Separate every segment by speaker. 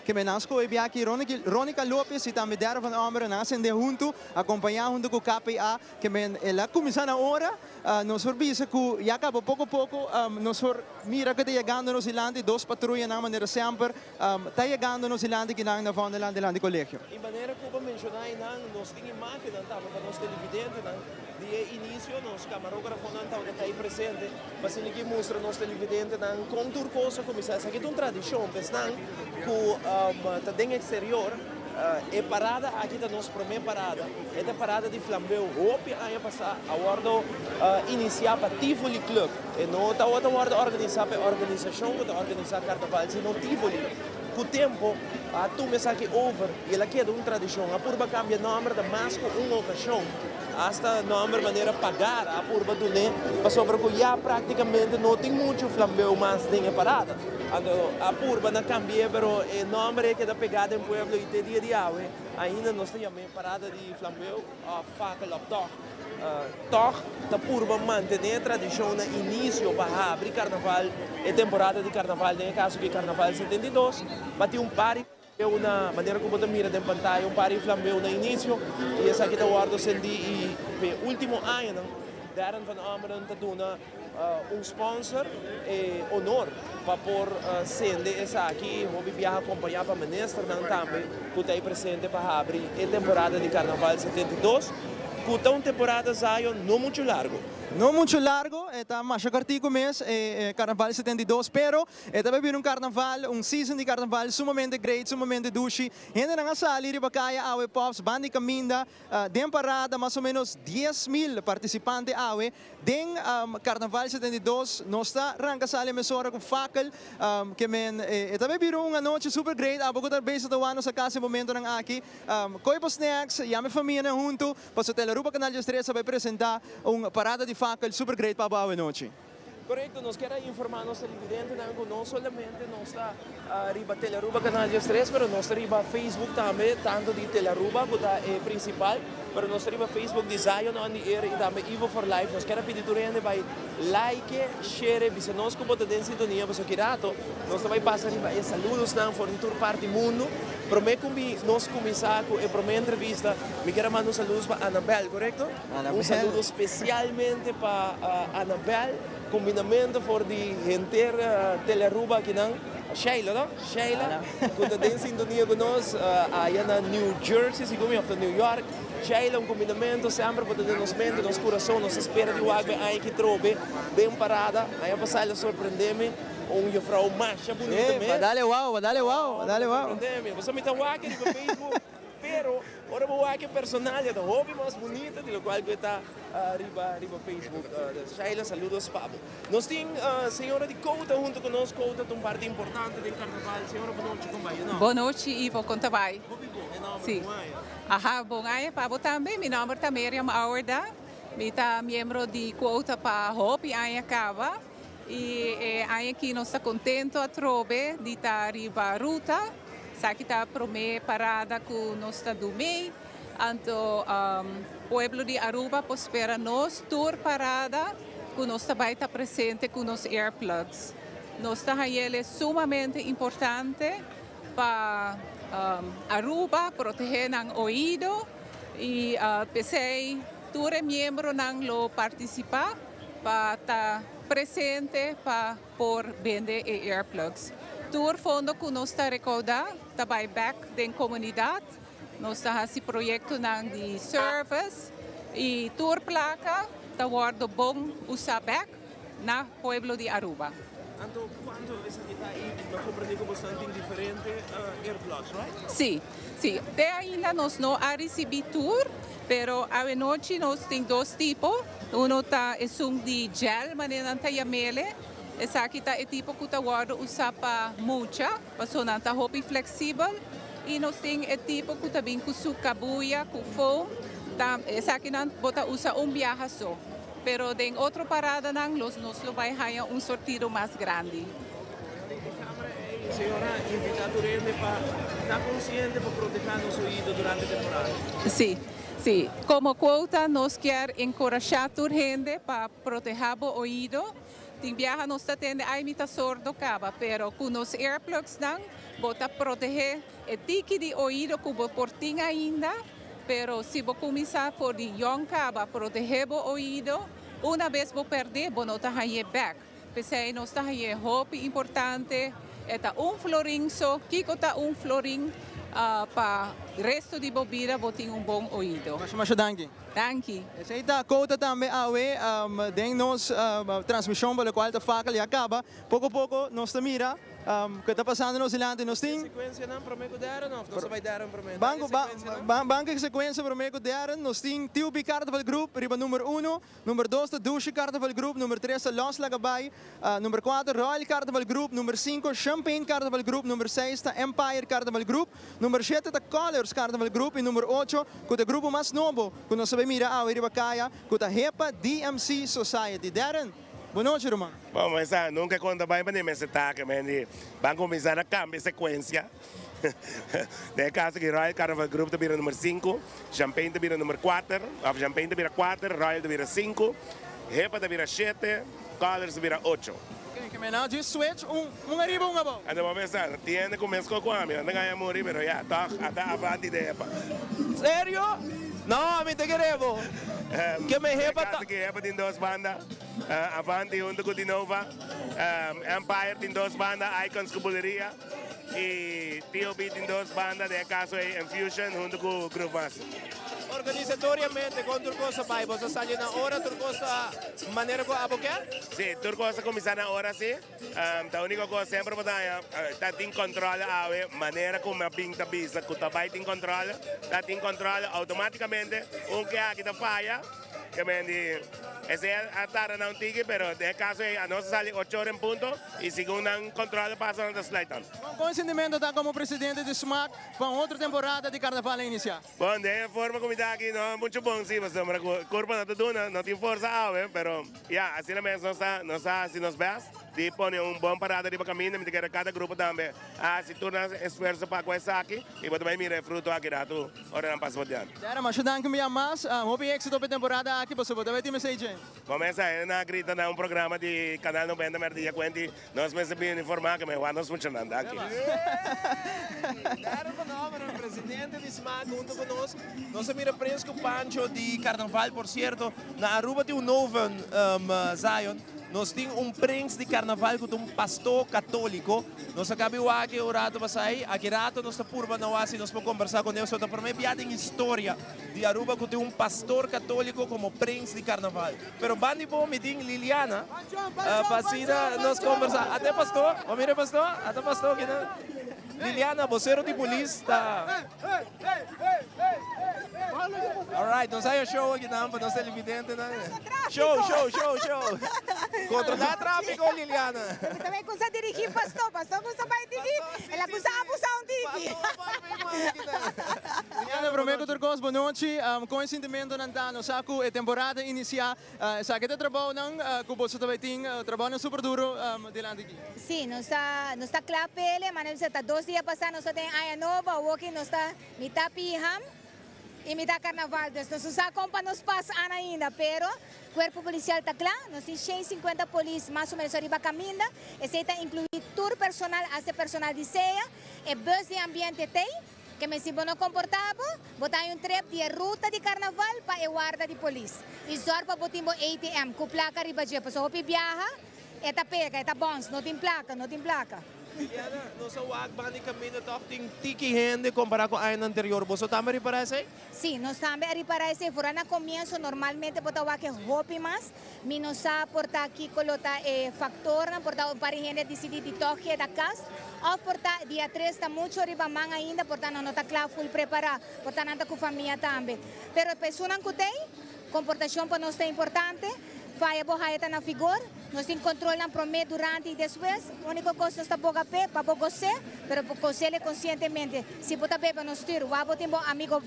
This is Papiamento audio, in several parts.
Speaker 1: Ke men nan skohe bia aki Ronica Lopez y tambe Darren van Ommeren nan a sende hunto, acompaña hunto cu KPA. Ke men el a cuminsa na ora. Nos por bisa cu ya caba poco poco nos por mira cu ta yegando nos dilanti dos patruyanan manera semper ta yegando nos dilanti kinan na Vondelland dilanti colegio.
Speaker 2: Y manera cu bo menciona eynan nos tin imagennan tambe pa nos televidentenan di e inicio, nos camarografonan tabata ta ey presente pa asina ki mustra nos televidentenan con tur cos a cuminsa. Esaki ta un tradicion pa esnan cu ta den exterior. E parada aki ta nos prome parada. E ta e parada di flambeu. Hopi aña pasá a wòrdu inisiá pa Tivoli Club. E no tabata wòrdu organisá pa e organisashon ku ta organisá karnaval, sino Tivoli. Ku tempu a tuma esaki over i el a keda un tradishon. A purba kambia nòmber ta mas ku un okashon. Asta nòmber manera Pagar a purba dun'é pasobra ku ya práktikamente no tin muchu flambeu mas den e parada. Anto a purba na cambi'é pero e nomber e keda pegá den pueblo y te dia di awe ainda nos ta yam'é parada di flambeu of fakeloptocht. Tog ta purba mantené e tradishon na inicio pa habri carnaval, e temporada di carnaval, den e caso aki carnaval 72, pa tin un par di flambeu na manera cu bo ta mira den pantaya, un par di flambeu na inicio y esaki ta wordo sendí y p'e ultimo añanan Darren van Ommeren ta duna un sponsor e honor pa por sende esaki. Hopi biaha acompaña pa ministernan tambe cu ta ey presente pa habri e temporada di Carnaval 72, cu ta un temporada, Zion, no mucho largo.
Speaker 1: No mucho largo, e ta masha cortico mes e Carnaval 72, pero e ta bay bira un carnaval, un season di carnaval sumamente great, sumamente dushi. Hendenan a sali riba caya awe Pops, banda di caminda, Den parada mas o menos 10,000 participante awe den Carnaval 72. Nos ta ranca sali mesora cu fakkel ke men e ta bay bira un anochi super great. Abo cu ta bezig ta wak nos a casa e momentonan aki. Coy bo snacks, yama e famianan hunto pasobra Telearuba Canal 13 a bay presenta un parada di fakkel super great pa abo awe nochi.
Speaker 2: Korekto, nos kier a informá nos televidentenan ku no solamente nos ta riba Telearuba Canal 13, pero nos ta riba Facebook tambe, tantu di Telearuba ku ta e prinsipal, pero nos ta riba Facebook di Zion On The Air i tambe Ivo for Life. Nos kier a pidi tur hende bai like, share, bisa nos ku bo ta den sintonia, pasobra ki rato nos ta bai pasa riba e saludosnan for di tur parti mundu. Promé ku mi nos kuminsá ku e promé entrevista, mi kier a manda un saludos pa Anabel, korekto? Un saludo spesialmente pa Anabel, kombinamento for di henter Telearuba akinan. Sheila, no? Sheila, ku ta den sintonia ku nos aya na New Jersey, segun mi, òf ta New York. Sheila, un kombinamento semper bo ta den nos mente, nos kurason. Nos ta spera di wak be aña ki trobe den parada. Aña pasá el a sorprendé mi, un jufrou masha bunita mes.
Speaker 1: Ba dale wou, ba dale wou, ba dale wou.
Speaker 2: Sorprendé mi. Pasobra mi ta wak riba Facebook. Pero ora bo wak e personal e ta hopi mas bunita di locual cu e ta riba riba Facebook. Shaila saludos pa bo. Nos tin señora di Quota hunto cu nos. Quota ta un parti importante den carnaval. Señora bo nochi con bai? E nomber?
Speaker 3: Bo nochi Ivo, con ta bai?
Speaker 2: Hopi bon, e nomber?
Speaker 3: Si.
Speaker 2: Bon aña.
Speaker 3: Aha, bon aña pa bo tambe. Mi nomber ta Miriam Auwerda. Mi ta miembro di Quota pa hopi aña caba. Y e aña aki nos ta contento atrobe di ta riba ruta. Esaki ta prome parada cu nos ta dumey. Anto pueblo di Aruba por spera nos tur parada cu nos ta bay ta presente cu nos earplugs. Nos ta hayele sumamente importante pa Aruba protege nan oido y pesey tur e miembronan lo participa pa ta presente pa por bende e earplugs. Tur fondo cu nos ta recauda ta bay bek den comunidad. Nos ta haci proyectonan di service y tur placa ta wordo bon usa bek na pueblo di Aruba.
Speaker 2: Anto cuanto esaki ta y mi a comprende cu boso tin diferente earplugs, right?
Speaker 3: Si, si. Te ainda nos no a ricibi tur, pero awenochi nos tin dos tipo. Uno ta esun di gel, manera nan ta yam'ele. Esaki ta e tipo cu ta wordo usa pa mucha, pasobra nan ta hopi flexibel. Y nos tin e tipo cu ta bin cu su cabuya, cu foam. Ta, esakinan bo ta usa un biaha so. Pero den otro paradanan los nos lo bay haya un sortido mas grandi.
Speaker 2: Den e camera ey, señora invita tur hende pa ta consciente pa proteha nos oido durante temporada.
Speaker 3: Si, si. Como quota nos kier encorasha tur hende pa proteha bo oido. Tin biaha nos ta tende, "Ai, mi ta sordo caba," pero cu nos earplugs nan, bo ta protege e tiki di oido cu bo por tin ainda, pero si bo cuminsa for di jong caba protege bo oido, una vez bo perde, bo no ta haye back. Pesey nos ta haye hopi importante, e ta un florin so, kico ta un florin pa resto di bo bida bo tin un bon oido.
Speaker 1: Masha masha danki.
Speaker 3: Danki.
Speaker 1: Esey ta Quota tambe awe den nos transmision pa locual ta fakkel ya caba. Poco poco nos ta mira cu ta pasando nos dilanti. Nos tin.
Speaker 2: Secuencianan prome cu Darren of nos ta bay Darren prome?
Speaker 1: Banco banco e secuencia prome cu Darren. Nos tin TUB Carnival Group riba number 1. Number 2 ta Dushi Carnival Group. Number 3 ta Los Lagabay. Number 4 Royal Carnival Group. Number 5 Champagne Carnival Group. Number 6 ta Empire Carnival Group. Number 7 ta Colors Carnival Group. Y number 8, cu ta e grupo mas nobo cu nos ta bay mira awe riba caya, cu ta HEPA DMC Society. Darren, bon nochi, ruman.
Speaker 4: Bon, mesa, nunca conta bay pa ni mester take, men di ban cuminsa na cambia secuencia. Den e caso aki Royal Carnival Group ta bira number 5, Champagne ta bira number 4, of Champagne ta bira 4, Royal ta bira 5, HEPA ta bira 7, Colors ta bira 8.
Speaker 1: Ok, ke men a djis switch un un ariba un abou.
Speaker 4: Anto bo pensa, tiende cu mes cu ami, nan ta gaña muri, pero ya, toch ata avanti de HEPA.
Speaker 2: Serio? No, ami ta kere bo. Ke men
Speaker 4: HEPA ta. Den e caso aki HEPA tin dos banda, Avanti hunto cu Dinova, Empire tin dos banda, Icons cu Buleria. Y TOB tin dos banda, den e caso ey Infusion hunto cu Groove Master.
Speaker 2: Organisatoriamente con tur cos a bay? Boso a sali na ora? Tur cos ta manera cu abo kier?
Speaker 4: Si, tur cos a cuminsa na ora si. Ta unico cos semper bo ta haña ta tin controle awe, manera cu mi a bin ta bisa cu ta bay tin controle, ta tin controle automaticamente un ke aki ta faya. Ke men di esei a tarda nan un tiki, pero den e kaso ei anos a sali ocho ora en punto i segun nan kontrole pasa nan ta sluit nan.
Speaker 1: Kon e sentimento ta komo presidente di smaak pa un otro temporada di karnaval a inisiá?
Speaker 4: Bon, den e forma ku mi ta aki no muchu bon si, pasobra ku kurpa no ta duna, no tin forsa awe, pero ya, asina mes nos ta nos ta hasi nos bèst di pone un bon parada riba kaminda. Mi ta kere kada grupo tambe a hasi tur nan esfuerso pa ku esaki i bo ta bai mira e fruto aki ratu. Ora nan pasa por dianti.
Speaker 1: Dera, masha danki un bia mas. Hopi éxito p'e temporada aki, pasobra bo ta bay tin mesey dje.
Speaker 4: Bo mester a hende a grita na un programa di Canal 90 Merdia cuenti nos mester bin informa cu mehor nos funcionando aki.
Speaker 2: Dera Fenómeno, presidente di smaak hunto cu nos. Nos a mira Prins cu Pancho di Carnaval, por cierto, na Aruba tin un noven, Zion. Nos tin un prins di Carnaval cu ta un pastor catolico. Nos a cabi wak un rato pasa ey. Aki rato nos ta purba na wak si nos por combersa cu ne. So ta prome bia den historia di Aruba cu tin un pastor catolico como prins di Carnaval. Pero ban di bo mi tin Liliana pa asina nos combersa. Ate pastor, bo mira e pastor? Ata pastor kinan. Liliana, bosero di polis ta. Alright, nos haya show akinan pa nos televidentenan. Show, show, show, show. Controla trafico, Liliana.
Speaker 5: Mi ta bay cuminsa dirigi pastor, pastor cuminsa bay tiki, el a cuminsa abusa un tiki.
Speaker 1: Liliana, prome cu tur cos, bo nochi. Con e sintimentonan ta? Nos sa cu e temporada a inicia. Esaki ta e trabounan cu boso ta bay tin, trabounan super duro dilanti aki.
Speaker 5: Si, nos ta nos ta kla pele, ma nos ta dos dia pasá nos ta den aña nobo, awoki nos ta mitá piham i mitá karnaval, dus nos no sa kon pa nos pas ana ainda, pero kuerpo polisial ta kla, nos tin 150 polis mas o menos ariba kaminda, esei ta inkluí tur personal, asta e personal di sea, e bus di ambiente t'ei, ke men si bo no komportá bo, bo ta haña un trip di e ruta di karnaval pa e warda di polis, i zòrg pa bo tin bo ATM ku plaka riba dje, pasobra hopi biaha. E ta pega, e ta bons, no tin plaka, no tin plaka.
Speaker 2: Liliana, nos a wak banda di kaminda tòg tin tiki hende kompará ku añanan anterior. Boso tambe a ripará esei?
Speaker 5: Sí, nos tambe a ripará esei. Foral na komienso normalmente bo ta wak e hopi mas. Mi no sa por ta kiko lo ta e faktornan, por ta un par di hende a disidí di tòg keda kas òf por ta dia tres ta muchu riba man ainda, por ta nan no ta kla ful prepará, por ta nan ta ku famia tambe. Pero pa esunnan ku t'ei, komportashon pa nos ta importante. Faya bo haya ta na vigor. Nos tin controlnan prome, durante y despues. Unico cos nos ta boga p'e, pa bo gos'é, pero bo gos'é conscientemente. Si bo ta bebe no stuur, wak bo tin bo amigo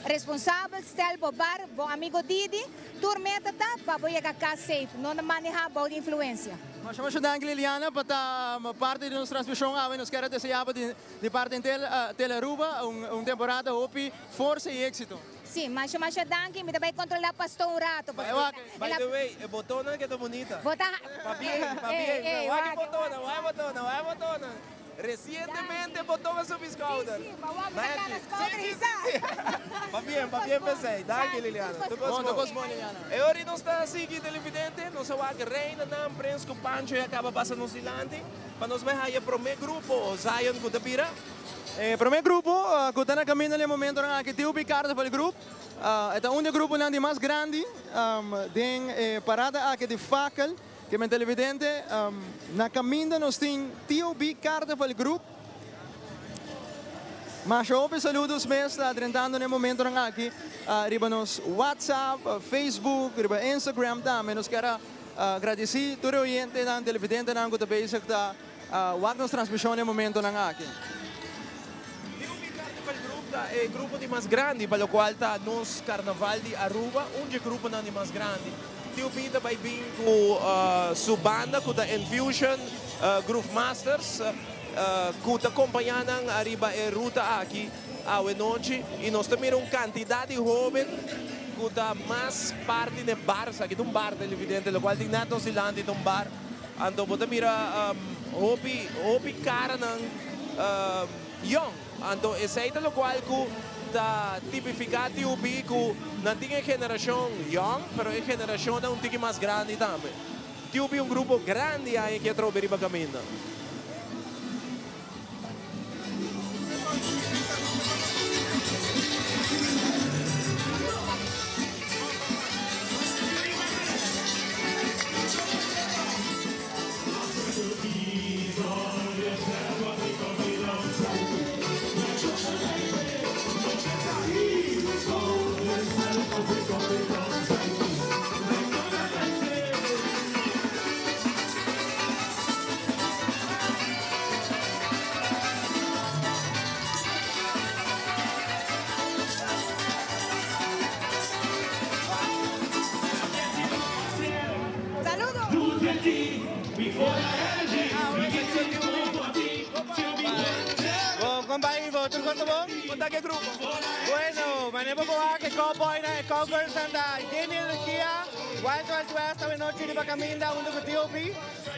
Speaker 5: responsabel, stel bo bar, bo amigo Didi. Tur meta ta pa bo yega cas safe, no na maneha bou di influencia.
Speaker 1: Masha masha danki Liliana pa ta parti di nos transmision awe. Nos kier a desea bo di parti Tele Aruba un temporada hopi forsa y exito.
Speaker 5: Si, masha masha danki, mi ta bai controla Pasto un rato.
Speaker 2: By, by the way, e botonnan cu ta bunita.
Speaker 5: Bota.
Speaker 2: Pabien, pabien. Wak e botonnan, wak e botonnan, wak e botonnan. Recientemente boton a subi schouder.
Speaker 5: Si, si, pa wak mi ta cana schouder hisa.
Speaker 2: Pabien, pabien p'esey. Danki Liliana. Tur cos bon. Tur cos bon Liliana. E ora nos ta sigui televidente, nos a wak Reinanan, Prins cu Pancho ya caba pasa nos dilanti pa nos bai haya prome grupo Zion cu ta bira.
Speaker 1: E prome grupo cu ta na caminda na e momentonan aki TUB Carnival Group. E ta un di e gruponan di mas grandi den e parada aki di Fakel. Ke men televidente, na caminda nos tin TUB Carnival Group. Masha hopi saludos mes ta drentando na e momentonan aki riba nos WhatsApp, Facebook, riba Instagram tambe. Nos kier a gradici tur e oyentenan, televidentenan cu ta bezig ta wak nos transmision na e momentonan aki.
Speaker 2: TUB Carnival Group ta e grupo di mas grandi pa locual ta nos Carnaval di Aruba, un dje gruponan di mas grandi. TUB ta bay bin cu su banda cu ta Enfusion Groove Masters cu ta compaña nan ariba e ruta aki awe nochi y nos ta mira un cantidad di hoben cu ta mas parti n'e bar, esaki ta un bar televidente locual tin net nos dilanti ta un bar. Anto bo ta mira hopi hopi caranan yong. Anto esey ta locual cu ta tipifica TUB cu nan tin e generacion yong pero e generacionnan un tiki mas grandi tambe. TUB un grupo grandi aña ki a trobe riba caminda.
Speaker 6: Bon, con bai Ivo? Tur cosa bon?
Speaker 2: Con ta ke grupo?
Speaker 6: Bueno, manera bo wak e cowboynan, e cowgirlsnan ta yen di energia. Wild Wild West awe nochi riba caminda hunto cu TOP.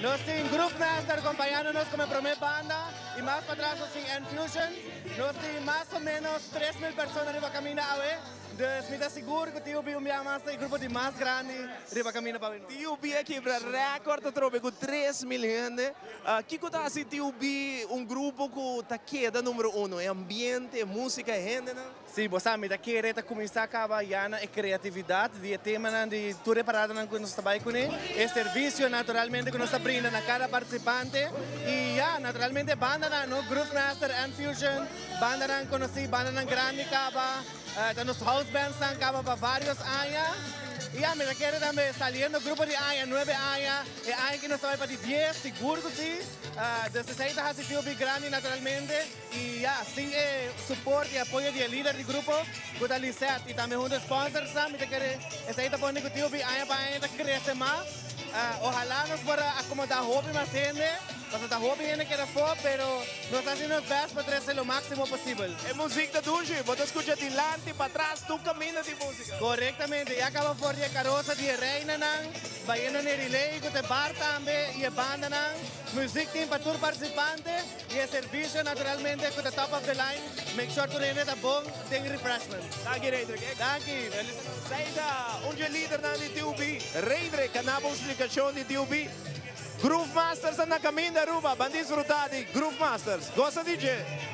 Speaker 6: Nos tin Groove Master acompañando nos como e prome banda y mas patras nos tin N-Fusion. Nos tin mas o menos 3000 persona riba caminda awe. Dus mi ta sigur cu TUB un bia mas ta e grupo di mas grandi riba caminda pa awe nochi.
Speaker 2: TUB a kibra record atrobe cu 3000 hende. Kico ta haci TUB un grupo cu ta keda numero uno? E ambiente, e musica, e hendenan?
Speaker 6: Si, bo sa, mi ta kere ta cuminsa caba ya na e creatividad di e temanan di tur e paradanan cu nos ta bay cune, e servicio naturalmente cu nos ta brinda na cada participante y ya, naturalmente bandanan, no? Groove Master, N-Fusion, bandanan conoci, bandanan grandi caba. Ta nos house bandsnan caba pa varios aña y ami ta kere tambe saliendo grupo di aña, nuebe aña, e aña aki nos ta bay pa di dies, sigur cu si. Dus esey ta haci TOB grandi naturalmente y ya, sin e support y apoyo di e lider di grupo cu ta Lisette y tambe hunto e sponsorsnan mi ta kere esey ta pone cu TOB aña pa aña ta crece mas. Ohala nos por a acomoda hopi mas hende. Pasobra ta hopi hende keda afó, pero nos ta hasi nos best pa trese lo máximo posibel.
Speaker 2: E muzik ta dushi, bo ta skucha dilanti, patras, tur kaminda tin músika.
Speaker 6: Korektamente, ya kaba for di e karosa di e reinanan, bayendo na e relay ku ta e bar tambe i e bandanan. Muzik tin pa tur partisipante i e servisio naturalmente ku ta top of the line, make sure tur hende ta bon den refreshment.
Speaker 2: Danki Reidrick.
Speaker 6: Danki.
Speaker 2: Saida, un dje lidernan di TUB. Reidrick a naba un splikashon di TUB. Groove Masters ta na caminda Aruba, ban disfruta di Groove Masters. Goza di dje!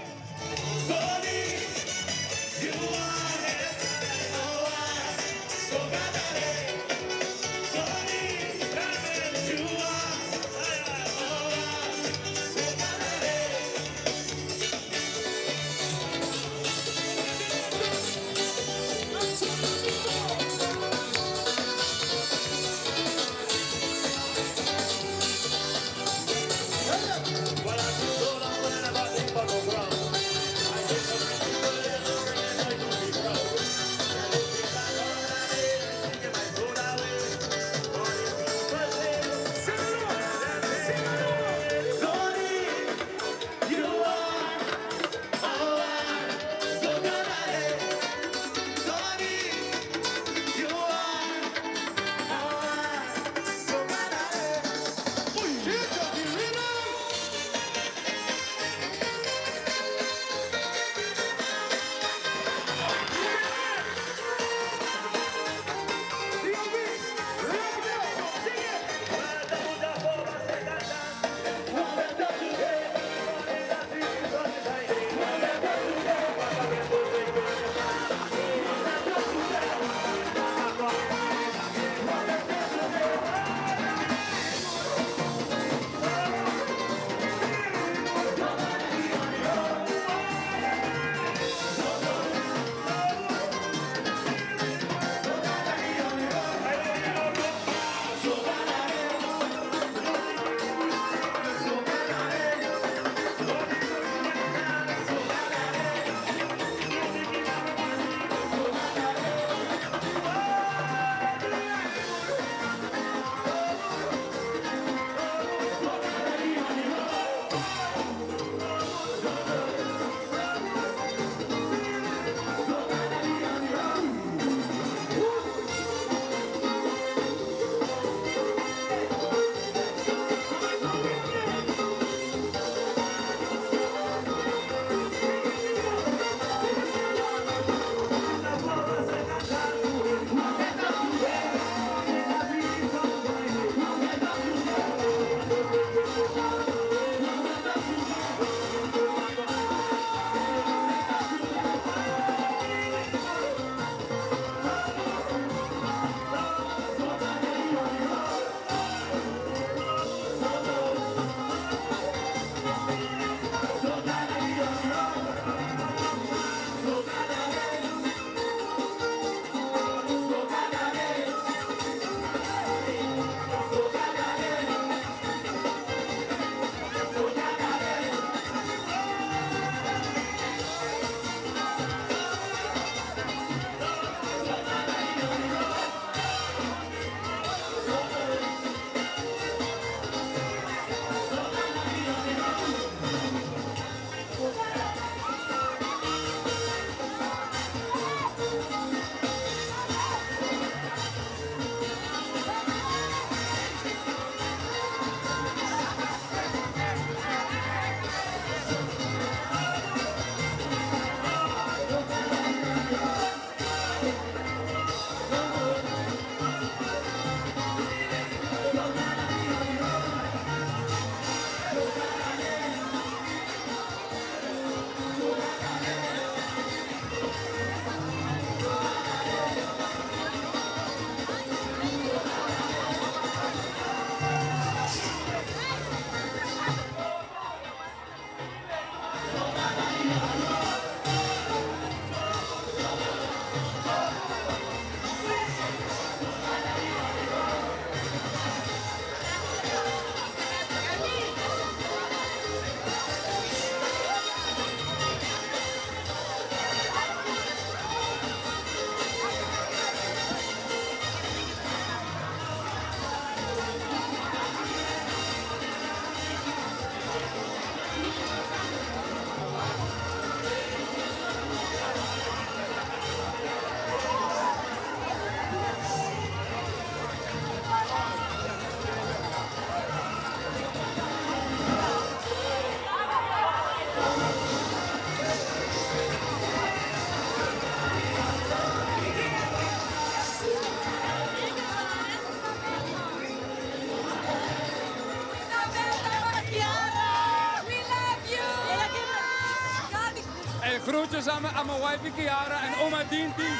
Speaker 7: mucho samen aan mijn wifey Kiara en oma Dinti.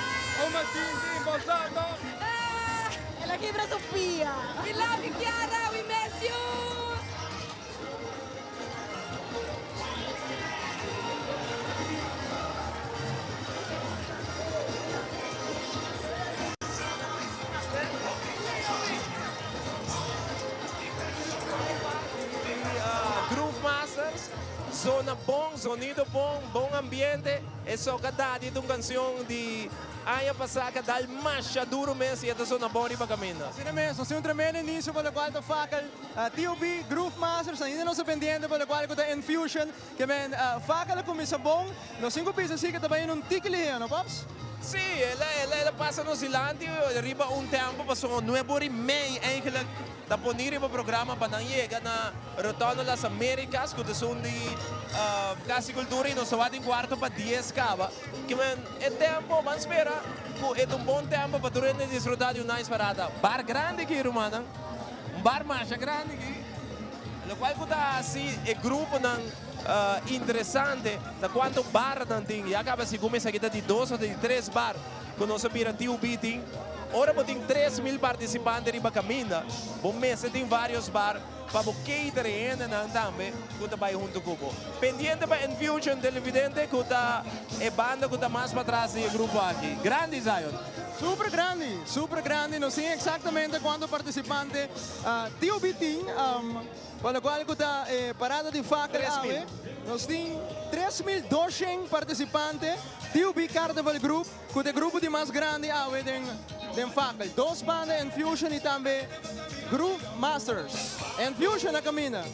Speaker 7: Oma Dinti, Bosato.
Speaker 8: El a kibra su pia.
Speaker 9: We love you, Kiara. We miss you.
Speaker 2: Groove Masters, zona bon, sonido bon, bon ambiente. E soca dadi un cancion di aña pasa cu a dal masha duro mes y ta zona bon riba caminda.
Speaker 1: Asina mes, un tremendo inicio pa locual ta Fakkel, TOB, Groove Masters, ainda nos ta pendiente pa locual ta Infusion, kiermen Fakkel a cuminsa bon, nos tin cu bisa asina cu tambe un tiki no, Pops?
Speaker 2: Si, el a pasa nos dilanti, riba un tempo, paso 9 or y mei eigenlijk, ta poni riba programa pa nan yega na Rotonde Las Américas, cu ta un di Cas di Cultura y nos ta 9:45 caba. Kiermen, e tempo, ban spera, cu e un bon tempo pa tur disfruta di un nice parada. Bar grandi aki, ruman, un bar mas grandi aki. Locual cu ta asina, e grupo nan interesante, da cuanto bar nan tin. Ya caba segun esaki di dos of di tres bar, cu nos a mira TUB tin. Ora bo tin 3 mil participante riba caminda, bo mester tin varios bar pa bo cater nan tambe, cu ta bay hunto cu bo. Pendiente pa Infusion, televidente, cu ta e banda cu ta mas patras di grupo aki. Grandi, Zion.
Speaker 1: Super grandi, super grandi. No sa exactamente cuanto participante TOB tin, pa locual ta parada di Fakkel.
Speaker 2: 3.000.
Speaker 1: Nos tin 3.200 participante. TOB Carnival Group, cu ta e grupo di mas grandi awe den Fakkel. Dos banda, Infusion y tambe Groove Masters. Infusion na caminda.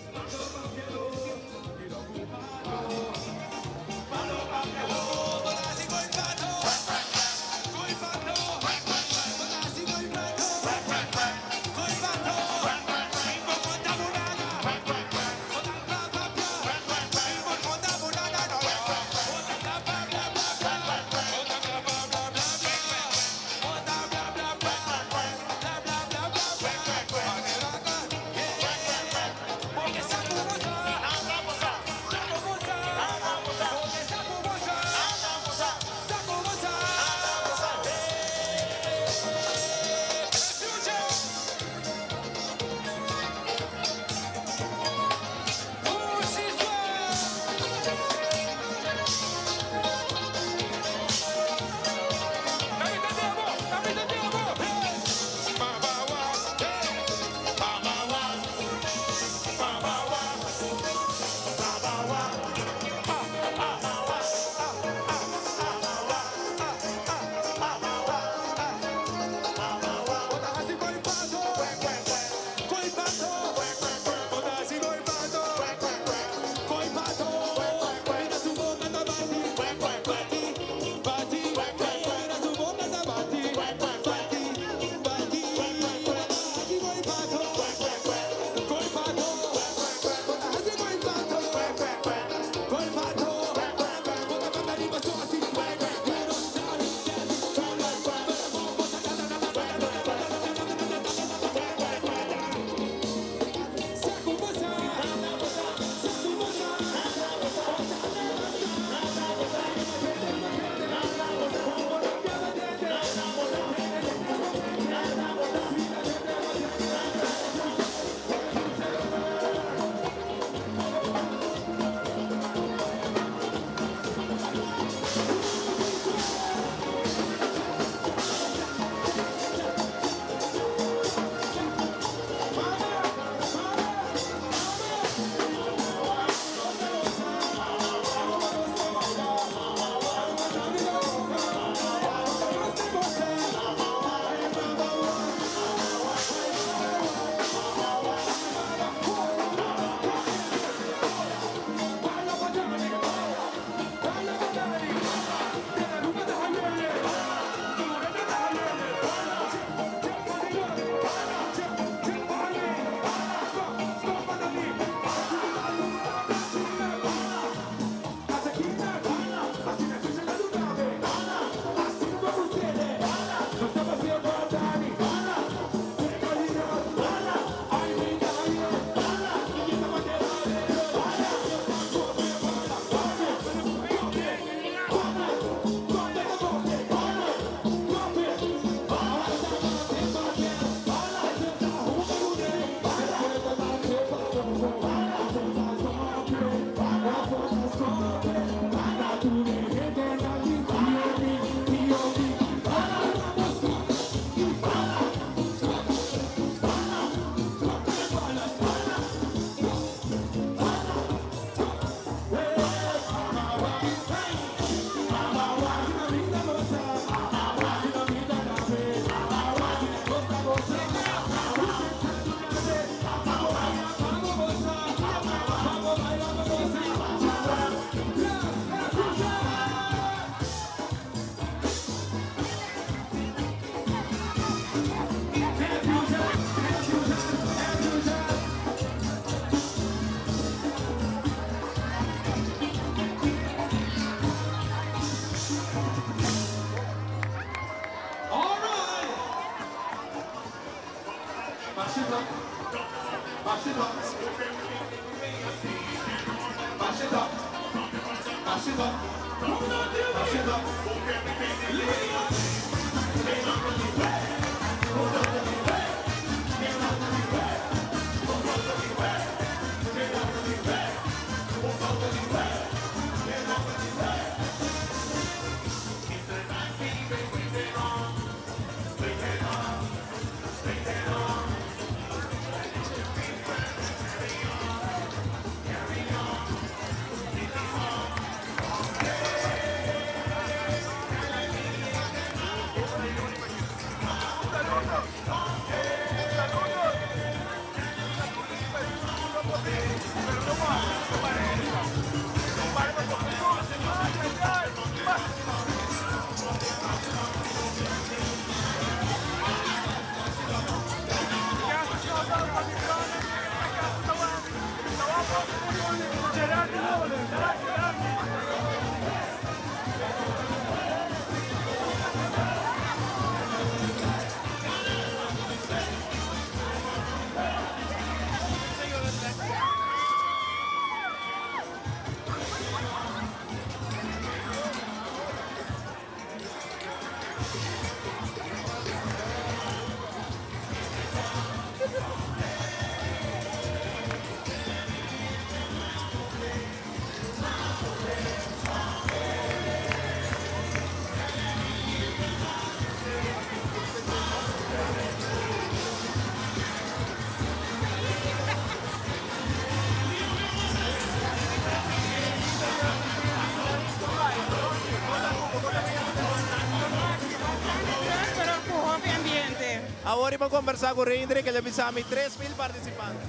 Speaker 2: Awor mi a kombersá ku Reindre ku el a bisa mi 3000 partisipante.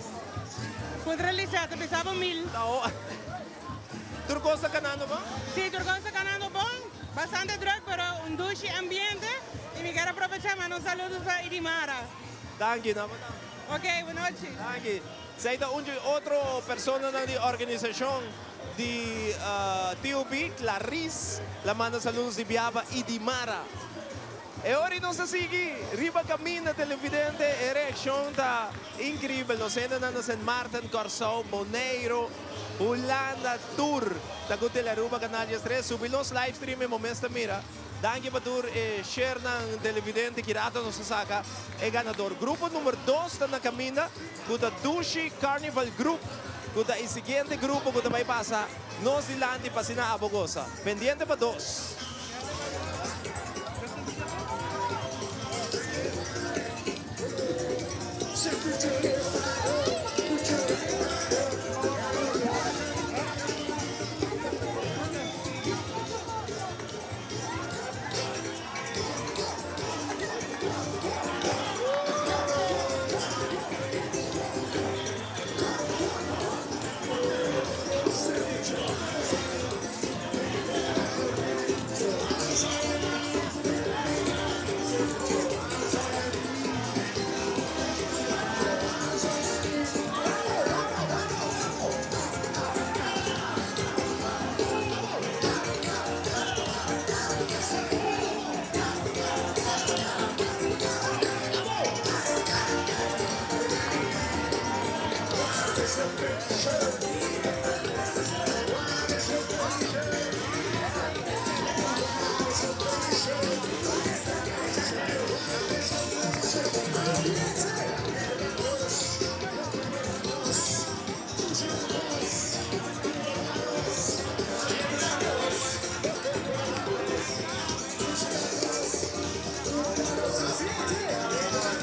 Speaker 10: Puntra Lisette, bisa bo 1000.
Speaker 2: Tur kos ta kanando bon?
Speaker 10: Si, tur kos ta kanando bon. Bastante druk, pero un dushi ambiente. I mi kier a aprovechá manda un saludo pa Idimara.
Speaker 2: Danki, nan bo tambe.
Speaker 10: Ok, bunochi.
Speaker 2: Danki. Esei ta un dje otro personanan di organisashon di TUB, Clarice, la manda saludos di biaba Idimara. E ora nos ta sigui riba caminda televidente, e reaccion ta increibel. Nos hendenan na Sint Maarten, Corsou, Boneiro, Hulanda, tur ta cu Telearuba Canal 13. Subi nos live stream e momento ta mira. Danki pa tur e sharenan televidente. Ki rato nos ta saca e ganador. Grupo number 2 ta na caminda cu ta Dushi Carnival Group, cu ta e siguiente grupo cu ta bay pasa nos dilanti pa asina abo goza. Pendiente pa 2.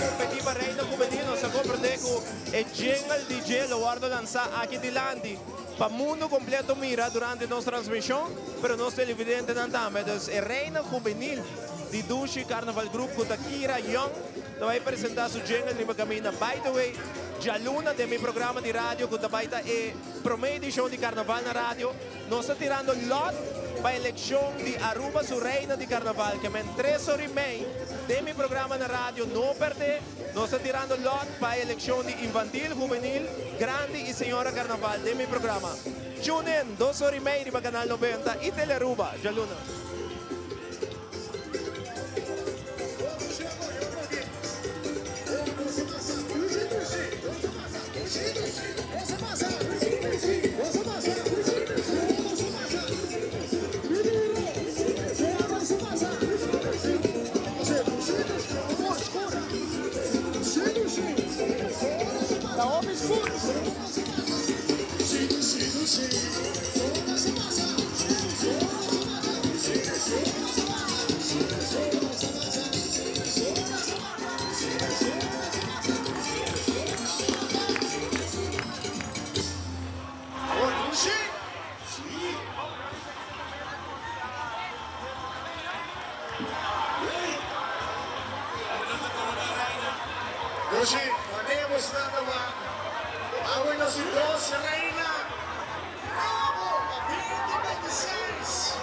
Speaker 2: Competi pa Reino Juvenil, nos a comprende cu e jingle di dje lo wordo lansa aki dilanti pa mundo completo mira durante nos transmision, pero nos televidentenan tambe. Dus e Reina Juvenil di Dushi Carnaval Group cu ta Kira Young ta bay presenta su jingle riba caminda. By the way, djaluna den mi programa di radio cu ta bay ta e prome edicion di Carnaval na radio, nos ta tirando lot pa eleccion di Aruba su Reina di Carnaval, ke men 3:30 den mi programa na radio, no perde. Nos ta tirando lot pa eleccion di infantil, juvenil, grandi y señora Carnaval den mi programa. Tune in 2:30 riba Canal 90 y Telearuba, djaluna.
Speaker 11: Dushi, wanneer bos nan ta wak? Awe nos di dos reina nobo pa 2026.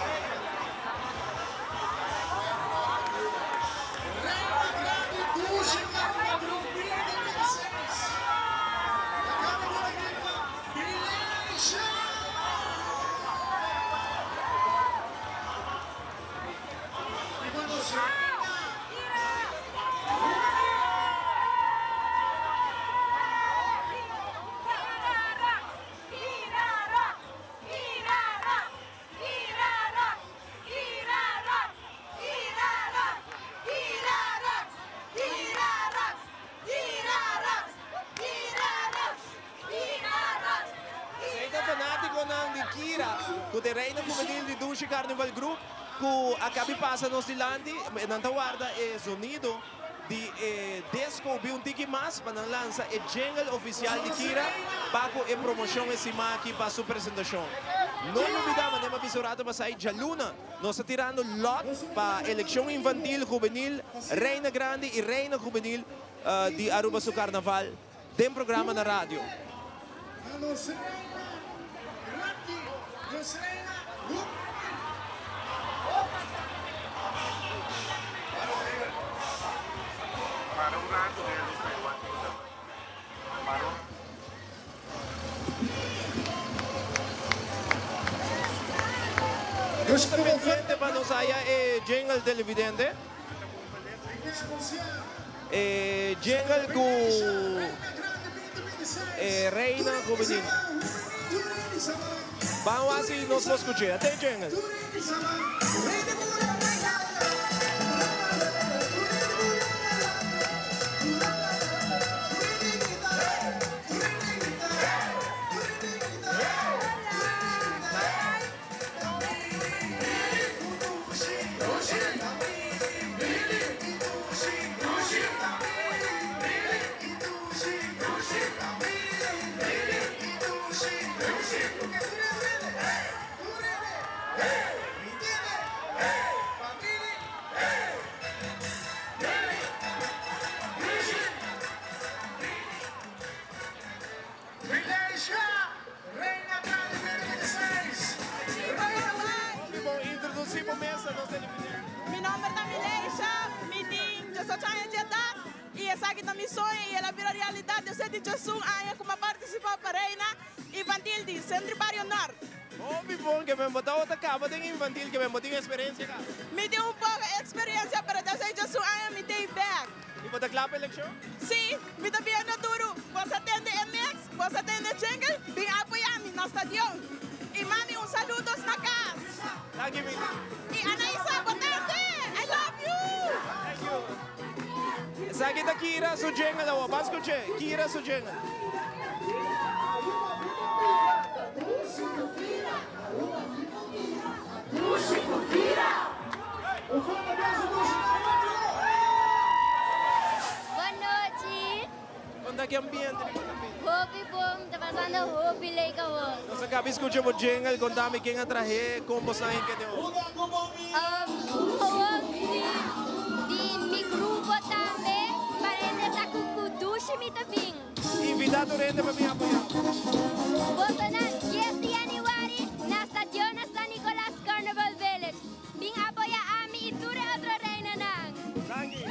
Speaker 11: Reina grandi Dushi Carnival Group 2026. Na cambio di ekipo Mileisha! Riba nos reina.
Speaker 2: Esei ta fanátikonan di Kira ku ta e reina juvenil di Dushi Carnival Group ku a kabi pasa nos dilanti. Nan ta warda e zonido di e disco bin un tiki mas pa nan lansa e jingle ofisial di Kira pa ku e promoshon e siman aki pa su presentashon. No lubida manera mi a bisa un rato pasá djaluna nos ta tirando lot pa elekshon infantil, juvenil, reina grandi i reina juvenil di Aruba su Carnaval. Den programa na radio. Nos ta pendiente pa nos haya e jingle televidente. E jingle cu e reina juvenil. Ban wak si nos por scuche. Ate e jingle.
Speaker 11: Reina Grandi 2026! Reina Grandi!
Speaker 2: Hopi bon introduci bo mes na nos televidente.
Speaker 8: Mi nomber ta Mileisha, mi tin diesocho aña di edat y esaki ta mi soño y el a bira realidad despues di diesun aña cu mi a participa pa Reina Infantil di Centro y Bario Nort.
Speaker 2: Hopi bon ke men bo tabata caba den infantil ke men bo tin experiencia caba?
Speaker 8: Mi tin un poco experiencia pero despues di diesun aña mi t'ey bek.
Speaker 2: Y bo ta cla pa eleccion?
Speaker 8: Si, mi ta biendo duru. Bo sa tende e mix, bo sa tende jingle, bin apoya mi na stadion. Y mami un saludos na cas.
Speaker 2: Danki mi.
Speaker 8: Y Anaisa bo tende! I love you!
Speaker 2: Thank you. Esaki ta Kira su jingle awor. Ban scuche. Kira su jingle.
Speaker 12: Bon nochi.
Speaker 2: Kon ta ki ambiente di boso fin?
Speaker 12: Hopi bon, ta pasando hopi leuk awor.
Speaker 2: Nos a kabi skucha bo jingle, kontami ken a trahe, kon bo sa hinke den otro.
Speaker 12: Awor di mi grupo tambe, parente sa ku ku dushi mi ta bin.
Speaker 2: Invita tur hende pa bin apoya bo.
Speaker 12: Boso na dies di januari na Stadion na San Nicolas Carnival Village. Bin apoya ami y tur e otro reinanan.
Speaker 2: Danki.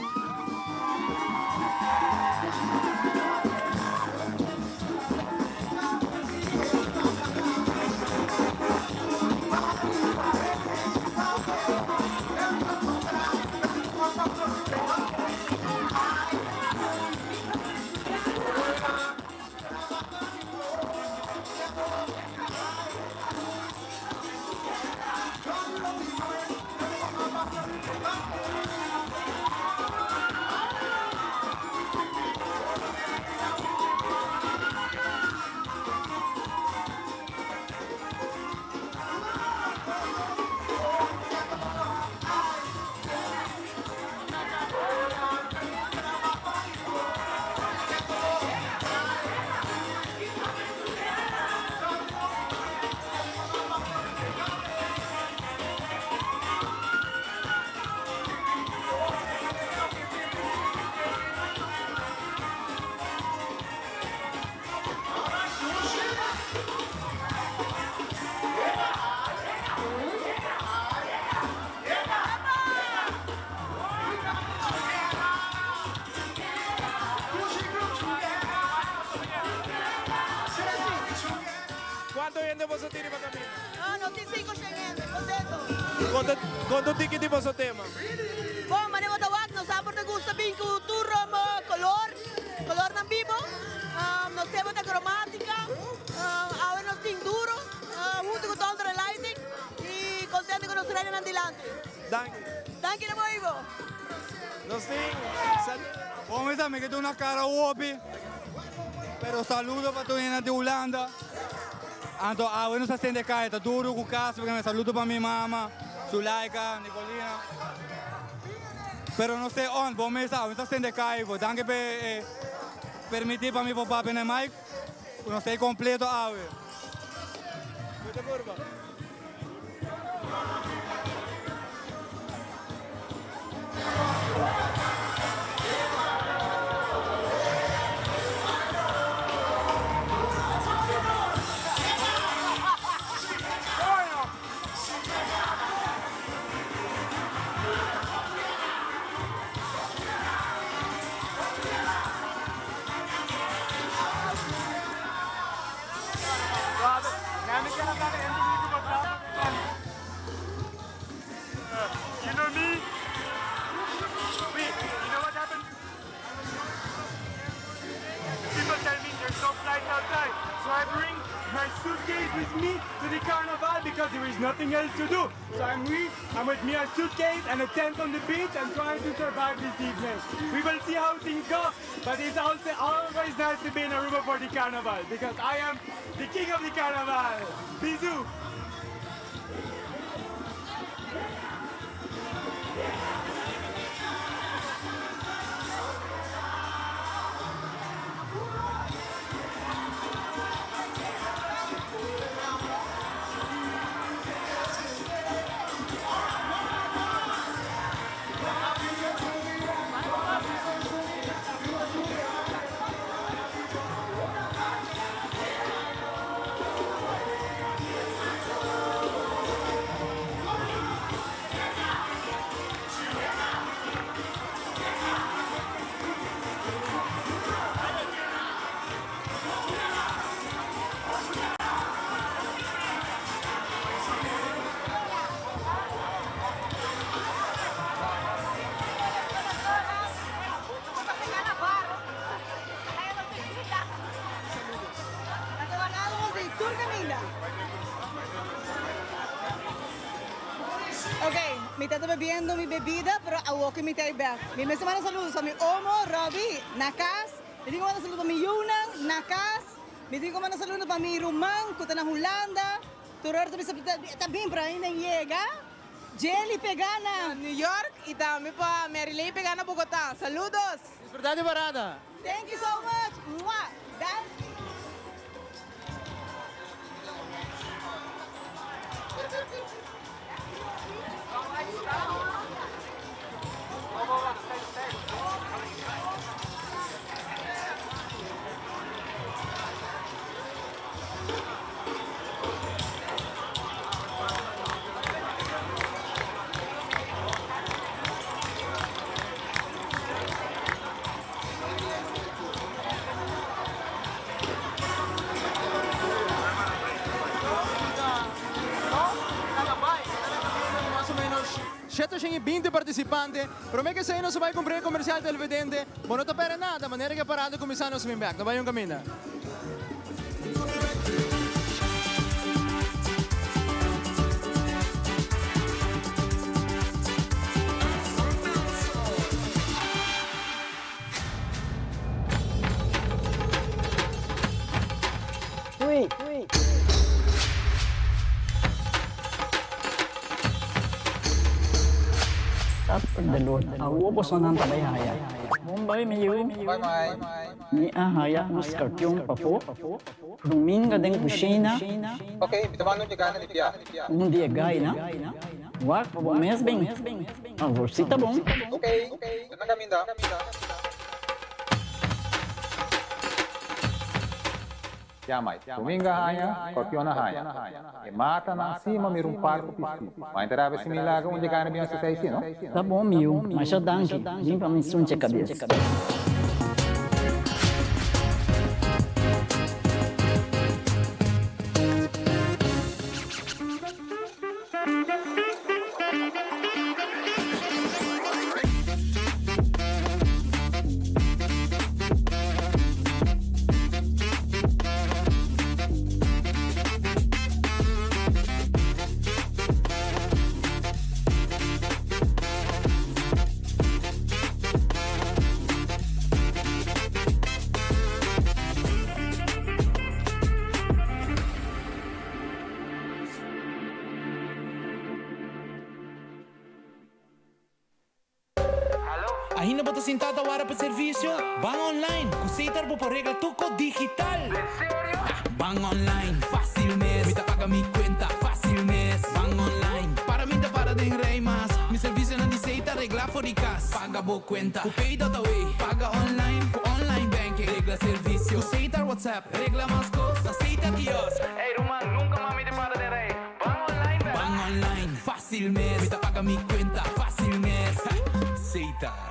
Speaker 2: Konta konta un tiki di boso tema.
Speaker 8: Bon, manera bo ta wak, nos amper ta gusta bin ku tur kolor, kolornan bibo. Nos tema ta kromatika. Awe nos tin duro huntu ku Thunder and Lightning i kontento ku nos reinanan dilanti.
Speaker 2: Danki.
Speaker 8: Danki na bo Ivo.
Speaker 2: Nos tin saludo.
Speaker 7: Bon mesa mi ke duna kara hopi pero saludo pa tur hende di Hulanda anto awe nos a sende kaya ta duro ku kas porque saludo pa mi mama Zulaika Nicolina pero nos stay on bon mesa awe nos a sende kaya danki pa e permiti pa mi por papia na e mic ku nos stay completo awe.
Speaker 13: You know me? Wait, you know what happened? People tell me there's no flight outside, so I bring my suitcase with me to the carnival because there is nothing else to do. So I'm with, I'm with me a suitcase and a tent on the beach and trying to survive this evening. We will see how things go, but it's also always nice to be in Aruba for the carnival because I am the king of the carnival. Bisou!
Speaker 14: Ok, mi tata bebiendo mi bebida, pero awor ku mi ta bek. Mi mester manda saludos pa mi omo, Robbie, na kas. Mi tin ku manda saludo pa mi yunan, na kas. Mi tin ku manda saludo pa mi ruman ku ta na Hulanda. Tur ora ta bisa ta bin, pero ainda yega. Jelly pega na.
Speaker 10: New York y tambe pa Marilyn pega na Bogota. Saludos!
Speaker 1: Disfruta di parada!
Speaker 14: Thank you so much! Mwah! Danki!
Speaker 1: Mas o menos 720 participante. Prome que esey nos a bay cumpra e comercial televidente. Bo no ta perde nada, manera que e parada cuminsa nos bin bek. No bay un caminda.
Speaker 15: Awor bosonan ta bai haya. Bon bai mi yu. Mi a haya un skarpion pafó, fruminga den kushina. Un di e gaina. Wak pa bo mes bin. Awor si ta bon.
Speaker 16: Yamai, Dominga haña, Scorpion a haña. E matanan si ma mira un par ku pisti. Ma e ta rabia si mi laga un dje gana bin hasi esei si, no?
Speaker 15: Ta bon mi yu, masha danki. Bin pa mi sunche kabes.
Speaker 17: Ainda bo ta sinta ta warda pa servicio? Ban online! Cu Setar bo por regla tur cos digital! Den serio? Ban online, facil mes! Mi ta paga mi cuenta, facil mes! Ban online, para mi ta para den rij mas! Mi servicionan di Setar regla for di cas! Paga bo cuenta cu Pay.awe! Paga online cu online banking! Regla servicio cu Setar WhatsApp! Regla mas cos na Setar kiosk! Ey ruman, nunca mas mi ta para den rij! Ban online bek! Ban online, facil mes! Mi ta paga mi cuenta, facil mes! Setar.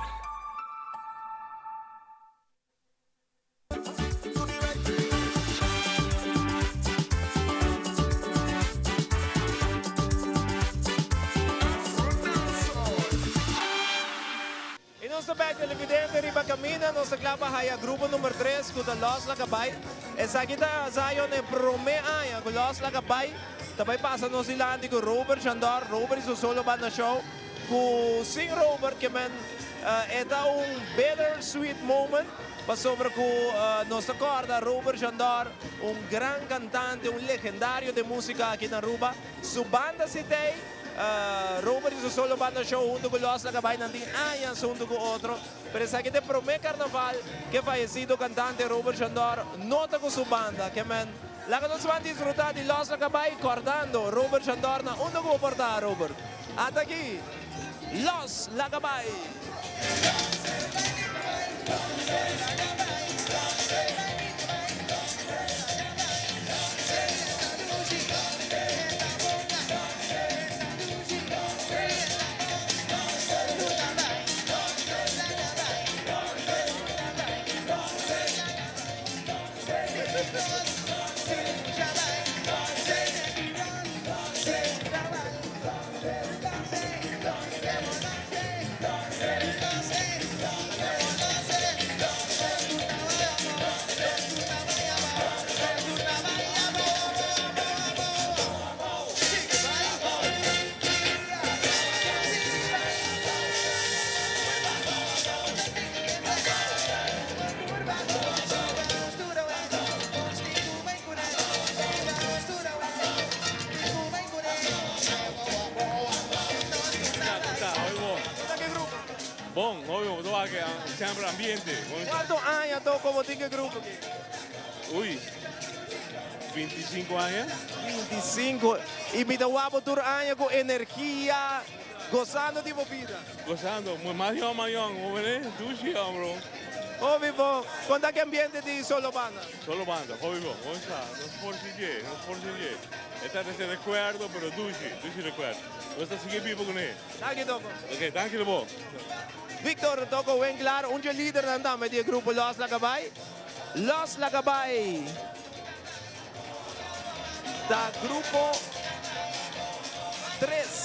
Speaker 2: Y nos ta bek televidente riba camina, nos ta cla pa haya grupo number tres cu ta Los Laga Bay. Esaki ta Zion e prome aña cu Los Laga Bay ta bay pasa nos dilanti cu Robert Chandor, Robert y su solo banda show cu sin Robert ke men e ta un bitter sweet moment pasobra cu nos ta corda Robert Chandor un gran cantante, un legendario den musica aki na Aruba, su banda si t'ey. Robert y su solo banda show hunto cu Los Laga Bay nan tin añas hunto cu otro, pero esaki ta e prome carnaval cu e fayecido cantante Robert Chandor no ta cu su banda. Ke men laga nos ban disfruta di Los Laga Bay cordando Robert Chandor na unda cu bo por ta Robert. Ata aki Los Laga Bay.
Speaker 18: Bon, hopi bon. Bo ta wak semper ambiente.
Speaker 2: Cuanto aña toko bo tin ku e grupo aki?
Speaker 18: Uy, 25 aña.
Speaker 2: 25. Y mi ta wak bo tur aña ku energia, gozando di bo bida.
Speaker 18: Gozando. Mas yòn, mas yòn. Bo mene? Dushi yòn, bro.
Speaker 2: Hopi bon. Konta ki ambiente di Solo Banda?
Speaker 18: Solo Banda, hopi bon. Bon sa. Nos por sintié, nos por sintié. E ta trese rekuerdo, pero dushi, dushi rekuerdo. Nos ta sigui biba kuné.
Speaker 2: Danki Toko.
Speaker 18: Ok, danki Lobo.
Speaker 2: Victor Toko Winklaar, un dje lidernan tambe di e grupo Los Laga Bai. Los Laga Bai ta grupo tres.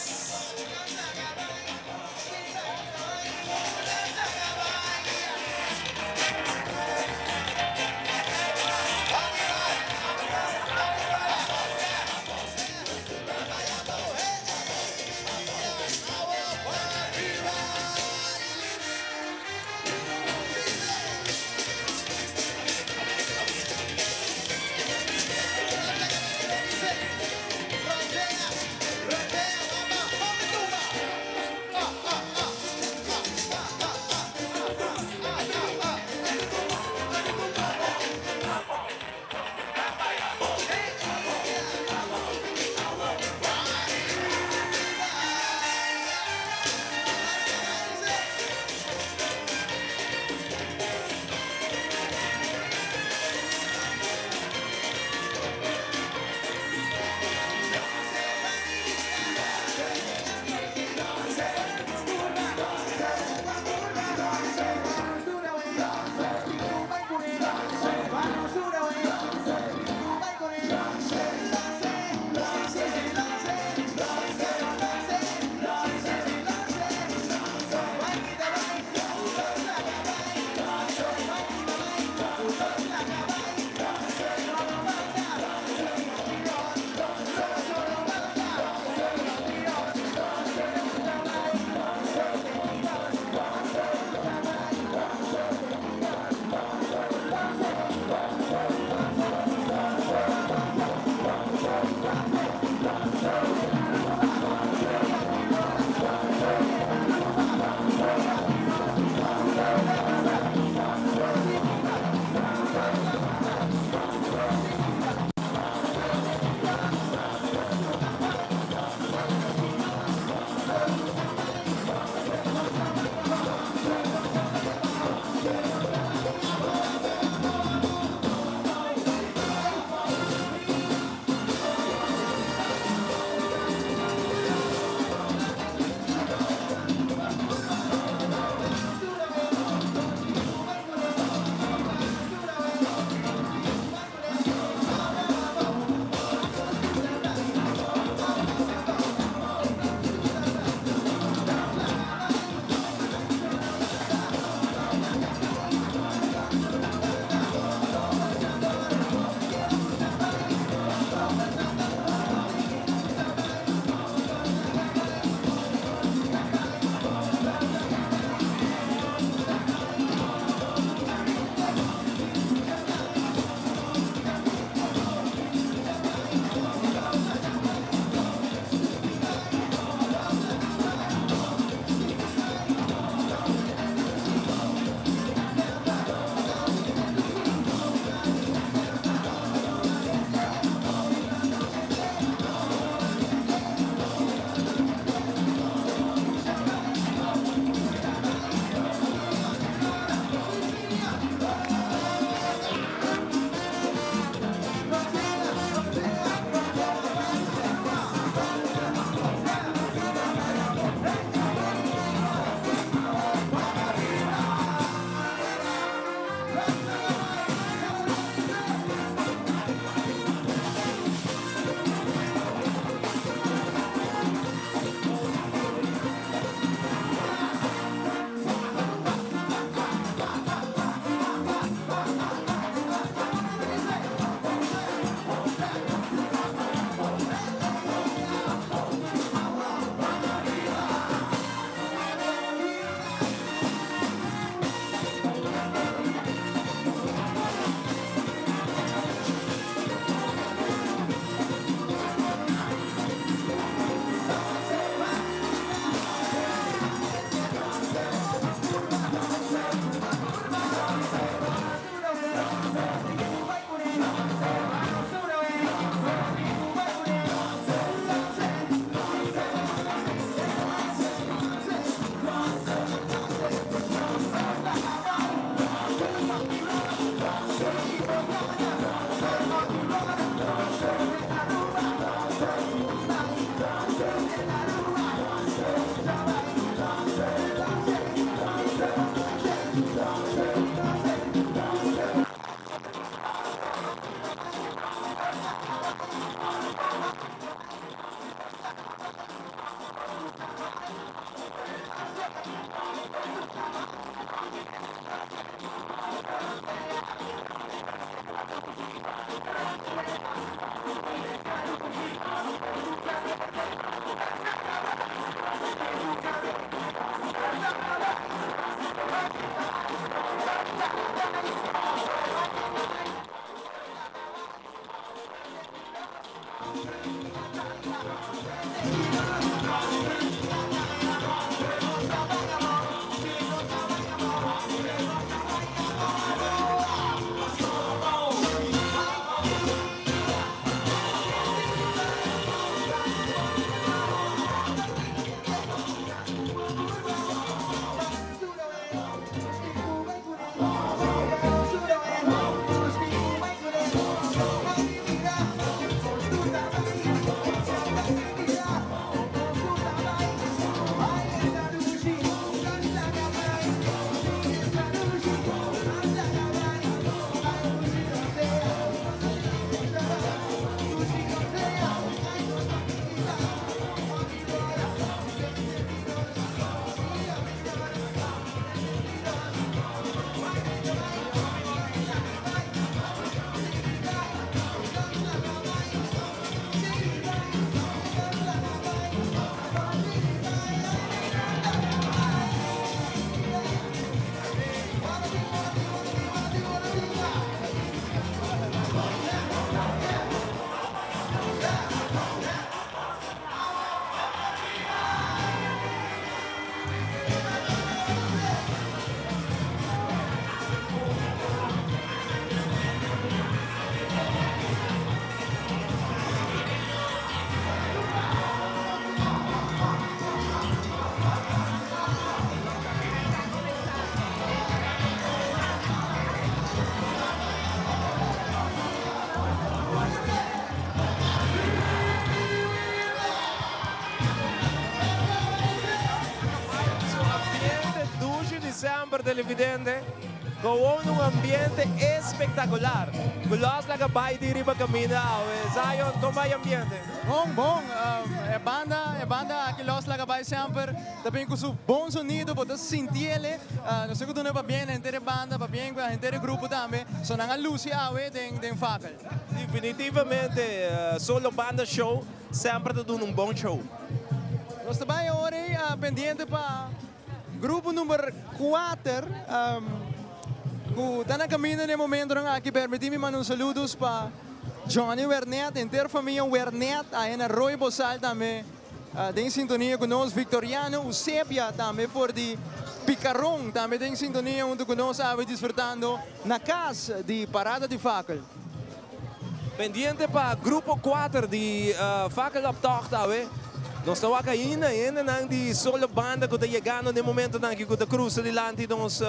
Speaker 2: semper televidente, gewoon un ambiente espectacular. Cu los laga bay di riba caminda awe. Zion, con bay ambiente?
Speaker 1: Bon, bon. E banda, e banda aki Los Laga Bay semper ta bin cu su bon sonido, bo ta sintiele. Nos tin cu duna pabien na henter e banda, pabien cu henter e grupo tambe. So nan a luci awe den den Fakel.
Speaker 2: Definitivamente Solo Banda Show semper ta duna un bon show.
Speaker 1: Nos ta bay awor ey pendiente pa grupo number kuater cu ta na caminda na e momentonan aki. Permiti mi manda un saludos pa Johnny Wernet, henter famia Wernet aya na Rooi Bosal tambe den sintonia cu nos. Victoriano Eusebia tambe for di Picaron tambe den sintonia hunto cu nos awe disfrutando na cas di Parada di Fakel.
Speaker 2: Pendiente pa grupo kuater di Fakeloptocht awe. Nos ta wak ainda hendenan di solo banda ku ta yegando den momentonan aki ku ta krusa dilanti nos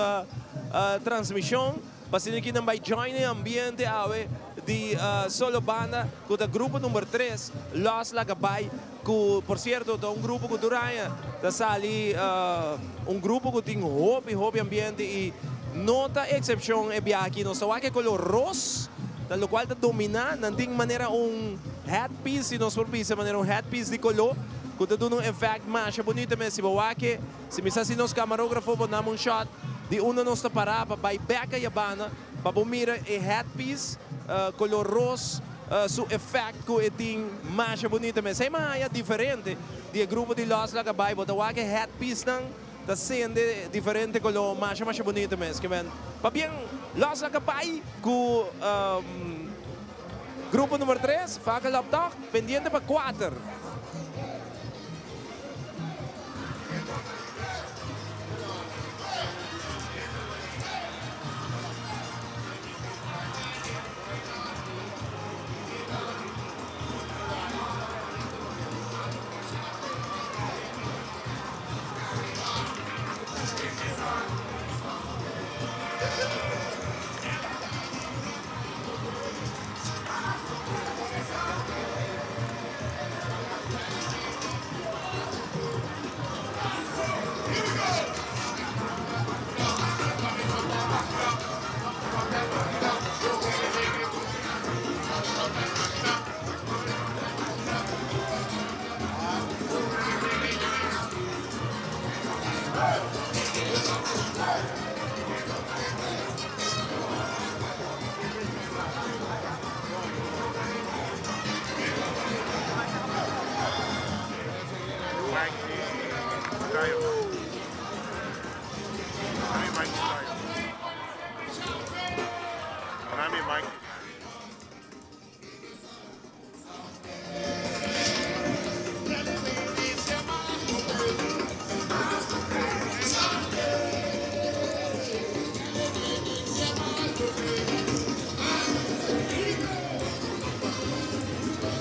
Speaker 2: transmishon. Pa asina ki nan bai join e ambiente awe di solo banda ku ta grupo number tres, Los Laga Bai, ku por sierto ta un grupo ku tur aña ta sali un grupo ku tin hopi hopi ambiente i no ta eksepshon e biaha aki. Nos ta wak e kolor ros ta lokual ta dominá, nan tin manera un headpiece si nos por bisa manera un headpiece di koló ku ta duna un efèkt masha bunita mes. Si bo wak e, si mi sa si nos kamarógrafo por nam un shòt di unda nos ta pará pa bai bèk ayabanda pa bo mira e headpiece kolor ros. Su effect cu e tin masha bunita mes. Hey ma haya diferente di e grupo di Los Laga Bai. Bo ta wak e headpiece nan ta sende diferente color masha masha bunita mes. Ke men pabien Los Laga Bai cu grupo number tres, Fakeloptocht, pendiente pa cuater.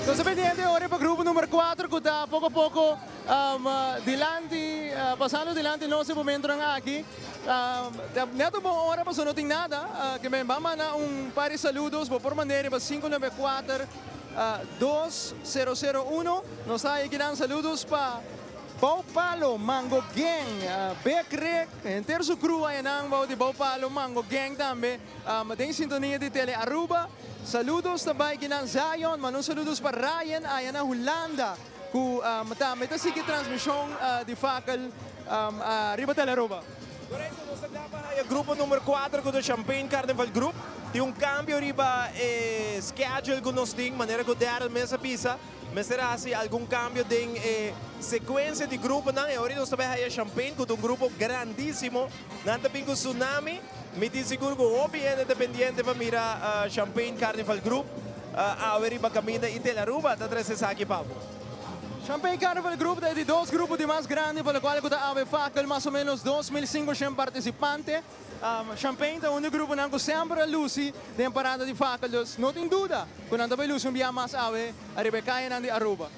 Speaker 2: Nos ta pendiente ora pa grupo number 4 cu ta poco a poco dilanti, pasando dilanti nos e momentonan aki. Net un bon ora pasobra no tin nada ke men ban manda un par di saludos bo por mand'e riba sinku nuebe kuater dos sero sero uno. Nos ta aki dan saludos pa Bou Palo Mango Gang, Bek Rick, henter su crew ayanan bou di Bou Palo Mango Gang tambe den sintonia di Tele Aruba. Saludos ta bai kinan Zion, manda un saludos pa Ryan aya na Hulanda. Ku tambe ta sigui transmishon di Fakel riba Telearuba. Korekto, nos ta kla pa haya grupo number kuater ku ta Champagne Carnival Group. Tin un kambio riba e schedule ku nos tin, manera ku Darryl mes a bisa, mester hasi algun kambio den e sekuensia di gruponan. E ora nos ta bai haya Champagne ku ta un grupo grandisimo. Nan ta bin ku Tsunami. Mi tin sigur ku hopi hende ta pendiente pa mira Champagne Carnival Group awe riba kaminda i Telaruba ta trese esaki pa bo.
Speaker 1: Champagne Carnival Group ta e di dos grupo di mas grandi pa lokual ku ta awe fakkel mas o menos 2500 partisipante. Champagne ta un di gruponan ku semper a lusi den parada di fakkel dus no tin duda ku nan ta bai lusi un bia mas awe ariba e kayanan di Aruba.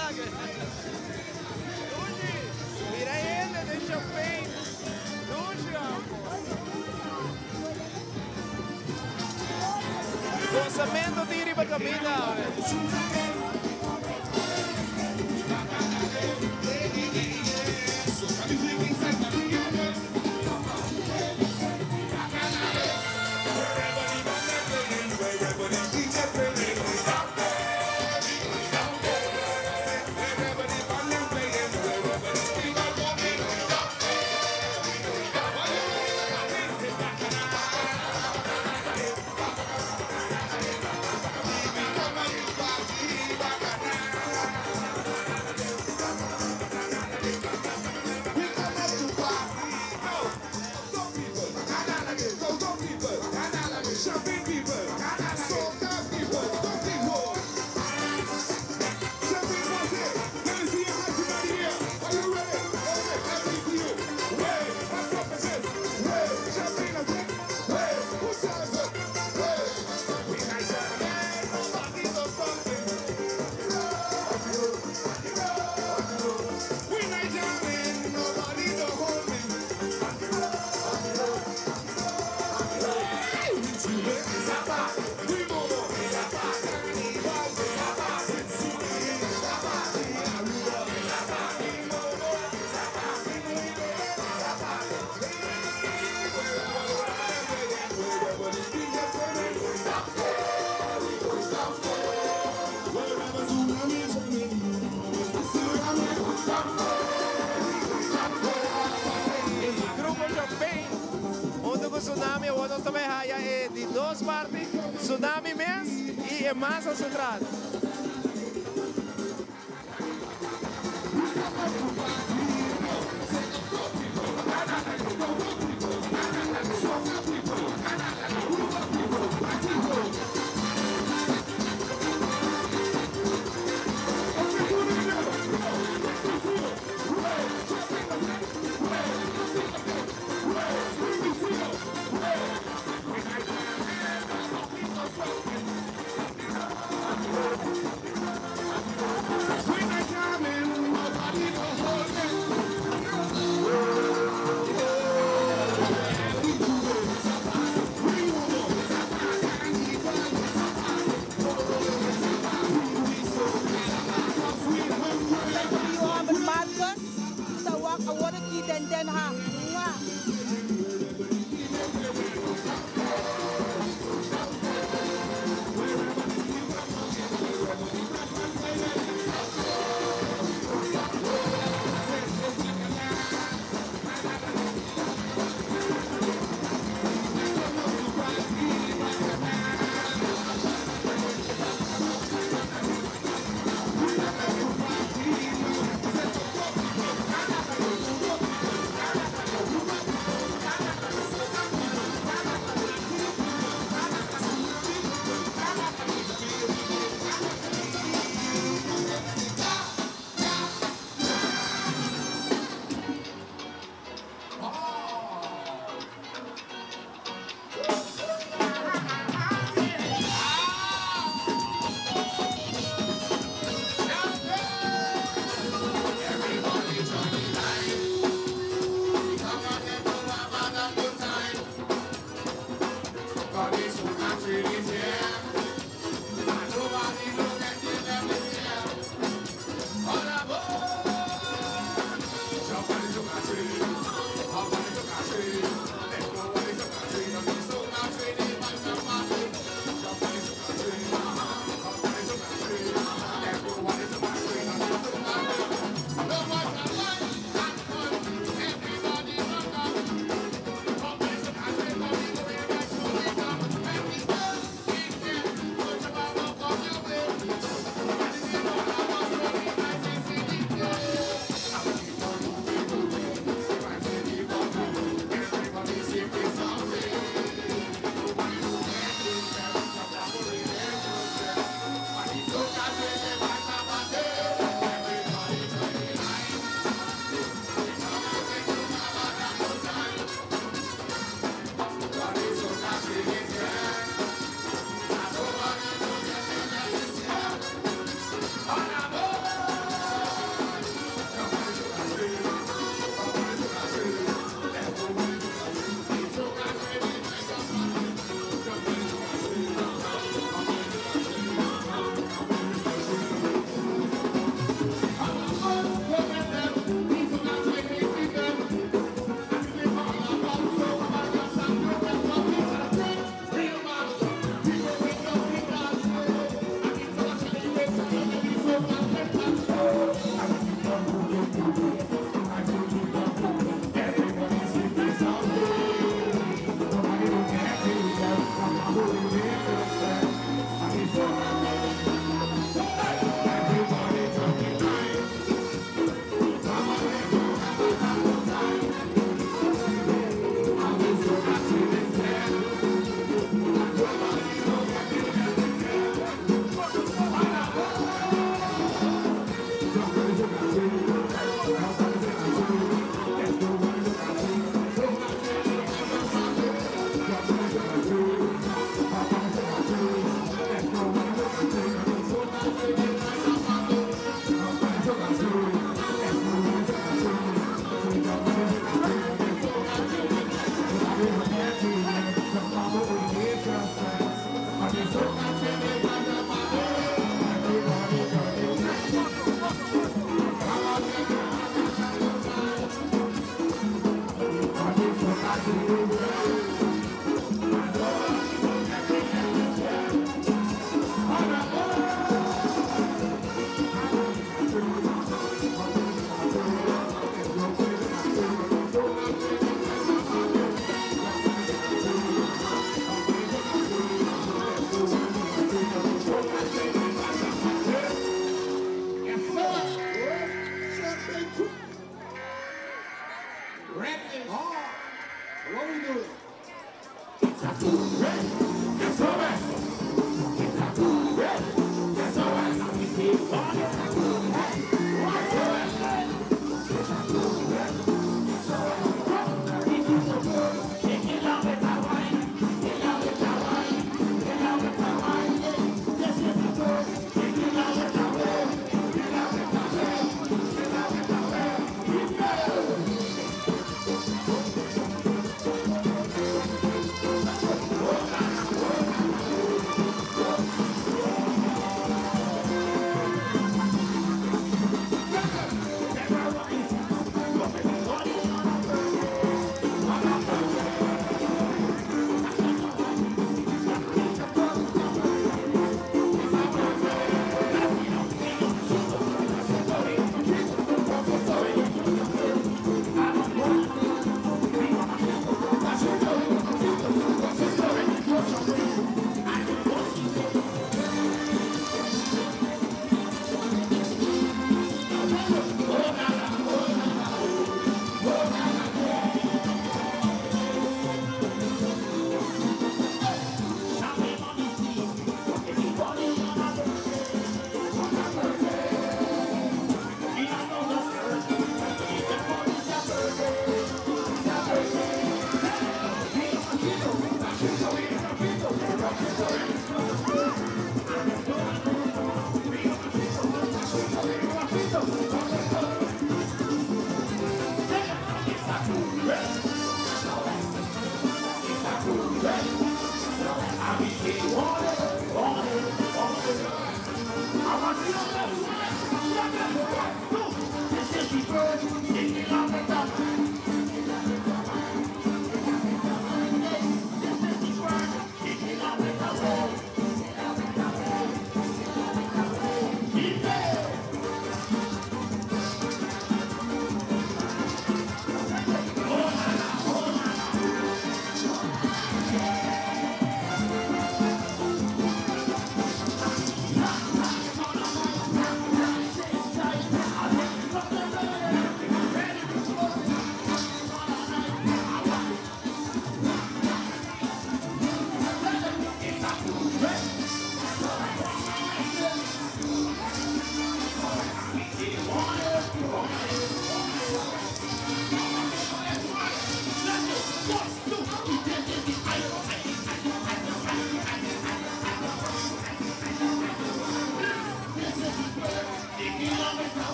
Speaker 1: lag'e.
Speaker 2: Dushi! Mira hende den champagne. Dushi amo. Gosamento tin riba caminda awe. Grupo Champagne hunto cu Tsunami awor nos ta bay haya e di dos parti, Tsunami mes y e masa su tras.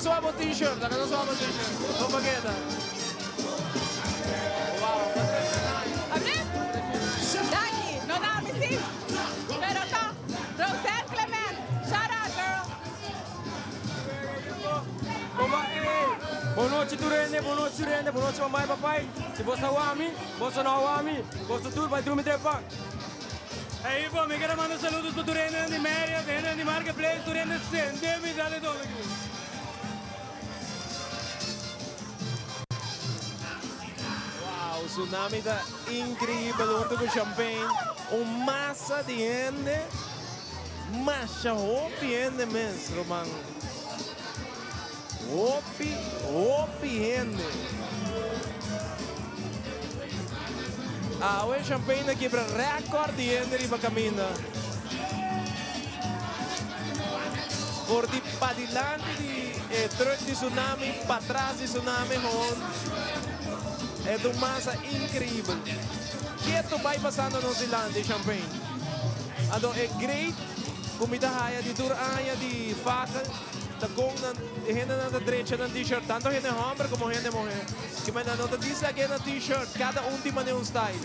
Speaker 2: nos wak bo t-shirt, laga nos wak bo t-shirt. Kon bo keda? Wow,
Speaker 9: Abri? Danki, no na mi si. Pero ta, Roseanne Clement, shout out girl.
Speaker 13: Bon nochi tur hende, bon nochi tur hende, bon nochi mamá y papai. Si bo sa wami, boso no wami, boso tur bai drumi trepa. Hey Ivo, mi quiere manda saludos pa tur hende di Marriott, hende di Marketplace, tur hende sende mi dale todo aquí.
Speaker 2: Wow, Tsunami ta increíbel hunto cu Champagne. Un masa di hende, masha hopi hende mes, ruman. Hopi, hopi hende. Awe Champagne a kibra record di hende riba caminda. For di padilanti di e truck di Tsunami, patras di Tsunami gewoon. E ta un masa increibel. Keto bay pasando nos dilanti Champagne. Anto e great cu mi ta haya di tur aña di fakel. Ta kon nan e hendenan ta drecha nan t-shirt, tanto hende homber como hende muhe. Ki men nan no ta dislake nan t-shirt, kada un tin manera un style.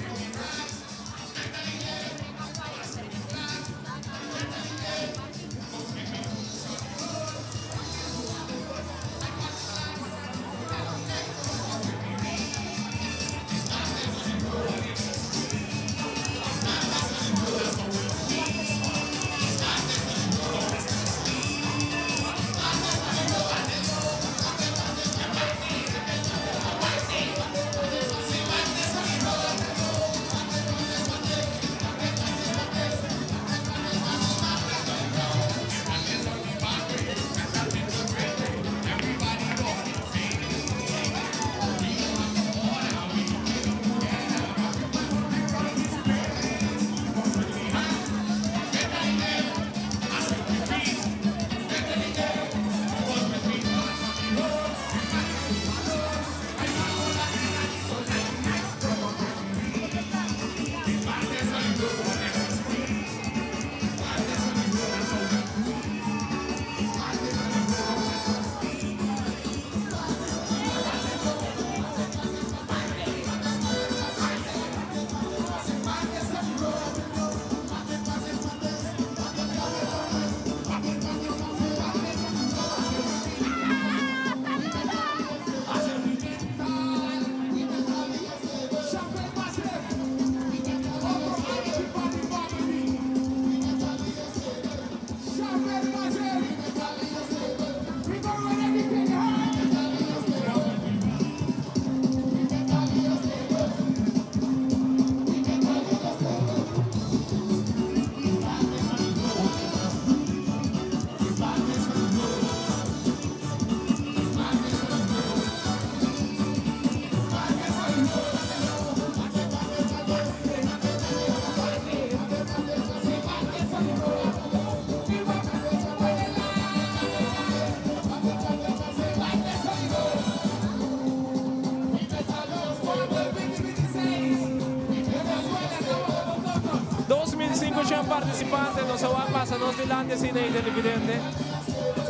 Speaker 2: 2500 participante nos a wak pasa nos dilanti asina ei televidente.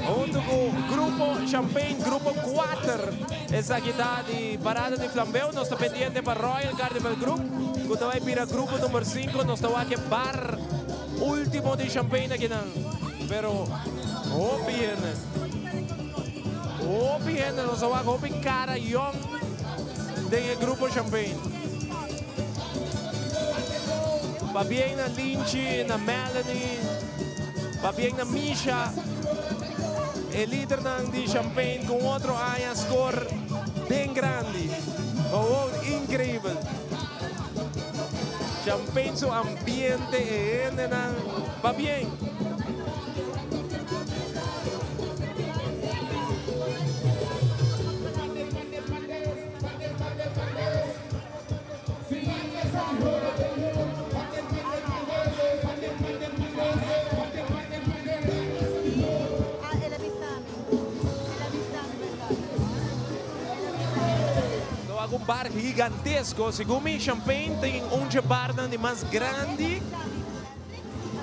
Speaker 2: Hunto cu Grupo Champagne, Grupo 4. Esaki ta di Parada di Flambeo. Nos ta pendiente pa Royal Carnival Group, cu ta bay bira grupo number 5. Nos ta wak e bar ultimo di Champagne akinan. Pero hopi hende. Hopi hende, nos a wak hopi cara yong den e Grupo Champagne. Pabien na Linchi, na Melanie, pabien na Misha, e lidernan di Champagne cu un otro aña score den grandi. Gewoon increibel. Champagne su ambiente, e hendenan, pabien. Lo haga un bar gigantesco. Segun mi, Champagne tin un dje barnan di mas grandi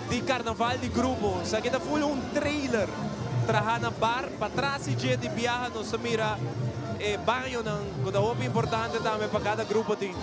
Speaker 2: di carnaval di grupo. Esaki ta full un trailer. traha na bar. Patras di dje di biaha nos ta mira e bañonan ku ta hopi importante tambe pa kada grupo tin.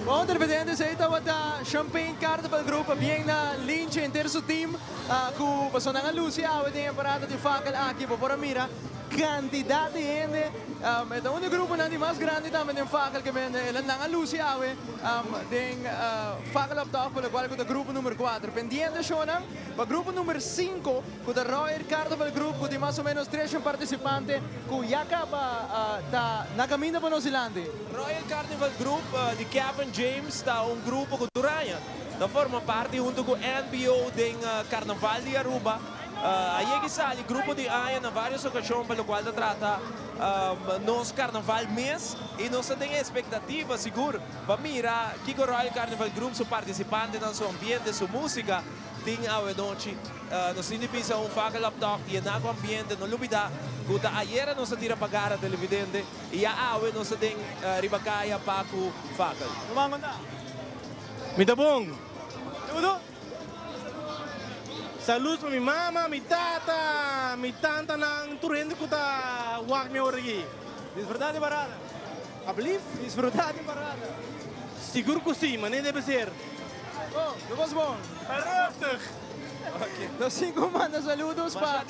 Speaker 1: Bon televidentes, ei tabata Champagne Carnival Group bien na Lintje henter su team cu pasobra nan a luci awe den e parada di fakkel aki. Bo por a mira cantidad di hende. E ta un di gruponan di mas grandi tambe den fakkel ke bende. El nan a luci awe den Fakkel op Top, locual cu ta grupo numero cuater. Pendiente shownan pa grupo numero cinco cu ta Royal Carnival Group cu tin mas o menos treshen participante cu ya caba ta na caminda pa nos dilanti.
Speaker 2: Royal Carnival Group di Kevin James ta un grupo cu tur aña ta forma parti hunto cu NBO den Carnaval di Aruba. A yega y sali grupo di aña na varios ocasion pa locual ta trata nos Carnaval mes y nos ta den expectativa sigur pa mira kico Royal Carnival Group su participantenan, su ambiente, su musica tin awe nochi. Nos tin di bisa un fakkel op top yena cu ambiente. No lubida cu ta ayera nos a tira pa gara televidente y ya awe nos ta den riba caya pa cu fakkel.
Speaker 1: Ruman con ta?
Speaker 6: Mi ta bon.
Speaker 1: Saludo.
Speaker 6: Saludos pa mi mama, mi tata, mi tantanan, tur hende cu ta wak mi awor aki.
Speaker 1: Disfruta di parada.
Speaker 6: Alblief?
Speaker 1: Disfruta di parada.
Speaker 6: Sigur cu si, manera debe ser.
Speaker 1: Bon, lo bos bon.
Speaker 6: Rustig.
Speaker 1: Nos tin cu manda saludos pa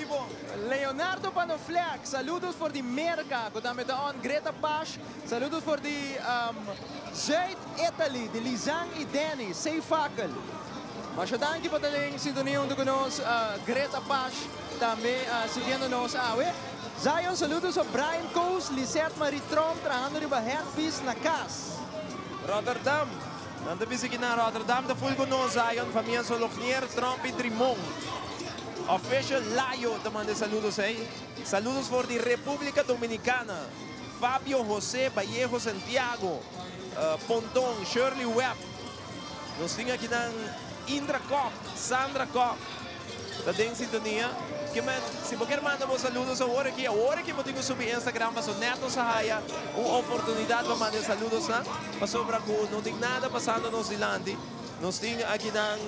Speaker 1: Leonardo Panofleck, saludos for di Merca, cu tambe ta on, Greta Pash, saludos for di Zuid Italy, di Lizan y Danny, Say Fakkel. Masha danki pa ta den sintonia hunto cu nos, Greta Pash tambe siguiendo nos awe. Zion, saludos pa Brian Coos, Lisette Marie Tromp trahando riba headpiece na cas.
Speaker 2: Rotterdam, Nan ta bisa ki na Rotterdam ta full cu nos, Zion, famia Solognier, Tromp y Trimon. Official Layo ta manda e saludos ey. Saludos for di Republica Dominicana. Fabio Jose Vallejo Santiago, Ponton, Shirley Webb. Nos tin akinan Indra Kok, Sandra Kok ta den sintonia. Kimen, si bo kier manda bo saludos awor aki, awor aki bo tin ku subi Instagram paso net nos a haya un oportunidad pa manda e saludosnan pasobra ku no tin nada pasando nos dilanti. Nos tin akinan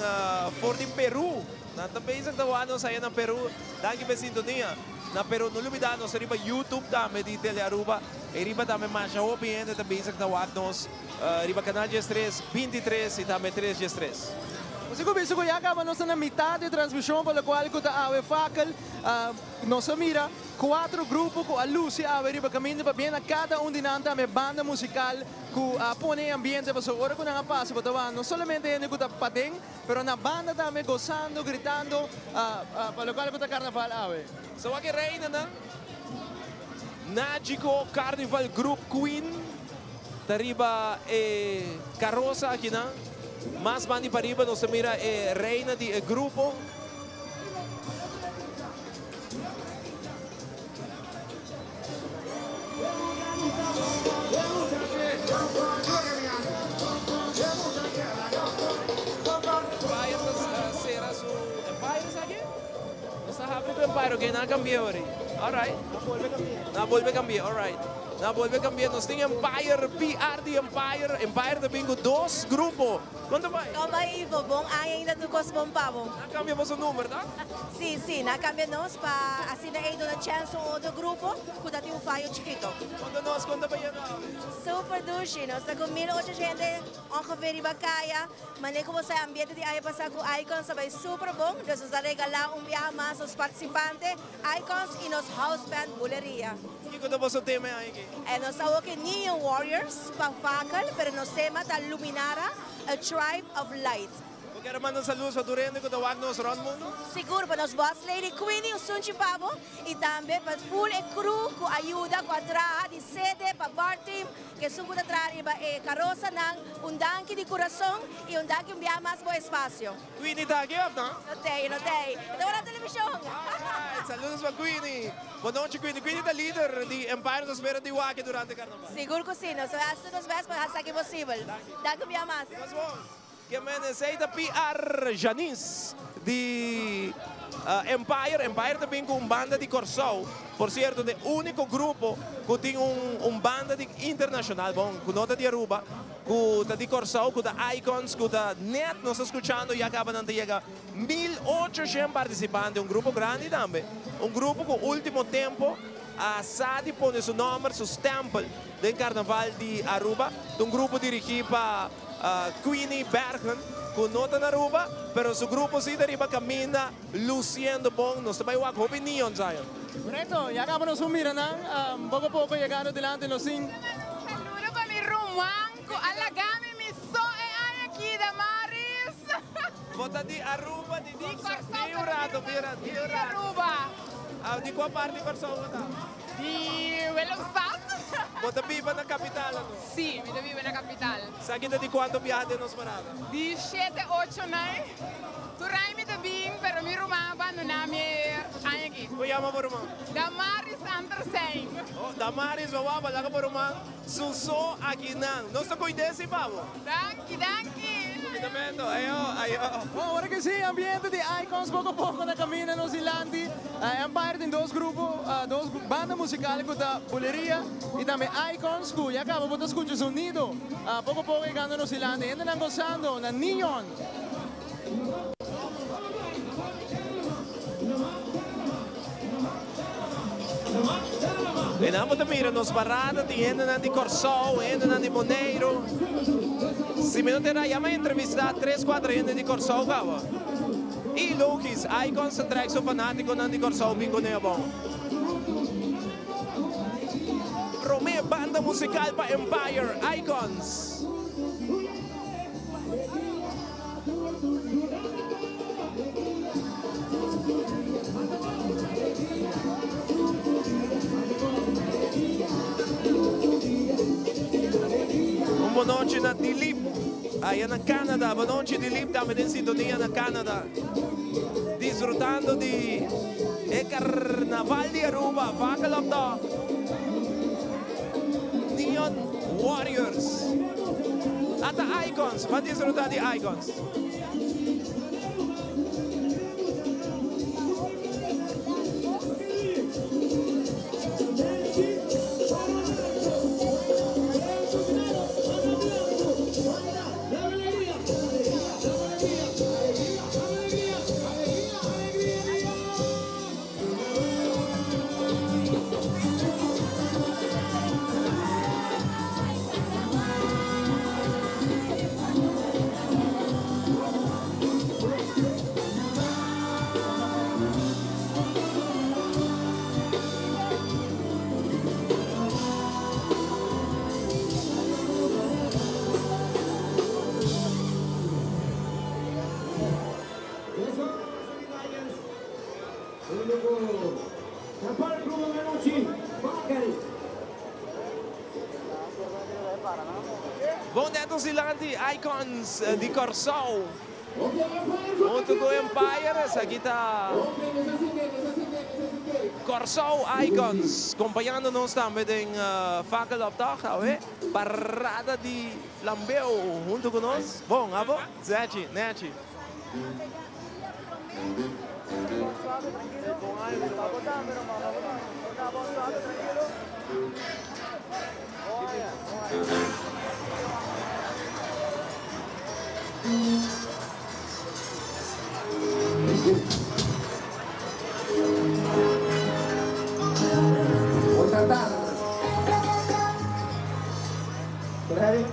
Speaker 2: for di Peru. Nan ta bezig ta wak nos aya na Peru. Danki pa e sintonia. Na Peru, no lubida nos ta riba YouTube tambe di Telearuba. E riba tambe masha hopi hende ta bezig ta wak nos riba Canal 13, 23 y tambe 3 13.
Speaker 1: Nos a cuminsa cu ya caba nos ta na mitad di transmision pa locual cu ta awe fakkel. Nos a mira cuatro grupo cu a luci awe riba caminda pabia na cada un di nan tambe banda musical cu a pone e ambiente pasobra ora cu nan a pasa bo ta wak no solamente hende cu ta paden pero na banda tambe gozando, gritando pa locual cu ta carnaval awe.
Speaker 2: Sa wak e reinanan Nagico Carnival Group Queen ta riba e carosa akinan. Mas bandi pariba nos ta mira e reina di e grupo. Empire ta cera su Empire esaki? Nos ta habri cu Empire, ok, nan a cambia ori. Alright. Nan a bolbe cambia, alright. Nan a bolbe cambia. Nos tin Empire, PR di Empire. Empire ta bin cu dos grupo. Con ta bay?
Speaker 19: Con bay Ivo, bon aña ainda tur cos bon pa bo.
Speaker 2: Nan a cambia boso number, ta?
Speaker 19: Si, si, nan a cambia nos pa asina ey duna chance un otro grupo cu ta tin un fayo chikito.
Speaker 2: Conta nos con ta bayendo awe.
Speaker 19: Super dushi, nos ta cu 1800 hende ongeveer riba caya. Manera cu bo sa e ambiente di aña pasa cu Icons ta bay super bon, dus nos a regala un biaha mas nos participante Icons y nos house band Buleria.
Speaker 2: Kico ta boso tema e aña aki?
Speaker 19: E nos ta hoki Neon Warriors pa Fakel, pero nos tema ta Luminara, a tribe of light.
Speaker 2: Bo kier a manda saludos pa tur hende cu ta wak nos rond mundo?
Speaker 19: Sigur, pa nos boss lady Queenie un sunchi pa bo y tambe pa full e crew cu a yuda cu a traha di sede pa bar team, Kesun ku ta traha riba e karosanan, un danki di kurason i un danki un biaha mas bo espasio.
Speaker 2: Queenie ta aki of no?
Speaker 19: No tei, no tei. E ta wak na televishon.
Speaker 2: Alright, saludos pa Queenie. Bon nochi Queenie. Queenie ta lider di Empire, nos spera di wak durante karnaval.
Speaker 19: Sigur ku si. Nos ta hasi nos best pa hasi esaki posibel. Danki un biaha mas.
Speaker 2: Nos bon. Ke men esei ta PR Janice di Empire. Empire ta bin ku un banda di Kòrsou. Por sierto ta e úniko grupo ku tin un un banda di internashonal, bon, ku no ta di Aruba, ku ta di Kòrsou, ku ta Icons, ku ta nèt nos ta skuchando ya kaba nan ta yega 1800 partisipante, un grupo grandi tambe. Un grupo ku último tempo a sa di pone su nòmber, su stèmpel den karnaval di Aruba. Ta un grupo dirigí pa. Queenie Bergen cu no ta na Aruba, pero su grupo si ta riba caminda luciendo bon. Nos ta bay wak hopi neon Zion.
Speaker 1: Correcto, ya caba nos por mira nan poco a poco yegando dilanti nos tin.
Speaker 9: Saludo pa mi ruman cu a laga mi mi so e aña aki, Damaris.
Speaker 2: Bo ta di Aruba, di
Speaker 9: Di
Speaker 2: Corsou?
Speaker 9: Corsou,
Speaker 2: Di un rato, di un rato,
Speaker 9: di Aruba.
Speaker 2: Di cua parti di Corsou bo ta?
Speaker 9: Di Willemstad.
Speaker 2: Bo ta biba na capital anto?
Speaker 9: Si, mi ta biba na capital.
Speaker 2: Esaki ta di cuanto biaha den nos parada?
Speaker 9: Di shete, ocho, nai. Tur aña mi ta bin, pero mi ruman a bandona mi e aña aki.
Speaker 2: Con yama bo ruman?
Speaker 9: Damaris Antersein.
Speaker 2: Oh, Damaris, bo waba laga bo ruman su so aki nan. Nos ta cuid'é si pa bo.
Speaker 9: Danki, danki.
Speaker 2: Cuidamento, ayo, ayo.
Speaker 1: Bon, ora cu si ambiente di Icons poco poco na caminda nos dilanti. Empire tin dos grupo, dos banda musical cu ta Buleria y tambe Icons cu ya caba bo ta scucha zonido poco poco yegando nos dilanti. Hendenan gozando na Neon.
Speaker 2: Einan bo ta mira nos parada tin hendenan di Kòrsou, hendenan di Boneiru. Si mi no ta erá ya mi a entrevistá tres kuater hende di Kòrsou kaba. I logis, Icons ta trèk su fanátikonan di Kòrsou bin kuné abou. Promé banda musikal pa Empire, Icons. Un bonochi na Dilip aya na Canada. Bonochi Dilip tambe den sintonia na Canada. Disfrutando di e carnaval di Aruba. Vakel op top. Neon Warriors. Ata Icons. Ban disfruta di Icons. Bon net nos dilanti Icons di Kòrsou huntu ku Empire. Esaki ta Kòrsou Icons kompañando nos tambe den Fakkeloptocht awe. Parada di flambeu huntu ku nos. Bon abo Zechi, Nechi.
Speaker 11: Voy a tratar. Ready?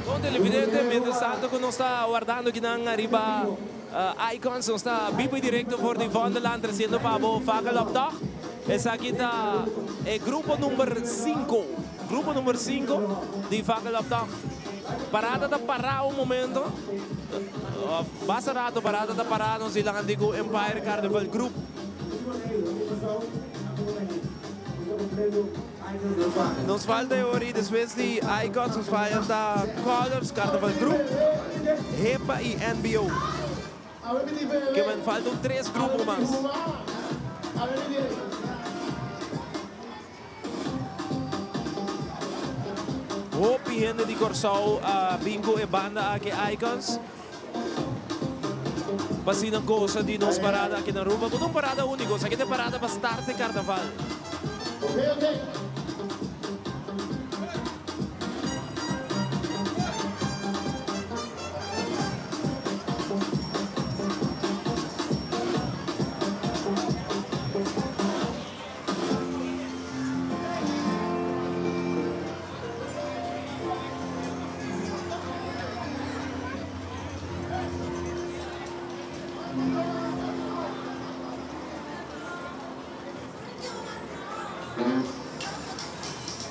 Speaker 2: Bon televidente, mientras tanto cu nos ta wardando kinan ariba Icons, nos ta bibo y directo for di Vondelland treciendo pa bo Fakkeloptocht. Esaki ta e grupo number cinco, grupo number cinco di Fakkeloptocht. Parada ta para un momento, of basta rato parada ta para nos dilanti cu Empire Carnival Group. Nos falta e ora y despues di Icons nos falta Colors, Carnival Group, Hepa y NBO. Ke men falta un tres grupo mas. Hopi hende di Corsou a bin cu e banda aki Icons. Pa asina goza di nos parada aki na Aruba. Cu ta un parada unico. Esaki ta e parada pa start e carnaval.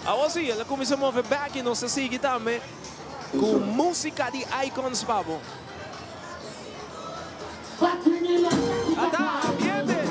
Speaker 2: Awor si, el a cuminsa move bek y nos ta sigui tambe cu musica di Icons pa bo. Ata, ambiente!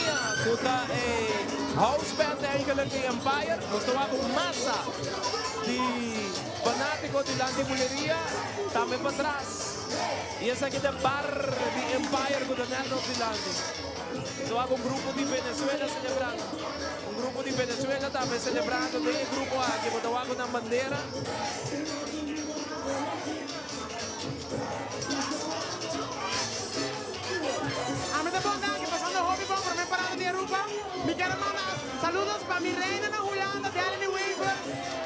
Speaker 2: Buleria, ku ta e house band eigenlijk di Empire. Nos ta wak un masa di fanátiko dilanti Buleria, tambe patras. I esaki ta e bar di Empire ku ta nèt nos dilanti. Nos ta wak un grupo di Venezuela selebrando. Un grupo di Venezuela tambe selebrando den e grupo aki. Bo ta wak ku nan bandera.
Speaker 10: Ami ta bon danki, pasando hopi bon prome parada di Aruba. Mi kier a manda saludos pa mi reina na Hulanda, Delany Wever.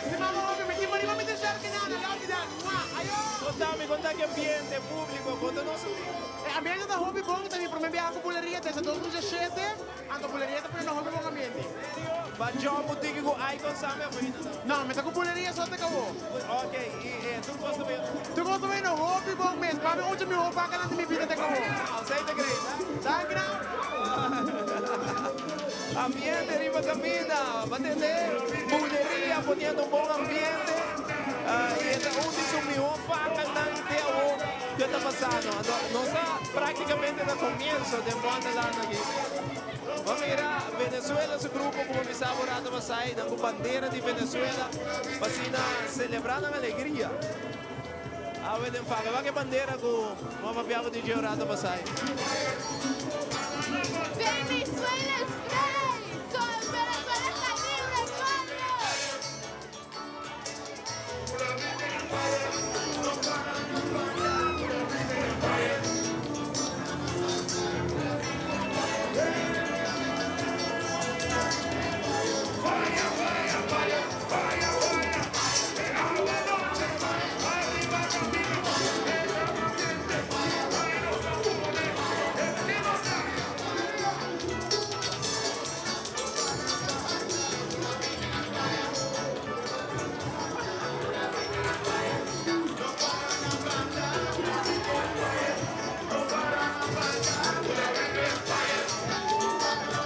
Speaker 10: Stima bo hopi, mi tin bo riba mi t-shirt kinana, love you Del. Mua, ayo!
Speaker 2: Conta mi con ta ki ambiente, publico, con ta nos ambiente?
Speaker 10: E ambiente ta hopi bon, ta mi prome biaha cu Buleria desde 2007, anto Buleria ta pone hopi bon ambiente.
Speaker 2: Serio? Ba John Boutique cu Icon Sammy of ainda ta?
Speaker 10: No, mi ta cu Buleria so te cabo.
Speaker 2: Ok, y tur cos ta bay?
Speaker 10: Tur cos ta bay no hopi bon mes, papi un dje miho vacanan di mi bida te cabo.
Speaker 2: Ausei ta great, ha?
Speaker 10: Danki nan.
Speaker 2: Ambiente riba caminda, ba tende Buleria poniendo un bon ambiente y e ta un di su miho vacanan te awo cu e ta pasando. Anto nos ta practicamente na comienzo den Wonderland aki. Bo mira Venezuela su grupo como mi sa bo rato pasai nan cu bandera di Venezuela pa asina celebra nan alegria. Awe den faga wak e bandera cu bo a papia bo DJ un rato pasai.
Speaker 12: Venezuela es vrij! Venezuela sta libre, coño!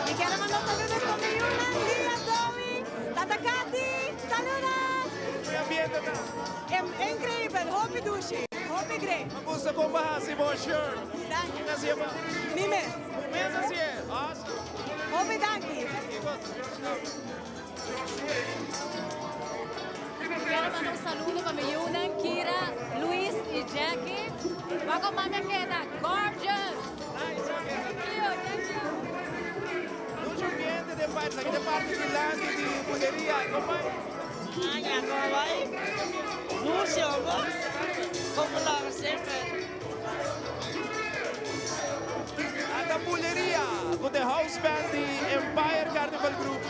Speaker 9: Mi kier a manda un saludo pa mi yunan, Lia, Zoe, Tata Cathy, saludos!
Speaker 2: Cu e ambiente ta?
Speaker 9: Increibel, hopi dushi, hopi great.
Speaker 2: Mi gusta con bo haci bo shirt.
Speaker 9: Danki.
Speaker 2: Ken haci'e pa?
Speaker 9: Mi mes.
Speaker 2: Bo mes haci'e? Awesome.
Speaker 9: Hopi danki.
Speaker 20: Quiero manda un saludo pa mi yunan Kira, Luis y Jackie. Wak con mami a keda gorgeous!
Speaker 2: Nice,
Speaker 20: Thank you, thank you.
Speaker 2: Mucho ambiente den parti, aki den parti dilanti di Buleria. Con bai?
Speaker 8: Aña, con bai? Lucio, bo? Popular semper.
Speaker 2: Ata Buleria cu the house band di Empire Carnival Group.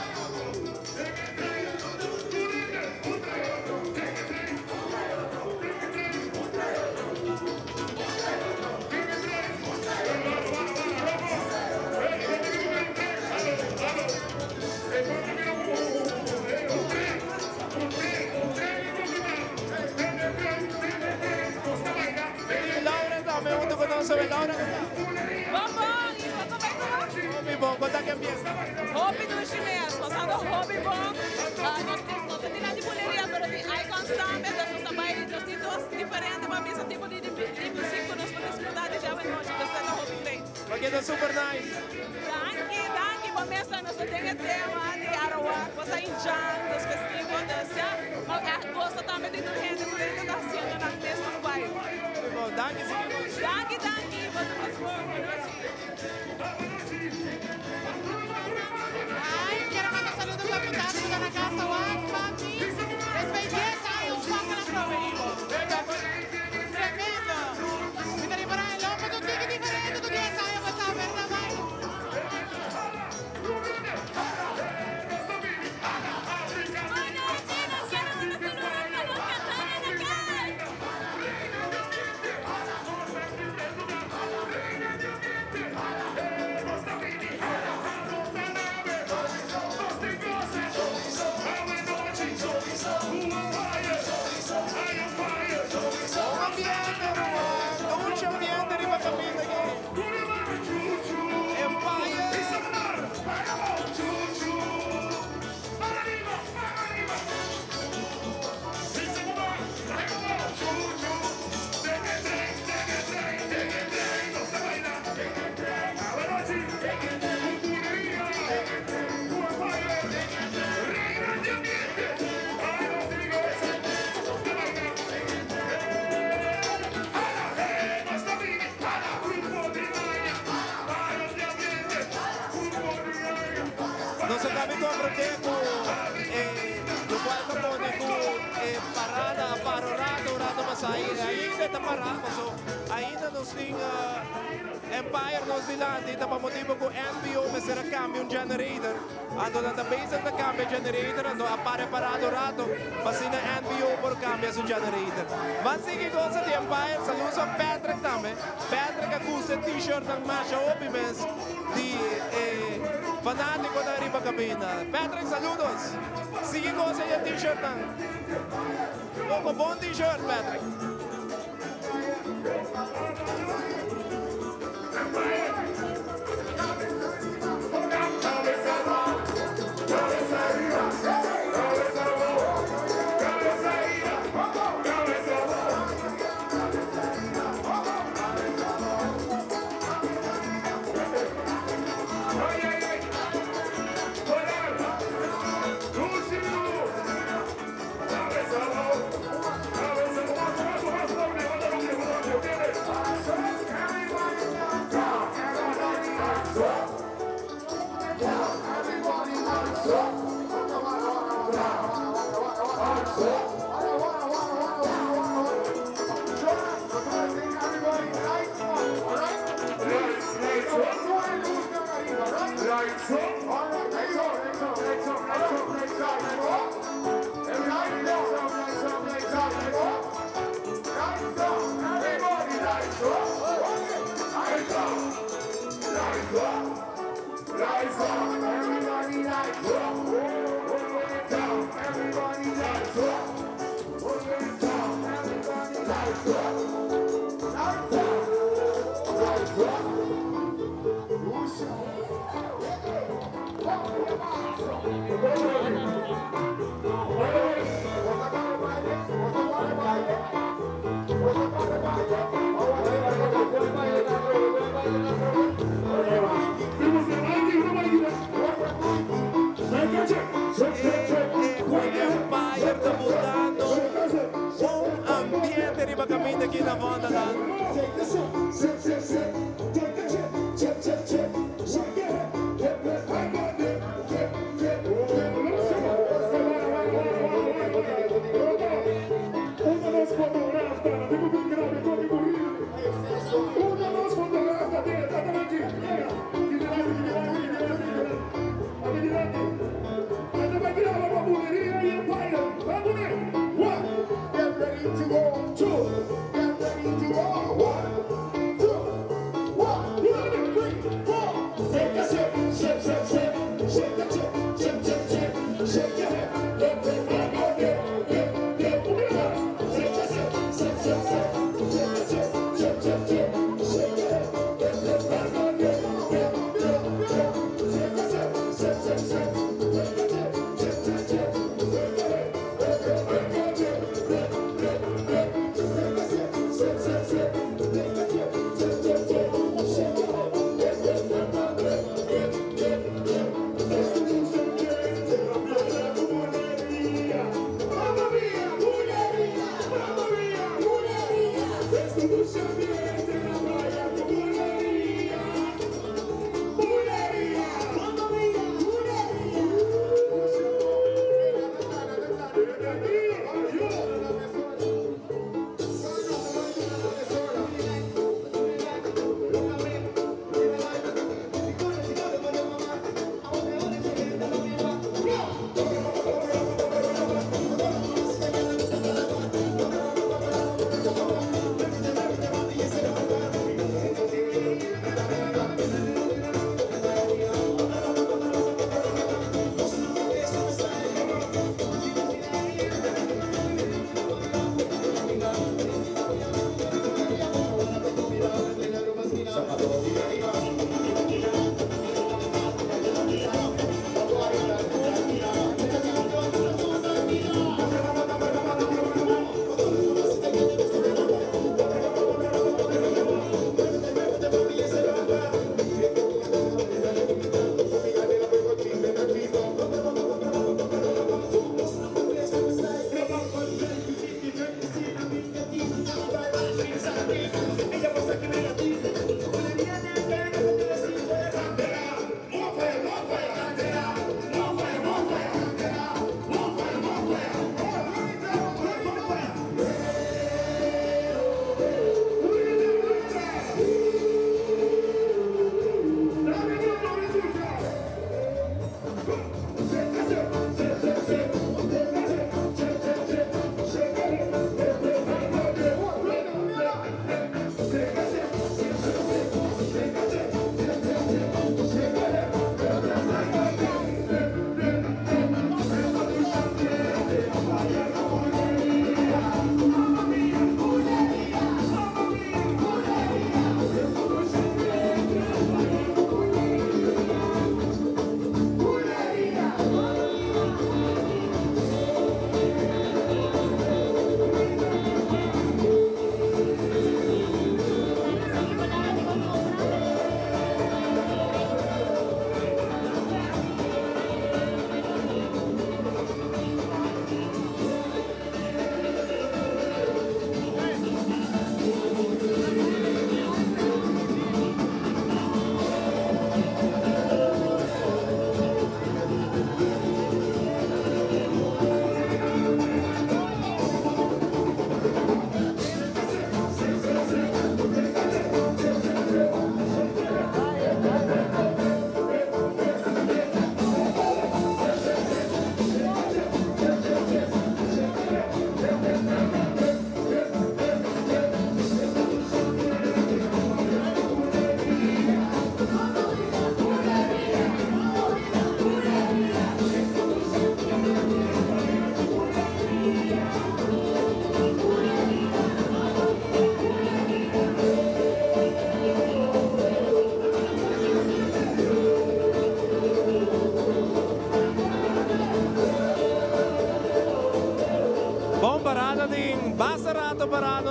Speaker 2: Laura tambe hunto cu nos. Laura, con ta?
Speaker 9: Bon bon, y bo con bay como?
Speaker 2: Hopi bon, con ta ki ambiente?
Speaker 9: Hopi dushi mes, pasando hopi bon. Nos tin, nos ta tira di buleria pero tin icons tambe, dus nos ta bay, nos tin dos diferente pa misa tipo di di music cu nos por disfruta di djawe nochi, dus ta hopi great.
Speaker 2: Bo keda super nice.
Speaker 9: Danki, danki, bo mes ta nos ta den e tema di Arawak, bo sa hinchando, nos festivo, dus ya, bo a gosa tambe di tur hende ku hende ta hasiendo nan mes tur bai.
Speaker 2: Bon, danki sigui bon.
Speaker 9: Danki, danki, bo ta mas bon, bonochi.
Speaker 10: Ay, quiero mandar saludos pa mi tata ku ta na casa wak, papi. Despues dies aña un paka na probe hijo. Tremendo. Mi ta ripara e loco ta un tiki diferente cu dies aña pasa, verdad Mike?
Speaker 2: Nos a caba di comprende cu e locual ta pone cu e parada a para un rato, un rato mas ainda ainda ta para, paso ainda nos tin Empire nos dilanti, ta pa motibo cu NPO mester a cambia un generator, anto nan ta bezig ta cambia generator, anto a para e parada un rato pa asina NPO por cambia su generator. Ban sigui gosa di Empire, saludos pa Patrick tambe. Patrick a gusta e t-shirtnan masha hopi mes di e fanaticonan riba caminda. Patrick saludos! Sigui gosa di e t-shirtnan. Poco bon t-shirt Patrick. Empire ta botando un ambiente riba caminda aki na Vondellaan.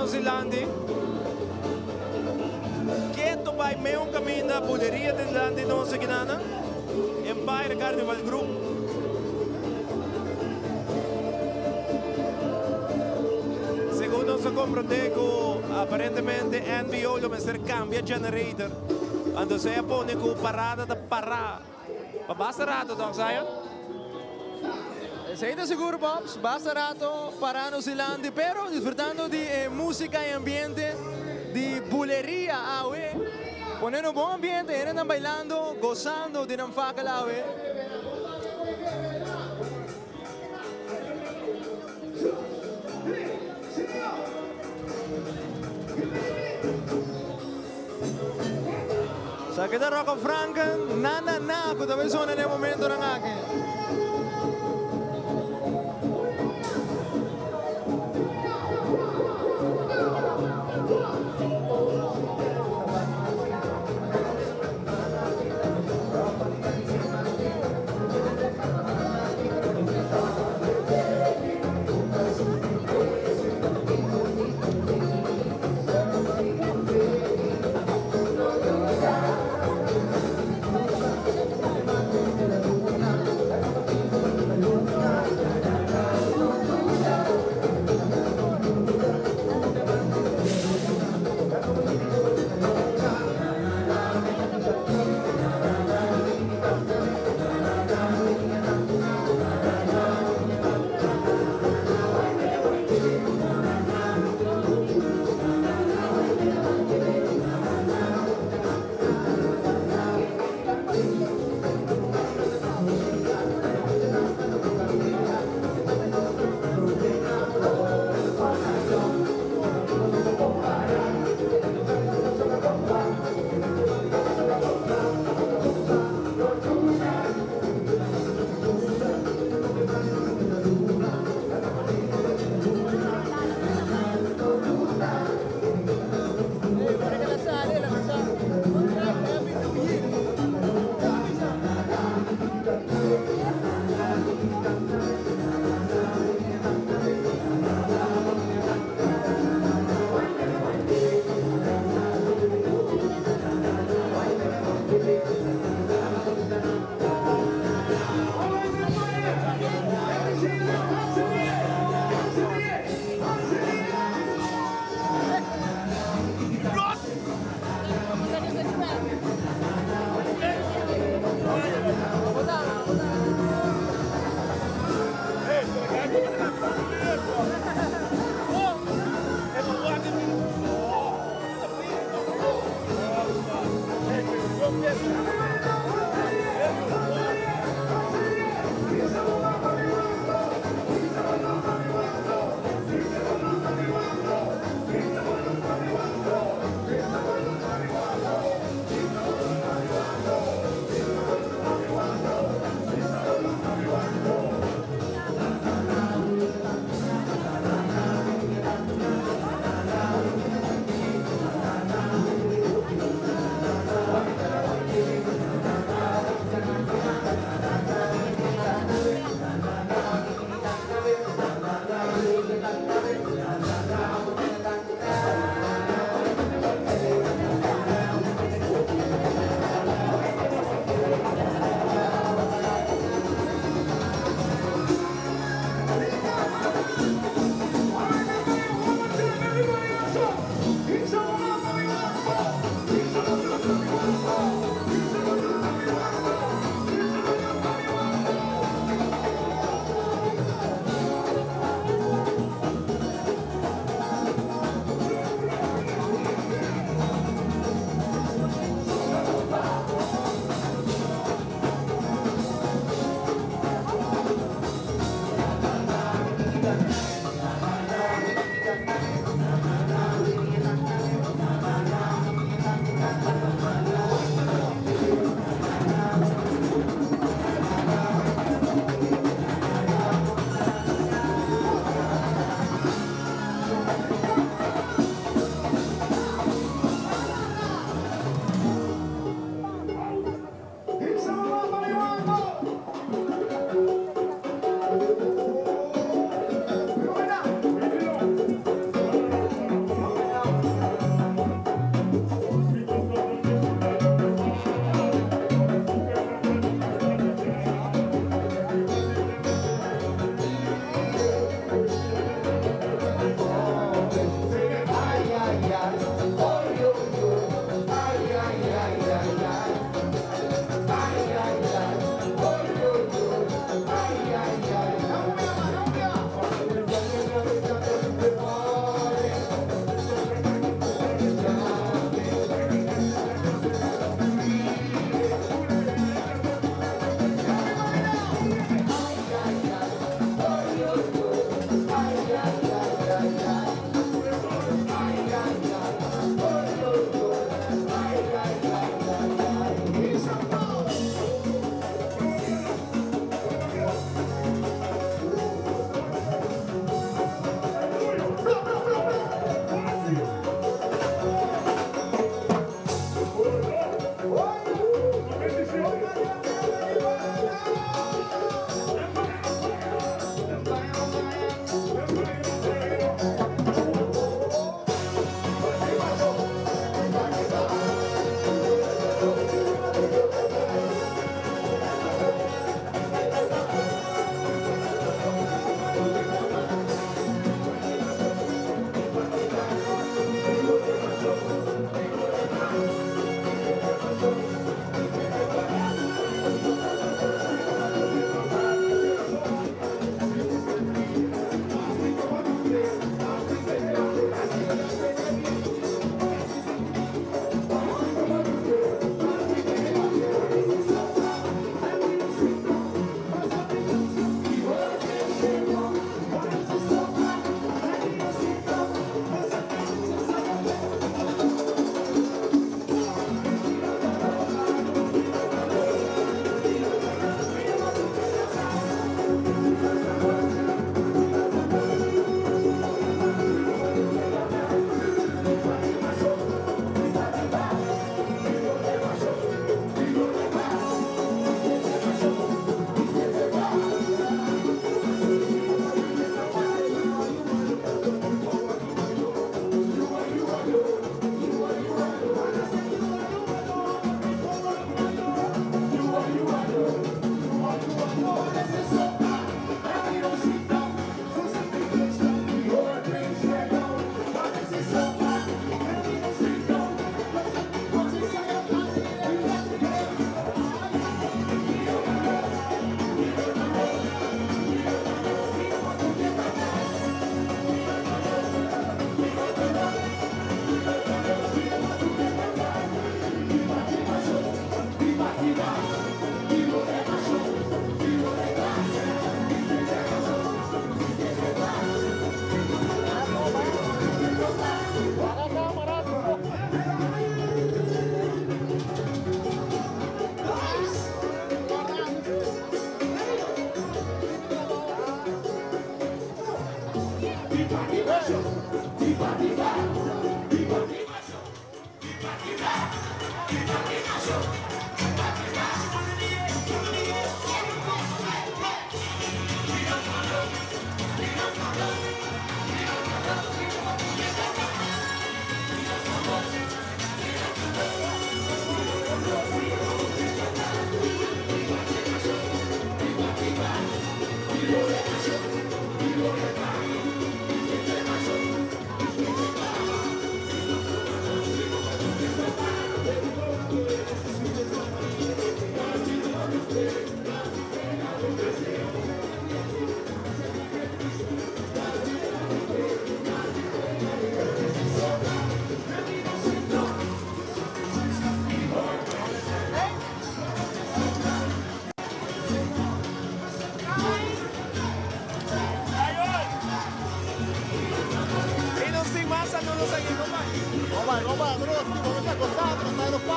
Speaker 2: nos dilanti. Keto bai meun caminda, buleria ta dilanti nos akinana. Empire Carnival Group. Segun nos a comprende cu aparentemente NBO lo mester cambia generator. Anto esey a pone cu parada ta para pa basta rato toch Zion?
Speaker 1: Esey ta sigur Bobs, basta rato para nos dilanti pero disfrutando di e musica y ambiente di buleria awe. Poniendo un bon ambiente, hendenan bailando, gozando di nan fakel awe. Esaki ta Rocco Franken, na na na, cu ta bay zona den e momentonan aki.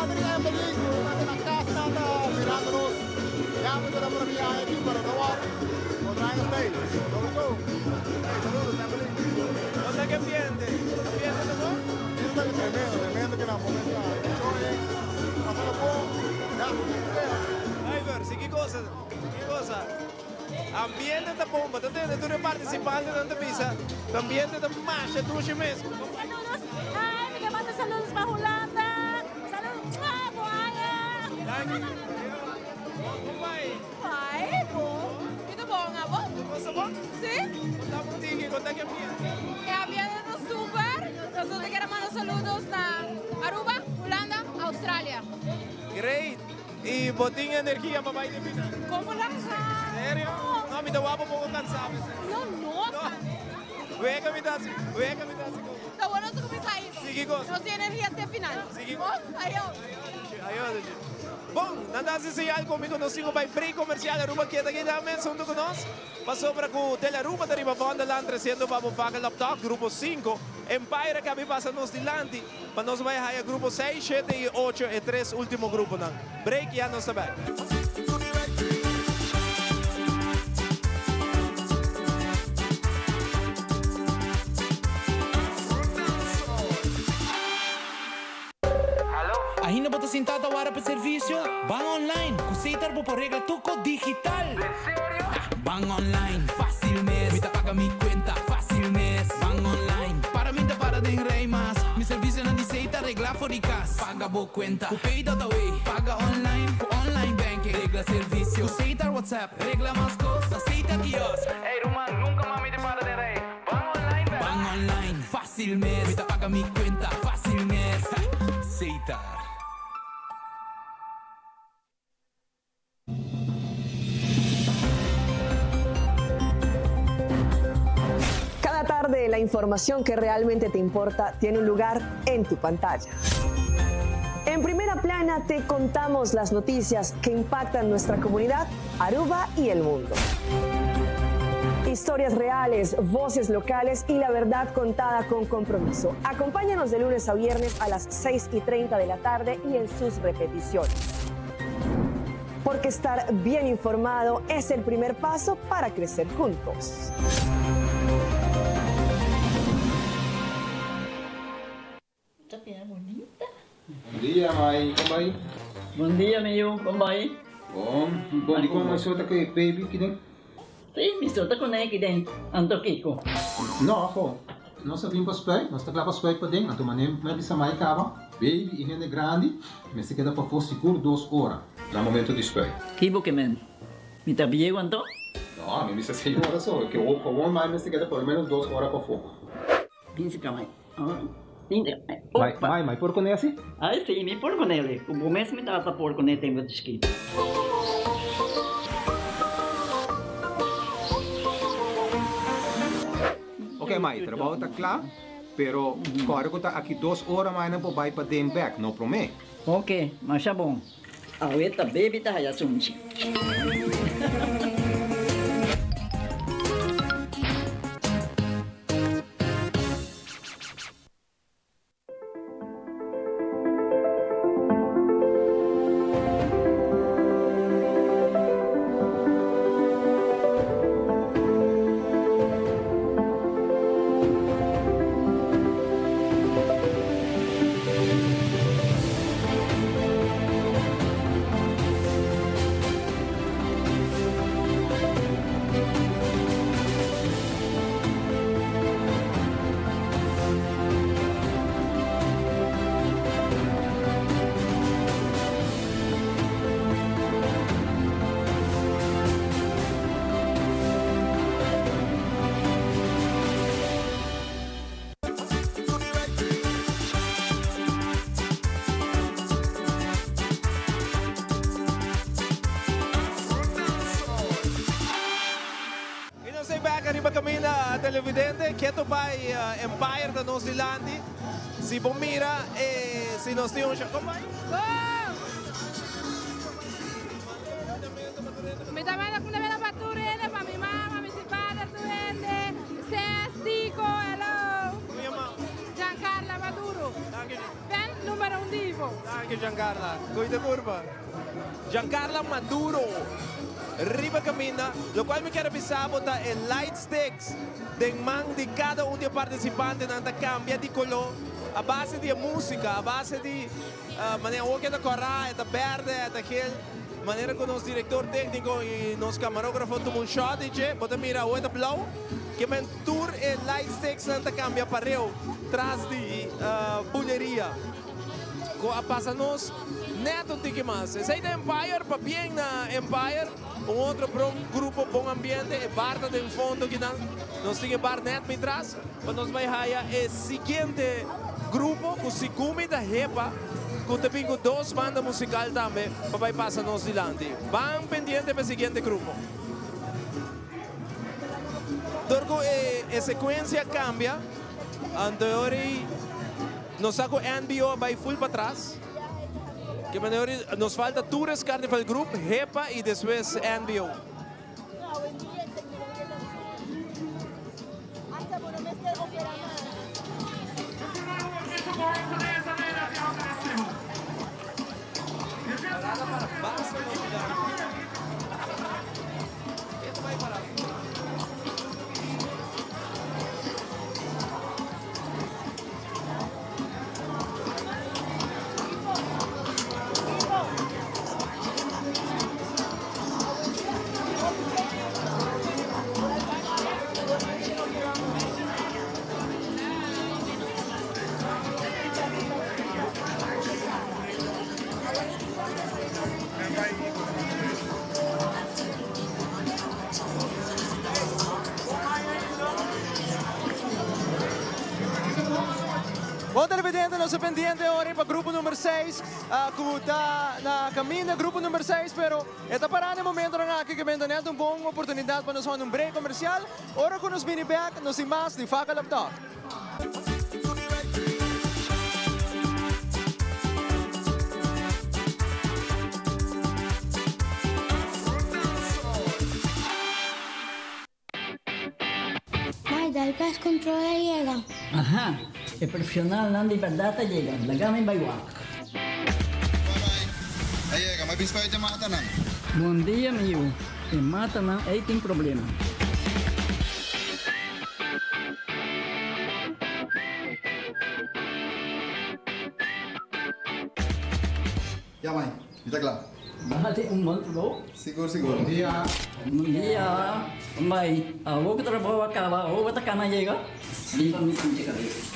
Speaker 11: Tambe di Emily, ku ta na kas nan ta mirando nos. Ya mi ta por biaha aki, pero no worry. Otro aña nos ta ei. Sowieso. Hey, saludos, Emily.
Speaker 2: Nos ta ke ambiente? Ambiente ta bon?
Speaker 11: Ambiente ta tremendo, tremendo ke nan momento ta enjoying, pasando bon. Ya,
Speaker 2: Iver, sigui gosa, sigui gosa. Ambiente ta bon, bo ta tende tur e participantenan ta bisa cu ambiente ta masha dushi mes.
Speaker 9: Saludos, ay mi ta manda saludos pa Hulanda, saludos mua bo aña.
Speaker 2: Danki. Con bai?
Speaker 9: Bai bon, mi ta bon abo?
Speaker 2: Tur cos ta bon?
Speaker 9: Si.
Speaker 2: Con ta bo tiki, con ta ki ambiente?
Speaker 9: E ambiente ta super, nos ta kere manda saludos na Aruba, Hulanda, Australia.
Speaker 2: Great. Y bo tin energia pa bay den final?
Speaker 9: Como la sa?
Speaker 2: Serio? No, mi ta wak bo poco cansa mester.
Speaker 9: No, no.
Speaker 2: No. Wega mi ta haci, wega mi ta haci con.
Speaker 9: Ta bueno nos ta cuminsa ahi.
Speaker 2: Sigui goza.
Speaker 9: Nos tin energia te final.
Speaker 2: Sigui goza.
Speaker 9: Ayo.
Speaker 2: Ayo, ayo. Bon, nan ta haci señal cu mi cu nos tin cu bay break comercial. Aruba keda aki nan mes hunto cu nos. Pasobra cu Telaruba ta riba Vondelland treciendo pa bo Vaca Laptop, Grupo 5. Empire a cabi pasa nos dilanti. Pa nos bai haya grupo seis, shete y ocho e tres ultimo gruponan. Break ya nos ta bek.
Speaker 17: Ainda bo ta sinta ta wara pa servicio? Ban online cu Setar bo por regla tuco digital! Ban online, facil mes, mi ta paga mi cuenta facil mes. Ban online, para mi ta para den rij mas. Mi servicionan di Setar regla for di cas. Paga bo cuenta cu Pay.awe, paga online cu online banking. Regla servicio cu Setar WhatsApp, regla mas cos na Setar kiosk. Ey ruman, nunca mas mi ta para den rij. Ban online bek. Ban online, facil mes, mi ta paga mi cuenta facil mes. Setar.
Speaker 21: Cada tarde la información que realmente te importa tiene un lugar en tu pantalla. En primera plana te contamos las noticias que impactan nuestra comunidad, Aruba y el mundo. Historias reales, voces locales y la verdad contada con compromiso. Acompáñanos de lunes a viernes a las 6 y 30 de la tarde y en sus repeticiones. Porque estar bien informado es el primer paso para crecer juntos.
Speaker 16: Bon dia, mai. Kon bai?
Speaker 15: Bon dia, mi yu. Kon bai?
Speaker 16: Bon. Bon, dikon mai so ta ku e baby kiden?
Speaker 15: Sí, mi so ta kuné kiden. Anto kiko?
Speaker 16: No, afo. Nos a bin pa spuit. Nos ta kla pa spuit paden. Anto manera mi a bisa mai kaba, baby i hende grandi mester keda pafó sigur dos ora na momento di spuit.
Speaker 15: Ki bo ke men? Mi ta bieu anto?
Speaker 16: No, ami bisa seis ora so. Ke gewoon mai mester keda por lo menos dos ora pafó.
Speaker 15: Binse ka mai. Opa.
Speaker 16: Mai, mai por kuné asi?
Speaker 15: Ai si, mi por kuné li. Ku bo mes mi tata por kuné tempu di chikitu.
Speaker 16: Ok mai, trabou ta kla, pero kòrda ku ta aki dos ora mai nan por bai paden bèk, no promé.
Speaker 15: Ok, masha bon. Awe ta baby ta haya sunchi.
Speaker 2: Y nos ta bek ariba caminda televidente, keto bay Empire ta nos dilanti, si bo mira e si nos tin un show, con bay?
Speaker 9: Mi ta manda cumpleaños pa tur hende, pa mi mama, mi pader, tur hende, Cés, Tico, hello.
Speaker 2: Con mi yama?
Speaker 9: Giancarla Maduro.
Speaker 2: Danki.
Speaker 9: Fan numero un di bo.
Speaker 2: Danki. Giancarla. Cuida curva. Giancarla Maduro. Riba caminda. Locual mi kier a bisa bo ta e light sticks den man di cada un di e participantenan ta cambia di color a base di e musica, a base di manera awor cu e ta cora, e ta berde, e ta geel. Manera cu nos director tecnico y nos camarografo tuma un shot di dje, bo ta mira awor e ta blauw. Ke men tur e light sticksnan ta cambia pareu tras di buleria cu a pasa nos net un tiki mas. Esey ta Empire, pabien na Empire, un otro bron grupo bon ambiente. E bar ta den fondo kinan, nos tin e bar net mi tras pa nos bay haya e siguiente grupo cu segun mi ta hepa cu ta bin cu dos banda musical tambe pa bay pasa nos dilanti. Ban pendiente pa e siguiente grupo. Dor cu e secuencia cambia, anto e ora ey nos sa cu NBO a bay full patras. Ke manera ora ey nos falta Tourist Carnival Group, HEPA y despues NBO.
Speaker 1: Bon televidente, nos ta pendiente ora pa grupo number 6 cu ta na caminda grupo number 6, pero e ta para na e momentonan aki cu benta net un bon oportunidad pa nos manda un break comercial. Ora cu nos bini bek, nos tin mas di Faca Love Talk.
Speaker 3: Mai, dal pest control a yega.
Speaker 15: Aha, e profesionalnan di berdad a yega, laga mi bai wak.
Speaker 22: A yega, mi bispa e matanan.
Speaker 15: Bon dia mi yu, e matanan ei tin problema.
Speaker 22: Ya mai, mi ta kla.
Speaker 15: Bati un bon trabou.
Speaker 22: Sigur sigur. Bon dia.
Speaker 15: Bon dia. Mai, awor ku trabou a kaba, awor bo ta kana yega? Limpa mi sinti kabes.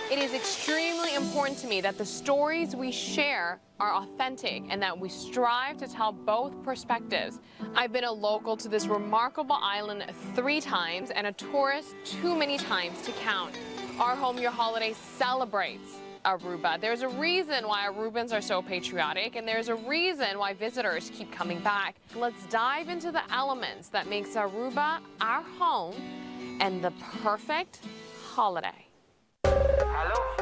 Speaker 23: It is extremely important to me that the stories we share are authentic and that we strive to tell both perspectives. I've been a local to this remarkable island three times and a tourist too many times to count. Our Home Your Holiday celebrates Aruba. There's a reason why Arubans are so patriotic, and there's a reason why visitors keep coming back. Let's dive into the elements that makes Aruba our home and the perfect holiday.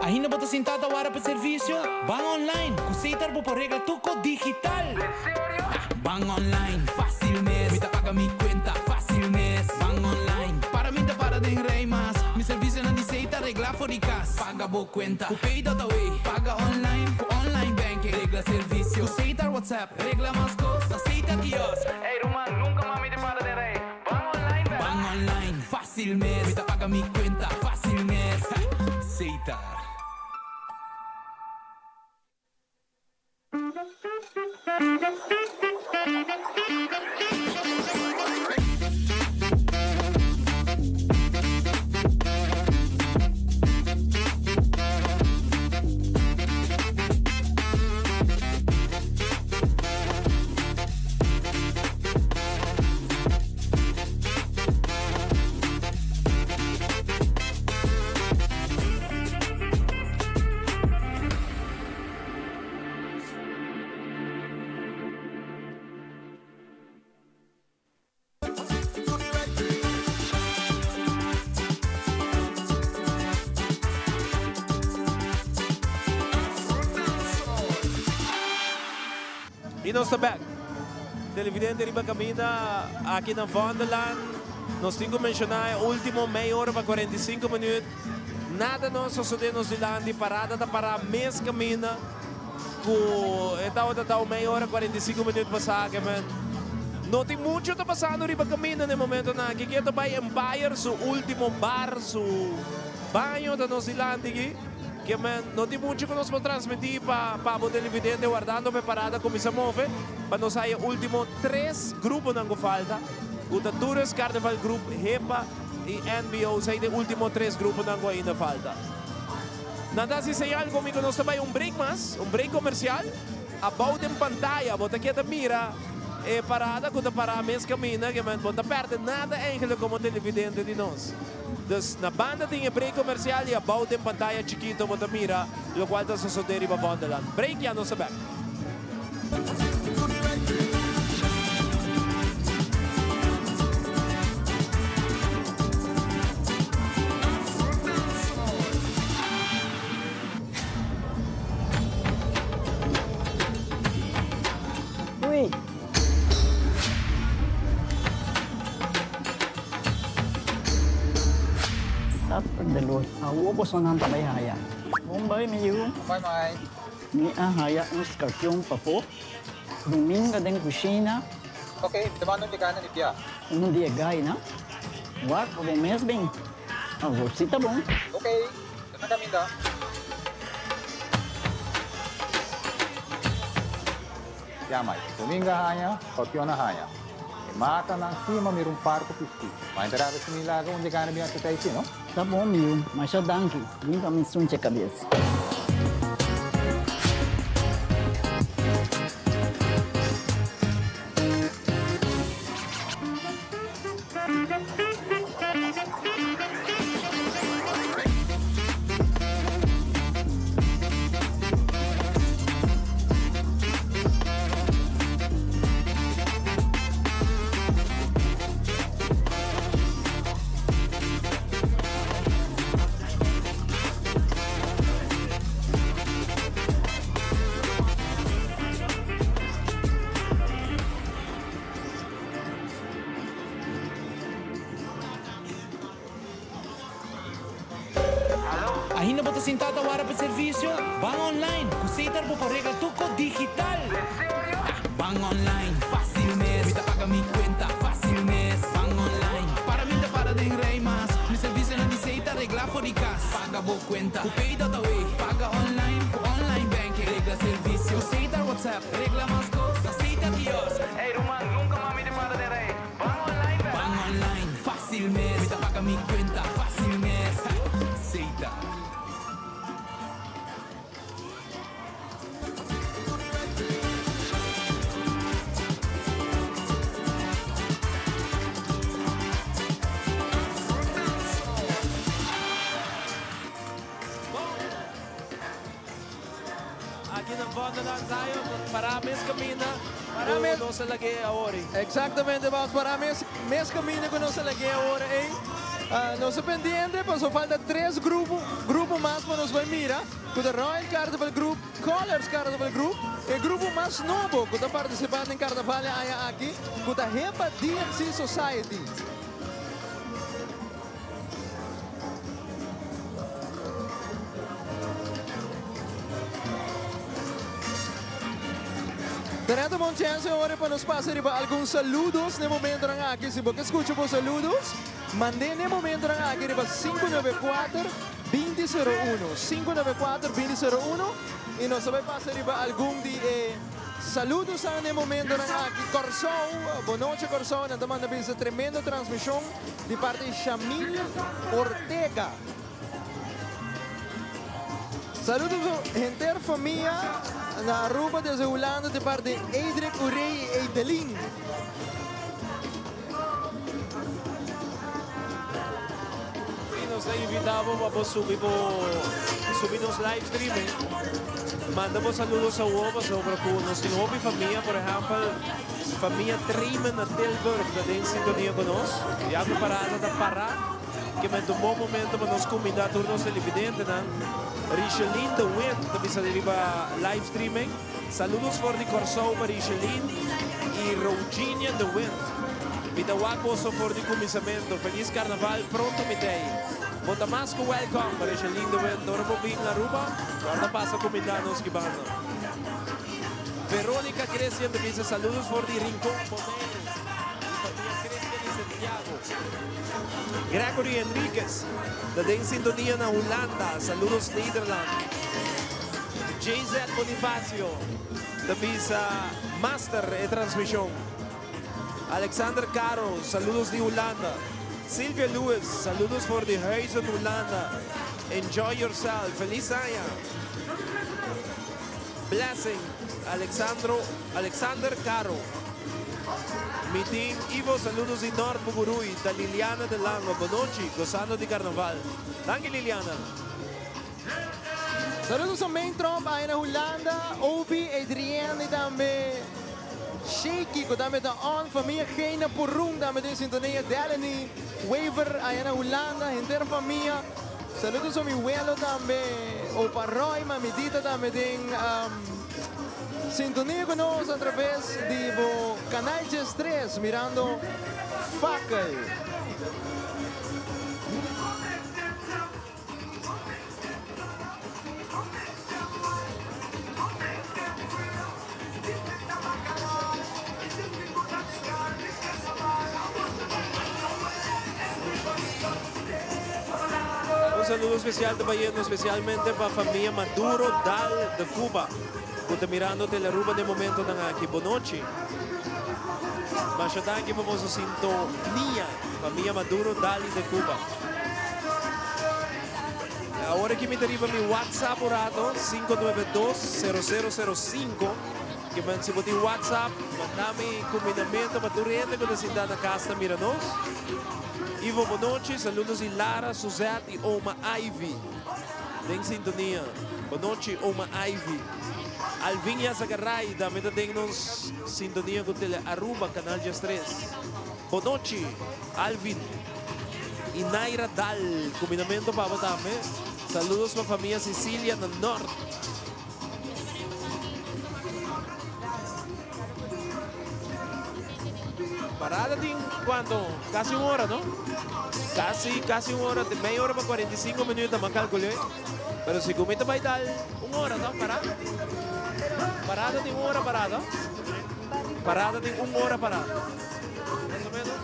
Speaker 17: Ainda bo ta sinta ta wara pa servicio? Ban online! Cu Setar bo por regla tur cos digital! Den serio? Ban online, facil mes! Mi ta paga mi cuenta, facil mes! Ban online, para mi ta para den rij mas! Mi servicionan di Setar regla for di cas! Paga bo cuenta cu Pay.awe! Paga online cu online banking! Regla servicio cu Setar WhatsApp! Regla mas cos na Setar kiosk! Ey ruman, nunca mas mi ta para den rij! Ban online bek! Ban online, facil mes! Mi ta paga mi cuenta, facil mes! Setar.
Speaker 2: Y nos ta bek. Televidente riba caminda aki na Vondellaan. Nos tin ku menshoná e último mei ora pa 45 minüt. Nada no a sosodé nos dilanti. Parada ta pará mes kaminda ku e tabata ta un mei ora 45 minüt pasá. Ke men no tin muchu ta pasando riba kaminda na e momentonan aki. Ke ta bai Empire su último bar, su baño ta nos dilanti aki. Ke men no tin muchu ku nos por transmití pa pa bo televidente wardando pa e parada kuminsá move pa nos haya e último tres gruponan ku falta ku ta Tourist Carnival Group, HEPA i NBO. Esei ta e último tres gruponan ku ainda falta. Nan ta hasi señal ku mi ku nos ta bai un break mas, un break komersial. Abou den pantaya bo ta keda mira e parada ku ta pará mes kaminda ke men bo no ta pèrdè nada eigenlijk komo televidente di nos. Dus na banda tin e break comercial y abao den pantaya chikito bo ta mira locual ta sosode riba Vondelland. Break ya nos ta bek.
Speaker 15: Uy! Saper de lus, awor bosonan ta bai haya. Bon bai, mi yu.
Speaker 16: Bai, mai.
Speaker 15: Mi a haya un skarpion pafó, ruminga den kushina.
Speaker 16: Ok, mi ta manda un di gana di bia.
Speaker 15: Un di e gaina. Wak pa bo mes bin. Awor si ta bon.
Speaker 16: Ok, ta na kaminda. Ya mai, Dominga haña, Scorpion a haña. E matanan sima mira un par cu pisti. Ma enterado si mi laga un degana bin haci tai si, no?
Speaker 15: Ta bon mi yu, masha danki. Bin pa mi sunche cabes.
Speaker 17: Ainda bo ta sintá ta wara pa e servisio? Ban online ku Setar bo por regla tur kos digital! Ban online, fásil mes! Mi ta paga mi kuenta, fásil mes! Ban online, para mi ta para den rei mas! Mi servisionan di Setar reglá for di kas. Paga bo kuenta ku Pay.awe, paga online ku online banking, regla servisio ku Setar WhatsApp, regla mas kos na Setar kiosk. Ey ruman, nunka mas mi ta para den rei! Ban online bek! Ban online, fácil mes! Mi ta paga mi cuenta, fácil mes! Seita.
Speaker 2: Aki na Vondelland Zion, para mes caminda cu nos a lag'é awor ei.
Speaker 1: Exactamente Bas, para mes mes caminda cu nos a lag'é awor ei. Nos ta pendiente pasobra falta tres grupo grupo mas pa nos bai mira cu ta Royal Carnival Group, Colors Carnival Group, e grupo mas nobo cu ta participa den carnaval e aña aki cu ta Hepa DMC Society. Tenendo bon chance ora pa nos pasa riba algun saludos n'e momentonan aki. Si bo ke skucha bo saludos, mand'é n'e momentonan aki riba 594 2001. 594 2001 i nos ta bai pasa riba algun di e saludosnan n'e momentonan aki. Kòrsou, bo nochi Kòrsou, nan ta manda bisa tremendo transmishon. Di parti Shamil Ortega. Saludos su henter famia na Aruba desde Hulanda di parti Edric Urey y Eidelin.
Speaker 2: Sí, nos ta invita bo pa bo subi bo subi nos live streaming. Manda bo saludos awo pasobra cu nos tin hopi famia, por ehempel. Famia Tremen na Tilburg ta den sintonia ku nos. Ya ku parada ta pará, ke men ta un bon momento pa nos kumindá tur nos televidentenan. Richeline de Wit ta bisa di riba live streaming. Saludos for di Kòrsou pa Richeline i Roginia de Wit. Mi ta wak boso for di kuminsamentu. Felis Karnaval pronto mi t'ei. Bo ta mas ku wèlkòm, Richelyn de Windt. Ora bo bin Aruba, kòrda pasa kumindá nos ki banda. Veronica Christian ta bisa saludos for di Rincon, Boneiru. Di famia Christian y Santiago. Gregory Henriquez ta den sintonia na Hulanda. Saludos Nederland. JZ Bonifacio ta bisa master e transmision. Alexander Caro, saludos di Hulanda. Silvia Lewis, saludos for di Huizen, Hulanda. Enjoy yourself. Feliz aña. Blessing, Alexandro, Alexander Caro. Mi tin Ivo, saludos di Nort Buburui. Ta Liliana de Lango. Bonochi, gozando di carnaval. Danki Liliana.
Speaker 1: Saludos a Main Tromp aya na Hulanda, Obi, Adrienne y tambe Shaky cu tambe ta on, famia Geina Purun tambe den sintonia, Delany Wever aya na Hulanda, henter famia. Saludos a mi welo tambe, Opa Roy, Mami Dita tambe den sintonia cu nos a traves di bo Canal 13 mirando Fakkel.
Speaker 2: Un saludo especial ta bayendo especialmente pa famia Maduro Dal de Cuba cu ta mirando Telearuba den momentonan aki. Bonochi. Masha danki pa boso sintonia, famia Maduro Dali de Cuba. Awor aki mi ta riba mi WhatsApp un rato, 592-0005. Ke men si bo tin WhatsApp, manda mi kuminamentu pa tur hende ku ta sinta na kas ta mira nos. Ivo bonochi, saludos di Lara, Suzette i Oma Ivy den sintonia. Bonochi Oma Ivy. Alvin Yazagaray tambe ta den nos sintonia ku Tele Aruba, Canal 13. Bonochi Alvin. Y Naira Dal, cuminamento pa bo tambe. Saludos pa famia Cecilia na Nort. Parada tin cuanto? Casi un hora, no? Casi, casi un hora, media hora pa 45 minuut ta calculé. Pero si cu mi ta bay dal un hora, no? Parada. Parada tin un hora parada. Parada tin un hora parada. Mas o menos.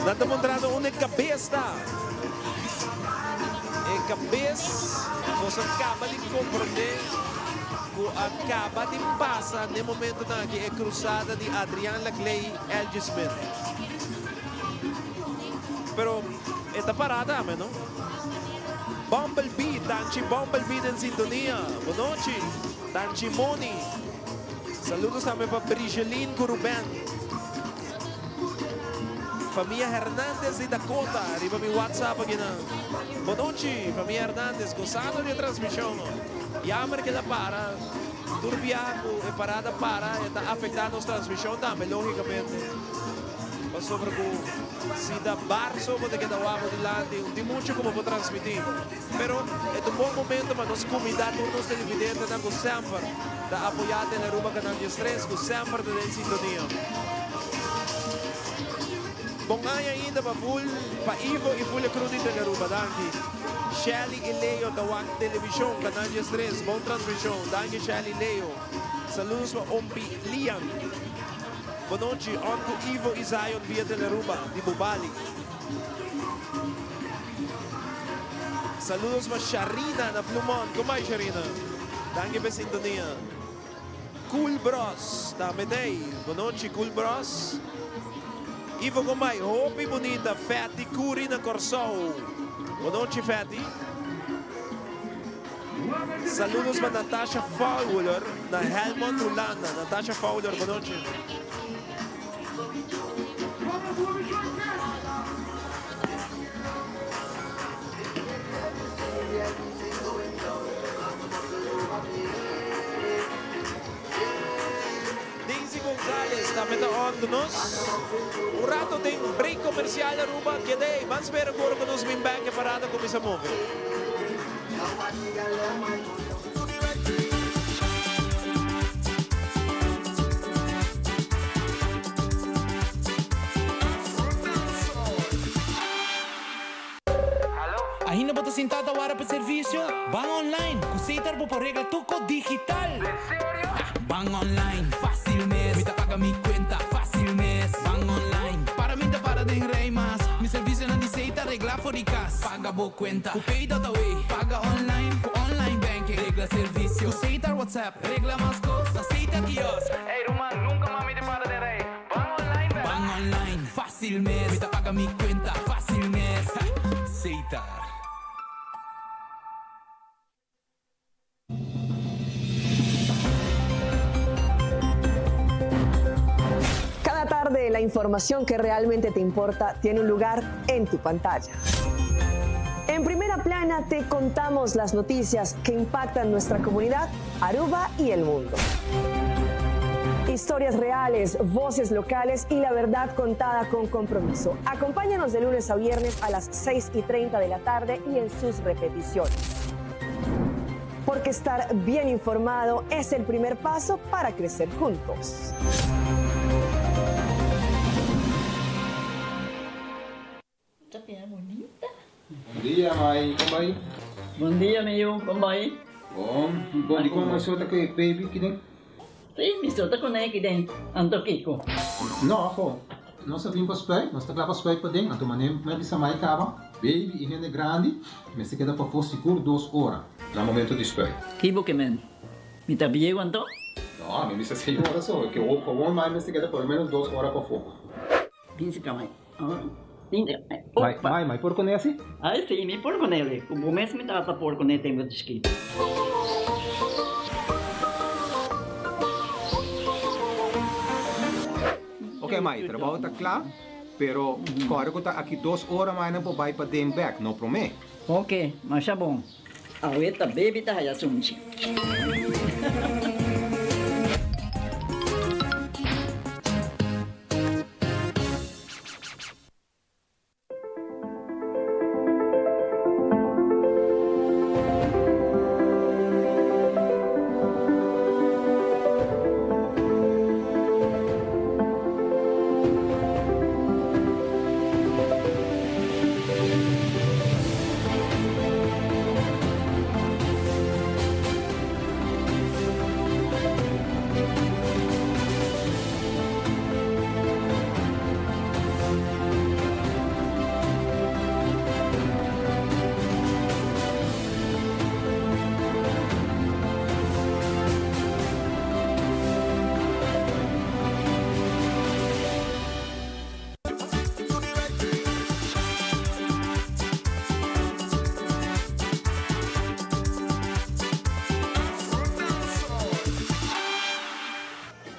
Speaker 2: Nan ta montrando unda e cabes ta. E cabes, nos a caba di comprende cu a caba di pasa n'e momentonan aki e cruzada di Adrian Laclay Elgie Smith. Pero e ta para tambe, no? Bumblebee, Tanchi Bumblebee den sintonia. Bonochi, Tanchi Moni. Saludos tambe pa Brigeline cu Ruben. Famia Hernandez di Dakota, riba mi WhatsApp aki nan. Bonochi, famia Hernandez, gozando di e transmision. Jammer ke la para. Tur biaha ku e parada para e ta afektá nos transmishon tambe lógikamente. Pasobra ku si ta bar so bo ta keda wak bo dilanti un tin muchu ku bo por transmití. Pero e ta un bon momento pa nos kumindá tur nos televidentenan ku semper ta apoyá Telearuba Canal 13 ku semper ta den sintonia. Bon aña ainda pa full pa Ivo y full e crew di Telearuba. Danki. Shelly y Leo ta wak television Canal 13. Bon transmision. Danki Shelly y Leo. Saludos pa Ompi Lian. Bonochi on cu Ivo y Zion via Telearuba di Bubali. Saludos pa Sharina na Plumon. Con bai Sharina? Danki pa e sintonia. Cool Bros tambe ta ey. Bonochi Cool Bros. Ivo con bai? Hopi bunita Fatty Curry na Corsou. Bonochi Fatty. Saludos pa Natasha Fowler na Helmond, Hulanda. Natasha Fowler, bonochi. Daisy Gonzalez tambe ta on. Anto nos un rato den break comercial Aruba keda ey. Ban spera cu ora cu nos bin back e parada cuminsa move.
Speaker 17: Ainda bo ta sintá ta wara pa servisio? Ban online ku Setar bo por regla tuko digital! Den serio? Ban online, fásil mes! Mi ta paga mi kuenta, fásil mes! Ban online, para mi ta para den rei mas! Mi servisionan di Setar regla for di kas. Paga bo kuenta ku Pay.away, paga online ku online banking, regla servisio ku Setar WhatsApp, regla mas kos na Setar kiosk. Ey ruman, nunka mas mi ta para den rei! Ban online bèk! Ban online, fásil mes! Mi ta paga mi kuenta, fásil mes! Setar.
Speaker 21: Cada tarde la información que realmente te importa tiene un lugar en tu pantalla. En primera plana te contamos las noticias que impactan nuestra comunidad, Aruba y el mundo. Historias reales, voces locales y la verdad contada con compromiso. Acompáñanos de lunes a viernes a las 6 y 30 de la tarde y en sus repeticiones. Porque estar bien informado es el primer paso para crecer juntos.
Speaker 16: Bon dia, mai. Kon bai?
Speaker 15: Bon dia, mi yu. Kon bai?
Speaker 16: Bon. Bon, dikon mai so ta ku e baby ki den?
Speaker 15: Si, mi so ta kuné ki den. Anto kiko?
Speaker 16: No, ho. Nos a bin pa spuit. Nos ta kla pa spuit paden. Anto manera mi a bisa mai kaba, baby i hende grandi mester keda pafó sigur dos ora na momento di spuit.
Speaker 15: Ki bo ke men? Mi ta bieu anto?
Speaker 16: No, mi bisa seis ora so. Ke gewoon mai mester keda por lo menos dos ora pafó.
Speaker 15: Bin si ka mai.
Speaker 16: Mai, mai, mai por kuné asi?
Speaker 15: Ai si, mi por kuné li. Ku bo mes mi tata por kuné tempu di chikito.
Speaker 16: Ok mai, trabou ta kla, pero kòrda ku ta aki dos ora mai nan por bai paden bèk, no promé.
Speaker 15: Ok, masha bon. Awe ta baby ta haya sunchi.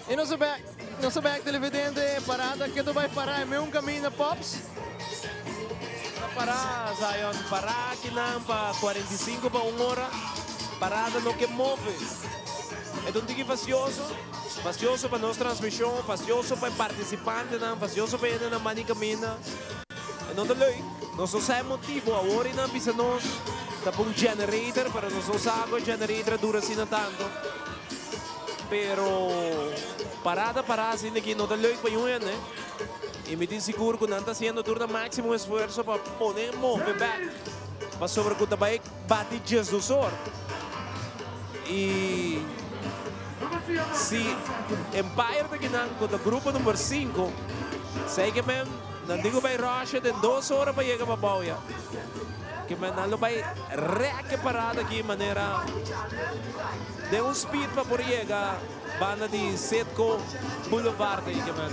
Speaker 1: Y nos a bek, nos a bek televidente, parada keto bay para e meun camina Pops.
Speaker 2: Ta para Zion, para akinan pa 45 pa un ora, parada no ke move. E ta un tiki fastioso. Fastioso pa nos transmision, fastioso pa e participantenan, fastioso pa e hendenan banda di caminda. E no ta leuk. Nos no sa e motibo. Awor e nan bisa nos ta pa un generator, pero nos no sa cu e generator a dura asina tanto. Pero parada para asina aki no ta leuk pa yun hende. Y mi tin sigur cu nan ta haciendo tur nan maximo esfuerzo pa pone move back. Pasobra cu ta bay bati 12 or. Y si Empire ta kinan cu ta grupo number 5, say ke men nan tin cu bay rusha den 2 ora pa yega pa bou ya. Ke men nan lo bay rek e parada aki manera den un speed pa por yega banda di Citgo Boulevard ey ke men.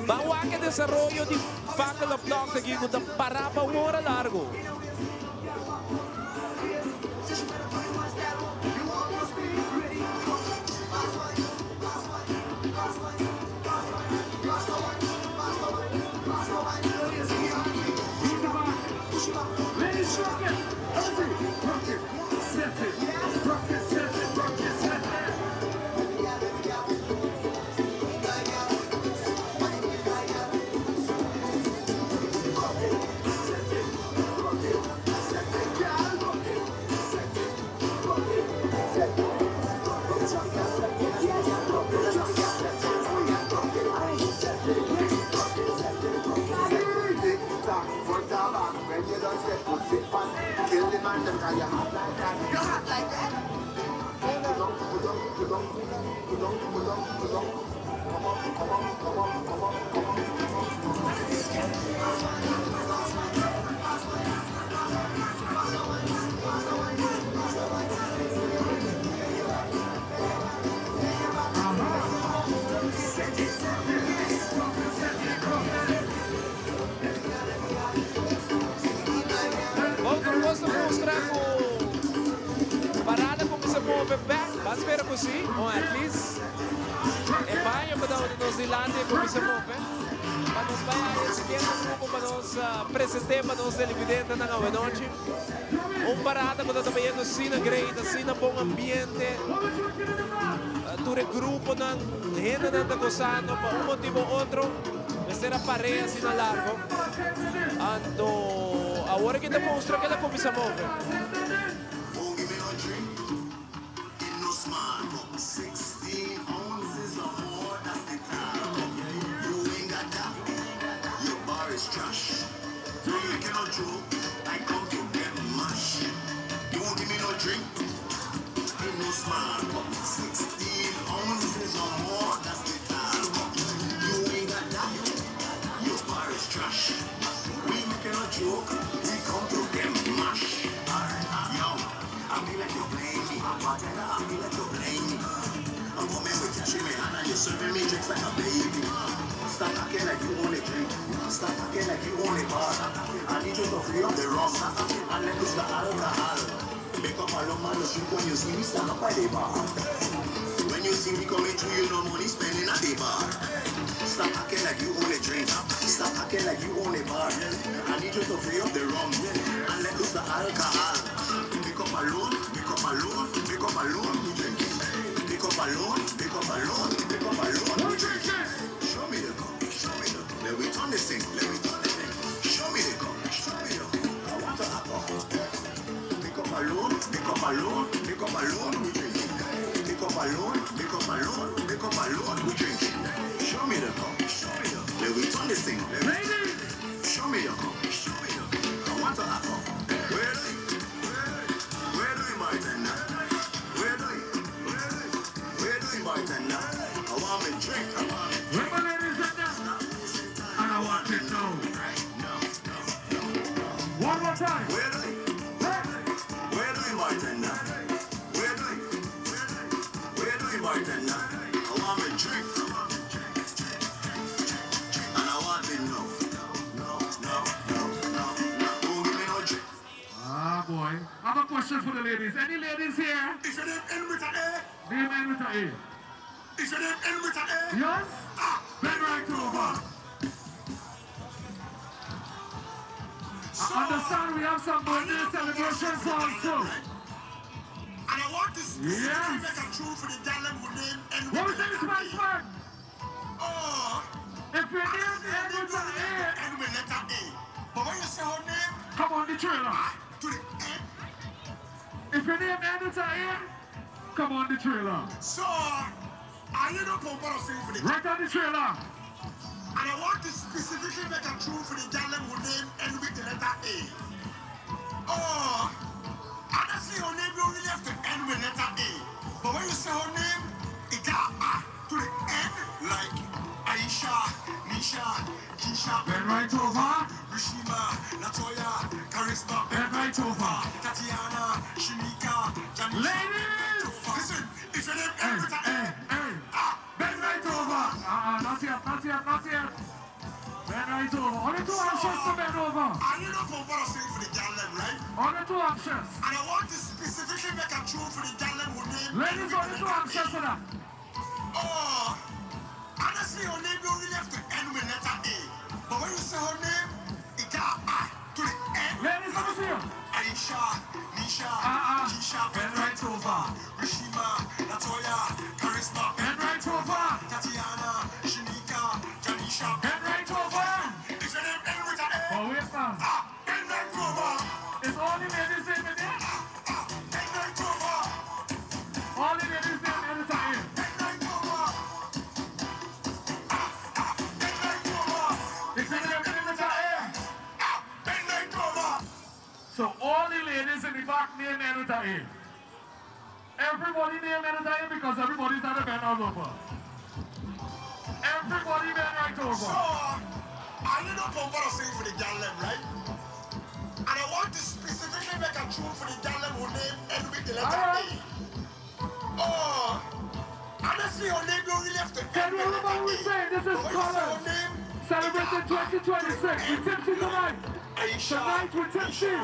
Speaker 2: Ban wak e desaroyo di Fakkel op Tocht aki cu ta para pa un ora largo.
Speaker 4: Sit back, kill the man, them 'cause you hot like that. You hot like that. Put down, put down, put down, put down, put down, put down. Come up, come up, come up, come up, come up, come
Speaker 2: Bon, tur cos ta mustra cu parada cuminsa move bek. Ban spera cu si, o at least e baño cu tabata nos dilanti a cuminsa move. Pa nos bay haya e siguiente grupo pa nos presente pa nos televidentenan awenochi. Un parada cu ta tabayendo asina great, asina bon ambiente. Tur e gruponan, hendenan ta gozando pa un motibo o otro. Mester a parea asina largo. Anto awor aki ta mustra cu el a cuminsa move.
Speaker 5: Ah, boy. I have a question for the ladies. Any ladies here?
Speaker 4: Is your name end with an A?
Speaker 5: Name end with an A.
Speaker 4: Is your name end with an A?
Speaker 5: Yes? Ah, bend right over. I understand we have some birthday celebrations also.
Speaker 4: And I want to specifically
Speaker 5: Yes.
Speaker 4: make a tune for the gallon who name end
Speaker 5: What
Speaker 4: with
Speaker 5: was that, Spice Man?
Speaker 4: Oh.
Speaker 5: If your name end with an A.
Speaker 4: End with letter A. But when you say her name,
Speaker 5: Come on the trailer.
Speaker 4: to the end.
Speaker 5: If your name ends with an A, come on the trailer.
Speaker 4: So, are you not pump out sing for the
Speaker 5: Right on the trailer.
Speaker 4: And I want to specifically make a tune for the gallon who name end with the letter A. Oh, honestly, her name don't really have to end with letter A. But when you say her name, it got A to the end, like Aisha, Nisha, Keisha,
Speaker 5: Bend right over.
Speaker 4: Rishima, Latoya, Charisma,
Speaker 5: Bend right over.
Speaker 4: Tatiana, Shinika, Janisha.
Speaker 5: Ladies!
Speaker 4: Listen, if your name end with an A,
Speaker 5: Hey, bend right over. Uh-uh, not yet, not yet, not yet. Bend right over. Only two options to bend over.
Speaker 4: And you know for what I'm saying for the gallon, right?
Speaker 5: Only two options.
Speaker 4: And I want to specifically make a tune for the gallon who name.
Speaker 5: Ladies, only two options for that.
Speaker 4: Oh, honestly, her name don't really have to end with letter A. But when you say her name, it got A to the end.
Speaker 5: Ladies, let me see you.
Speaker 4: Aisha, Nisha,
Speaker 5: Uh-uh.
Speaker 4: Keisha,
Speaker 5: Bend right over.
Speaker 4: Rishima, Latoya, Charisma,
Speaker 5: Bend right over.
Speaker 4: Tatiana, Shinika, Janisha,
Speaker 5: Bend right over.
Speaker 4: If your name end with an A,
Speaker 5: Oh, wait, man.
Speaker 4: ah, bend right over.
Speaker 5: It's only ladies name in there.
Speaker 4: Bend right over.
Speaker 5: Only ladies name end with an A.
Speaker 4: Bend right over. Bend right over.
Speaker 5: If your name end with an A.
Speaker 4: Bend right over.
Speaker 5: So all the ladies in the back name end with a A. Everybody name end with a A because everybody's had a bend all over. Everybody bend right over.
Speaker 4: So, I need no pump to sing for the girl them, right? And I want to specifically make a tune for the girl them who name end with the letter A. Oh, honestly, your name don't really have to
Speaker 5: Can
Speaker 4: end
Speaker 5: you
Speaker 4: with
Speaker 5: remember
Speaker 4: letter
Speaker 5: we
Speaker 4: A.
Speaker 5: say this is
Speaker 4: But when you say
Speaker 5: Colors
Speaker 4: your name,
Speaker 5: celebrating 2026. We tipsy tonight.
Speaker 4: Aisha,
Speaker 5: Tonight we tipsy.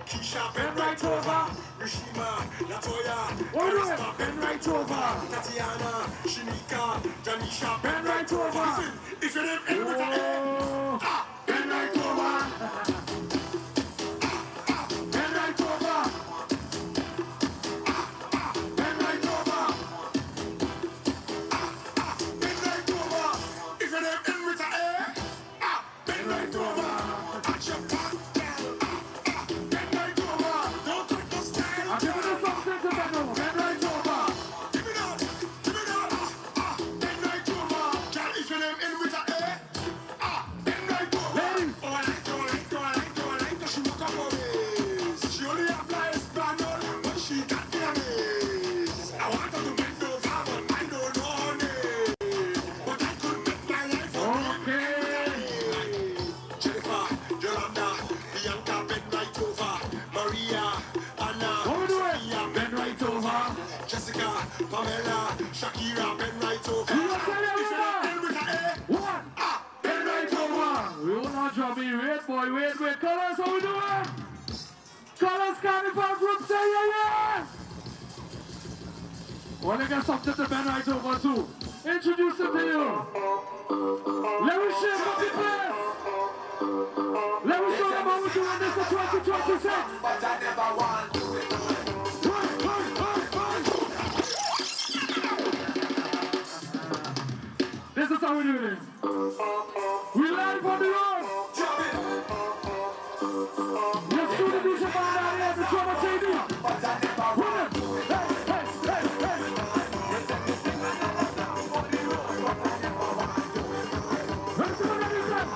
Speaker 4: Keisha,
Speaker 5: Bend right over.
Speaker 4: Rishima, Latoya,
Speaker 5: What we doing?
Speaker 4: Karista,
Speaker 5: Bend right over.
Speaker 4: Tatiana, Shinika, Janisha,
Speaker 5: Bend right over.
Speaker 4: Listen, if your name end with a A, ah,
Speaker 5: Bend right over. Bend right over. Bend right over.
Speaker 4: Bend right over. If your name end with a A, ah, bend right over. At your back, girl, ah, ah, bend right over. Don't cut no style,
Speaker 5: I'm giving you
Speaker 4: girl.
Speaker 5: something to bend over. Bend right over.
Speaker 4: Give it up, give it up, ah, ah, bend right over. Girl, if your name end with a A, ah, bend right over.
Speaker 5: Ladies.
Speaker 4: Oh, I like her, I like her, I like her, I like her. She walk up on me. She only have like Spanish, but she got Vietnamese. I want her to bend over, but I don't know her name. But I could bet my life on
Speaker 5: Okay.
Speaker 4: Jennifer, Yolanda, Bianca, bend right over. Maria, Anna,
Speaker 5: What we doing?
Speaker 4: Sophia,
Speaker 5: Bend right over.
Speaker 4: Jessica, Pamela, Shakira, bend right over.
Speaker 5: You gonna tell
Speaker 4: If you
Speaker 5: everybody.
Speaker 4: don't end with a A,
Speaker 5: One.
Speaker 4: ah,
Speaker 5: Bend right over. We will not drop me. Wait, boy. Wait, wait. Colors, how we doing? Colors Carnival Group say yeah, yeah. Well, they got something to bend right over too. Introduce it to you. Let me shake up the place. Let me show them how we doing this in 2026.
Speaker 4: But I never want to.
Speaker 5: Hey, hey, hey, hey. This is how we do this. We live on the road.
Speaker 4: Drop it.
Speaker 5: Let's do the music band out here, the drummer JD.
Speaker 4: But I never want
Speaker 5: Rhythm. Hey, hey, hey, hey. Let's do it again.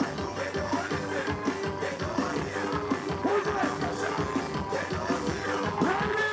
Speaker 5: Who's it? Ready?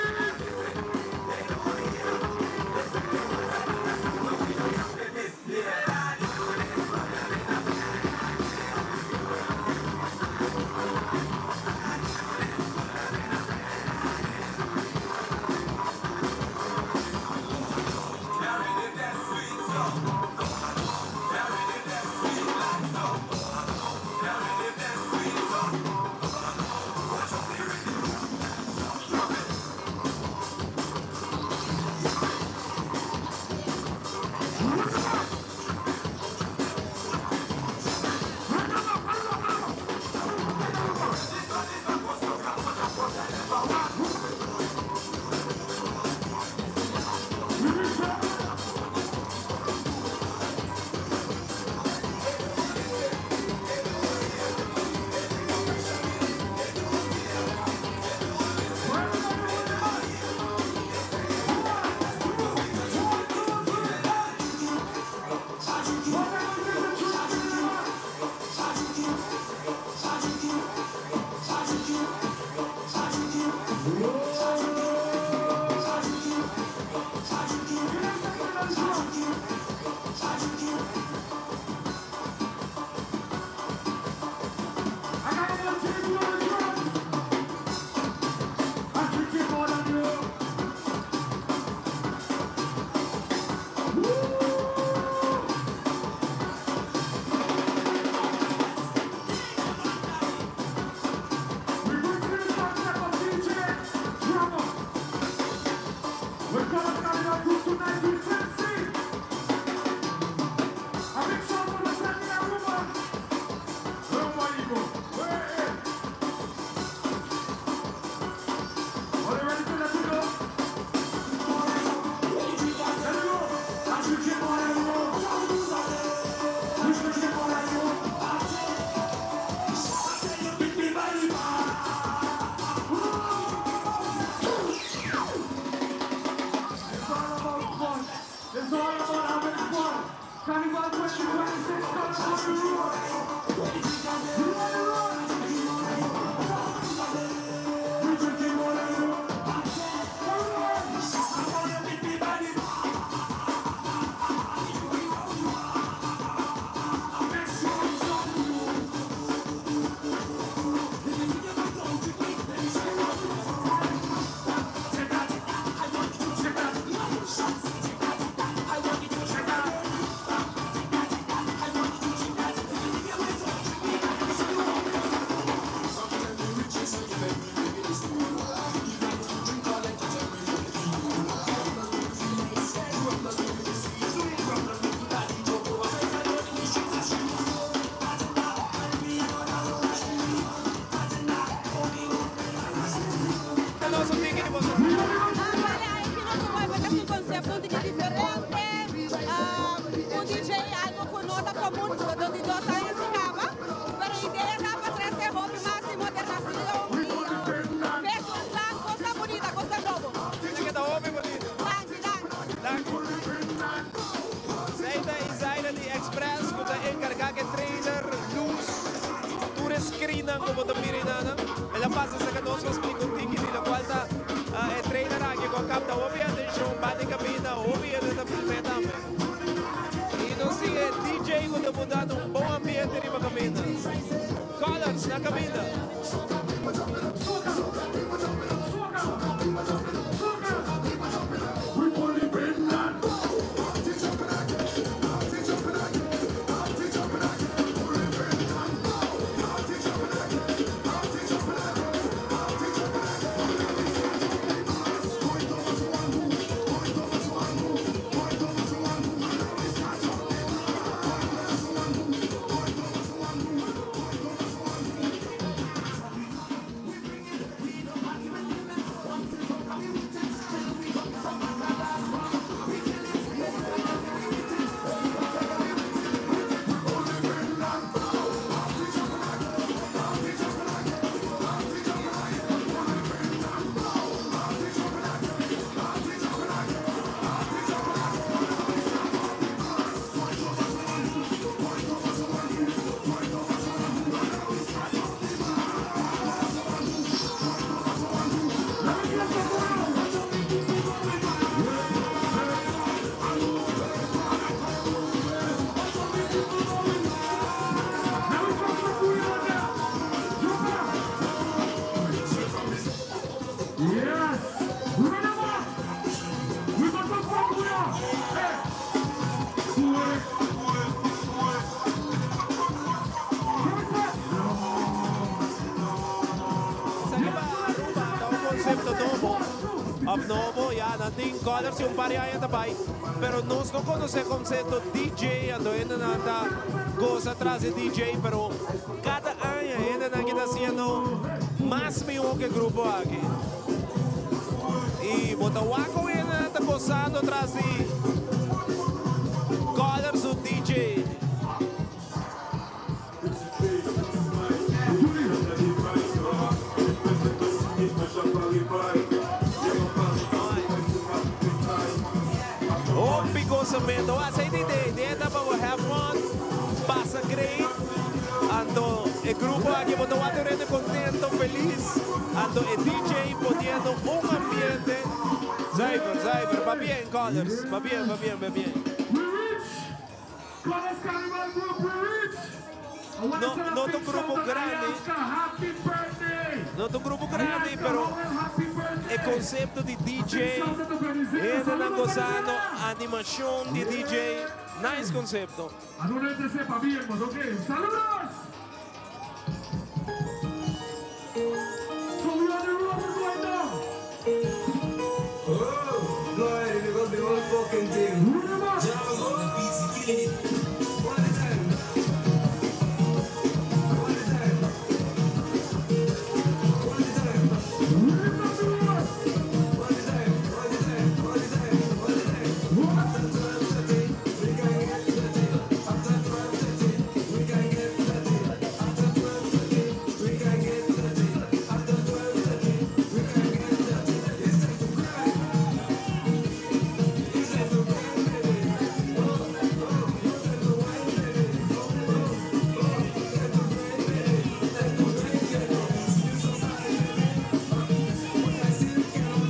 Speaker 5: I got a little JD on the drums. I drink it more than you. Woo! We bring to you the concept of DJ.
Speaker 2: nos un tiki di boso.
Speaker 9: Vale, aki nos a bai un concepto un tiki diferente, un DJ algo cu no ta comun, cu di 2 aña si caba, pero idea ta pa trece hopi mas di modernacion y feest un plan, cos bunita, cos nobo.
Speaker 2: Esaki ta hopi bunita.
Speaker 9: Danki, danki.
Speaker 2: Danki. Zaida y Zaida di Express, cu ta encarga cu trailer, luz, tur screen cu ta mira. El a pasa cu nos a splica un tiki di locual ta e trailer aki cu capta hopi atencion, banda caminda, hopi hende ta filma tambe. Y nos sigui DJ cu ta mudando un bon ambiente riba caminda. Colors na caminda.
Speaker 5: Yes! Run them up! We got some fun here! Hey! Sweat!
Speaker 2: Esaki pa Aruba, ta un concepto nobo. Of nobo, ya, nan tin Colors y un par di aña tambe. Pero nos no conoce e concepto DJ, anto ainda nan ta goza tras di DJ, pero cada aña ainda nan ta haciendo mas miho cu e grupo aki. Y bo ta wak ainda ta gozando tras di Colors o DJ. Hopi gozamento. Esey ta e idea pa have fun, pasa great. Anto, e grupo aki bo ta wak contento, feliz. Anto, e DJ poniendo un ambiente. Zuiver, zuiver. Va bien, Colors. Va bien, va bien, va bien.
Speaker 5: We reach! Colors Carnival Group, we reach! I wanna
Speaker 2: No,
Speaker 5: tell a
Speaker 2: no
Speaker 5: big
Speaker 2: un grupo
Speaker 5: shout out to
Speaker 2: grandi.
Speaker 5: Ayaska, happy birthday!
Speaker 2: No un grupo grandi, pero e concepto di DJ, hende nan gozando, animacion di DJ, nice concepto.
Speaker 5: A sepa bien, ok? ¡Saludos! So we on the road, we're going down.
Speaker 7: Oh, go ahead, you got the whole fucking thing. Jam on the beats, he killing it. One time. One time. One time. One time. One time. One time. One time. After 12:30, we can get dirty. After 12:30, we can get dirty. After 12:30, we can get dirty. After 12:30, we can get dirty. It's time to grind. It's time to grind, baby. Oh, oh, it's time to wine, baby. Oh, oh, oh, it's time to grind, baby. Time to drink, yeah. You so bad, baby. What I see, cannot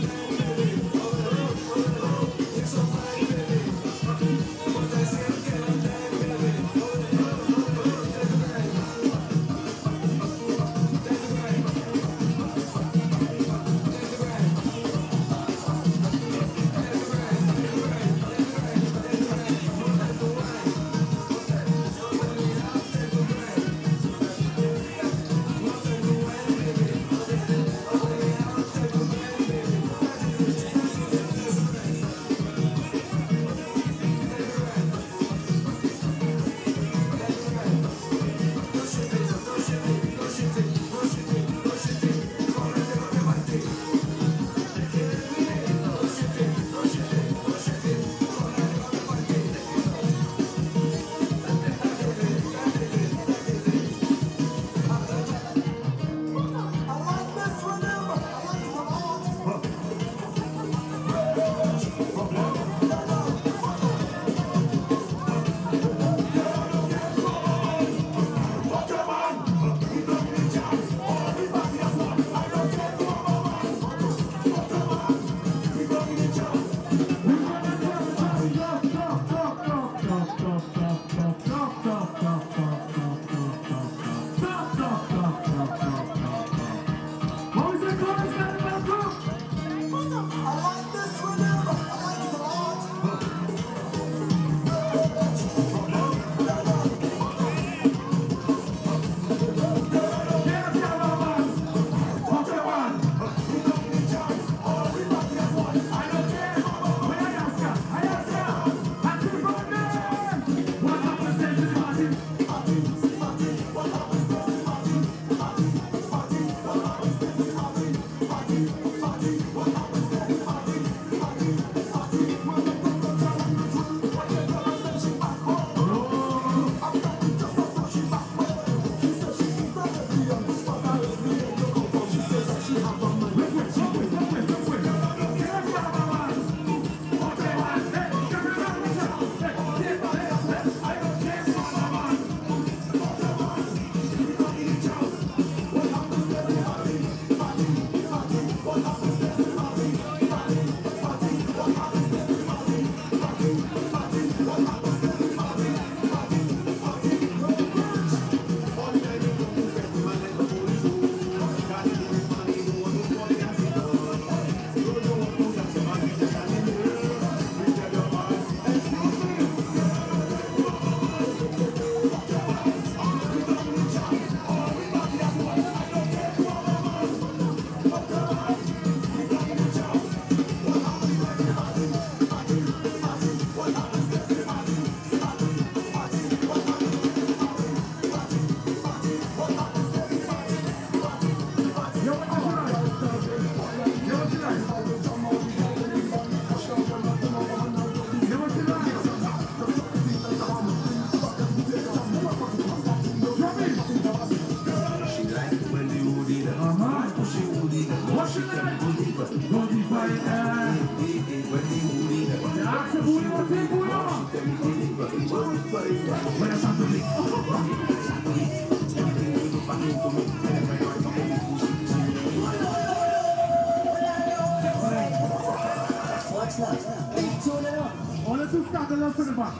Speaker 5: scandalous in the back.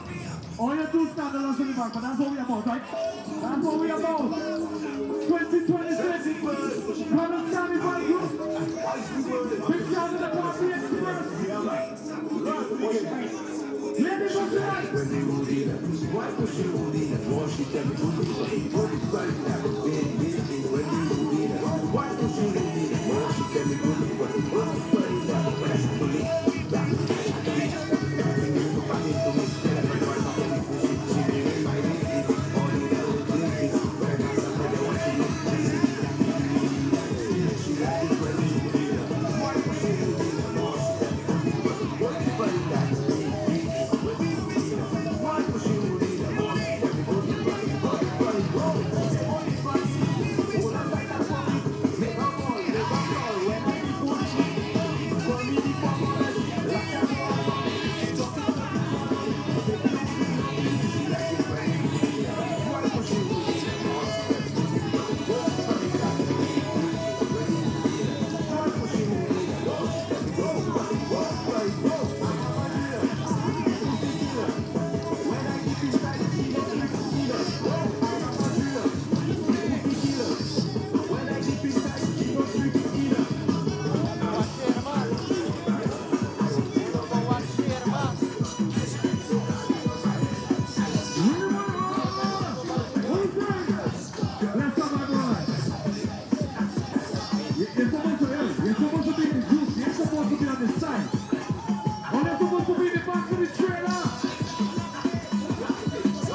Speaker 5: Oh, you're too scandalous in the back, but that's what we about, right? That's what we about. 2026, Promise Carnival Group. Big shout to the Party Express. Ladies and Let's talk about it. You're supposed to, you're supposed to be in the group. You're supposed to be on the side. Oh, they're supposed to be in the back of the trailer.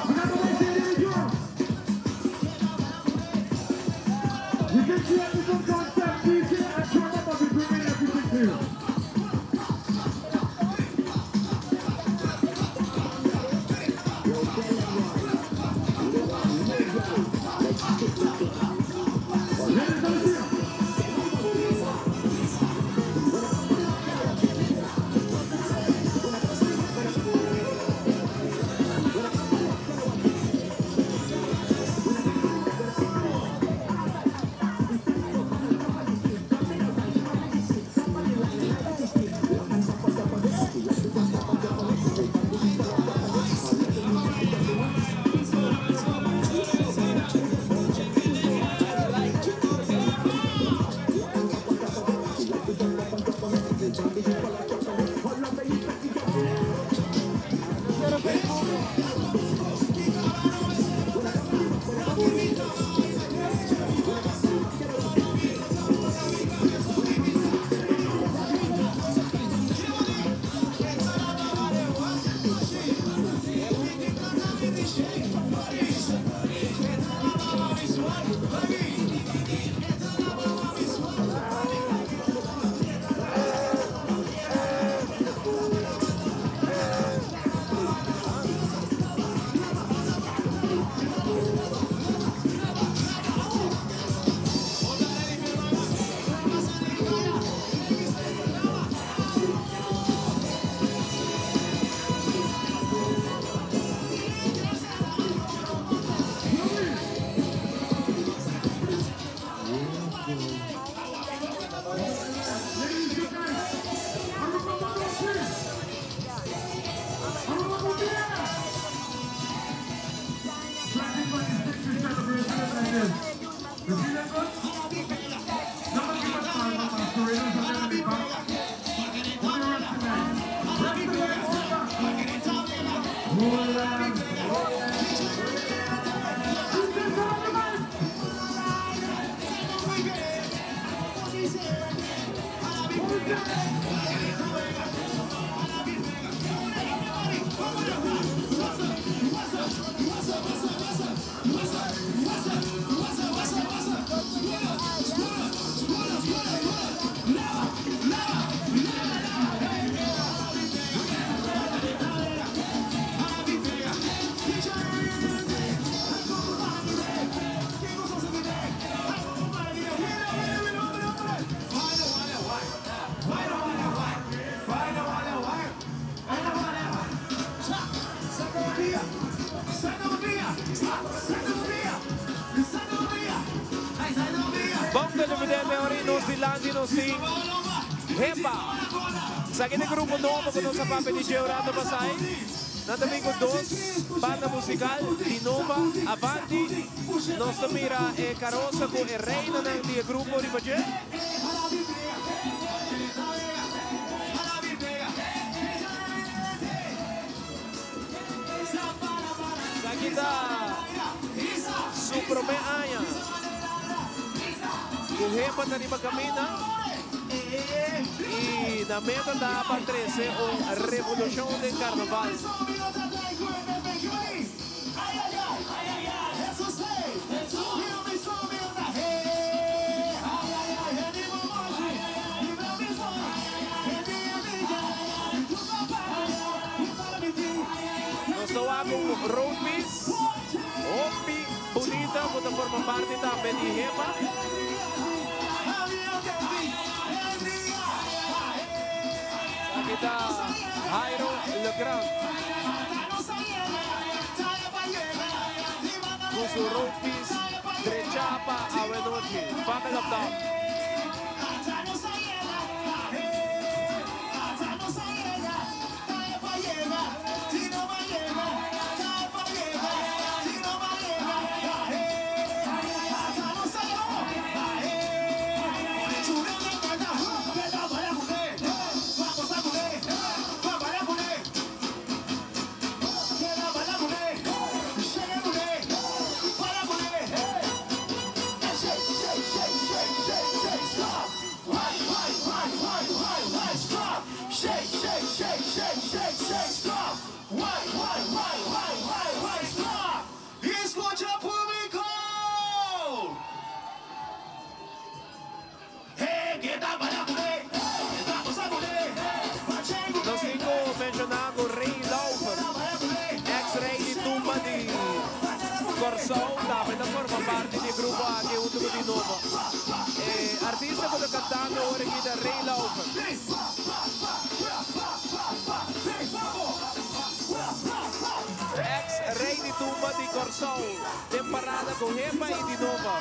Speaker 5: Another way, there you go. You can see everything concept, DJ and Trevor, but we bringing everything to you.
Speaker 2: Bom televidente, ora nos dilanti nos tin Hepa. Esaki ta e grupo nobo ku nos a papia di dje un rato pasá. Nan ta bin ku dos banda musikal, Di Nova, Avanti. Nos ta mira e karosa ku e reinanan di e grupo riba dje. Esaki ta su promé aña ku Hemba ta riba kaminda i nan meta ta pa trese un revolushon den karnaval. Nos ta wak un roadpiece hopi bunita cu ta forma parti tambe di Hema. Aki ta Jairo Legrand cu su roadpiece drecha pa awe nochi. Buckle up top. Nos tin cu menciona cu Ray Lauffer, ex rey di tumba di Corsou, tambe ta forma parti di e grupo aki hunto cu Di Novo. E artista cu ta cantando ora aki ta Ray Lauffer. Ex rey di tumba di Corsou den parada cu Hepa y Di Nova.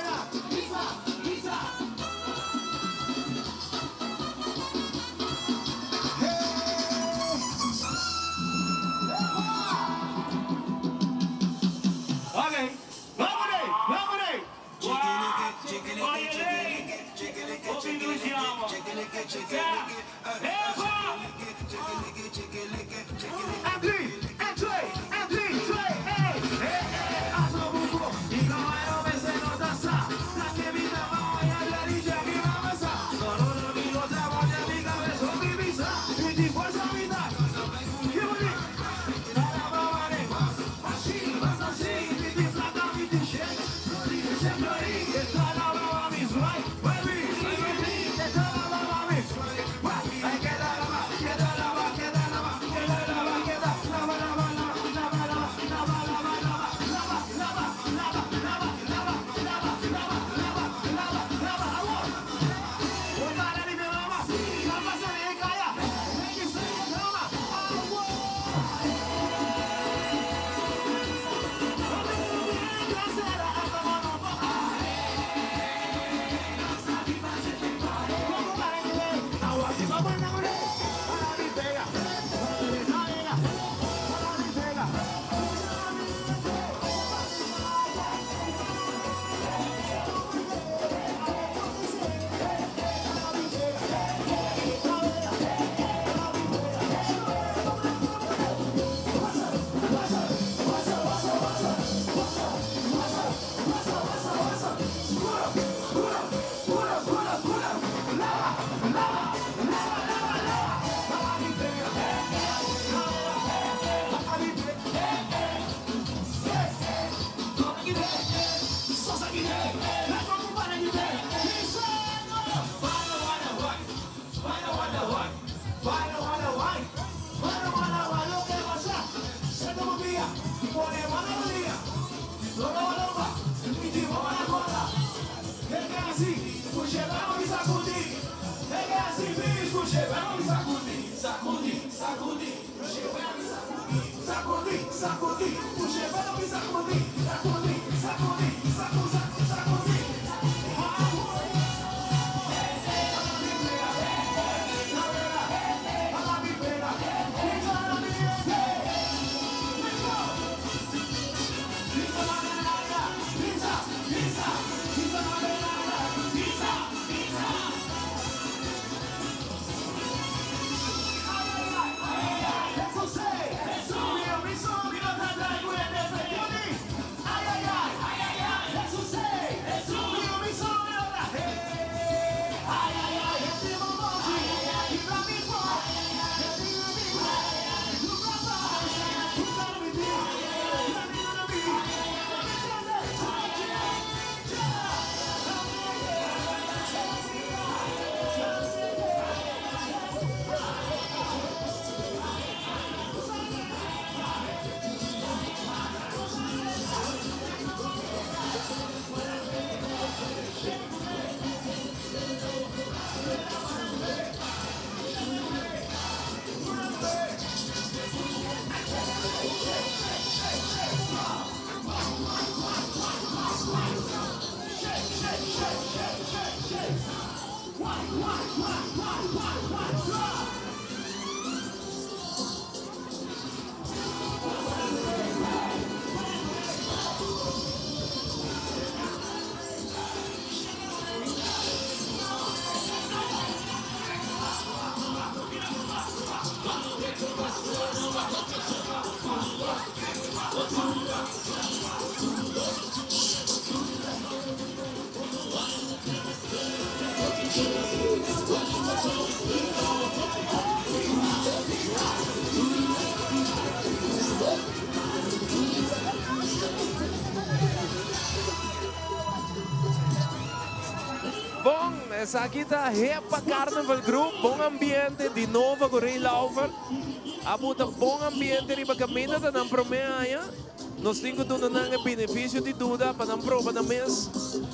Speaker 2: Esaki ta Hepa Carnival Group, bon ambiente, di nobo cu Ray Laufer. A buta bon ambiente riba caminda, ta nan prome aña. Nos tin cu duna nan e beneficio di duda pa nan proba nan mes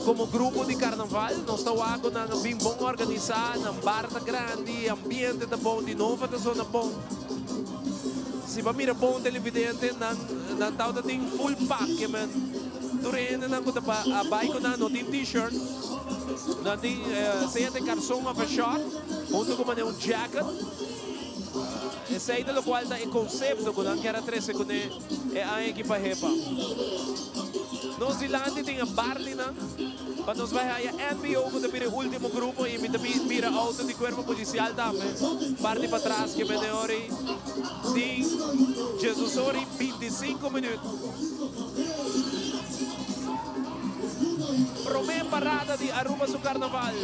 Speaker 2: como grupo di carnaval. Nos ta wak cu nan a bin bon organisa, nan bar ta grandi, ambiente ta bon, di nobo ta zona bon. Si bo mira bon televidente, nan nan tawata tin full pak, ke men tur e hendenan cu ta a bay cu nan no tin t-shirt. Nan tin sea den karson of e short, hunto ku manera un jacket. Esei ta lokual ta e konsepto ku nan kier a trese kuné e aña aki pa Hepa. Nos dilanti tin e barlinan pa nos bai haya NBO ku ta bira e ultimo grupo i mi ta mira outo di kuerpo polisial tambe parti patras ke mende ora ei tin diesdos ora i 25 minüt. Prome parada di Aruba su carnaval.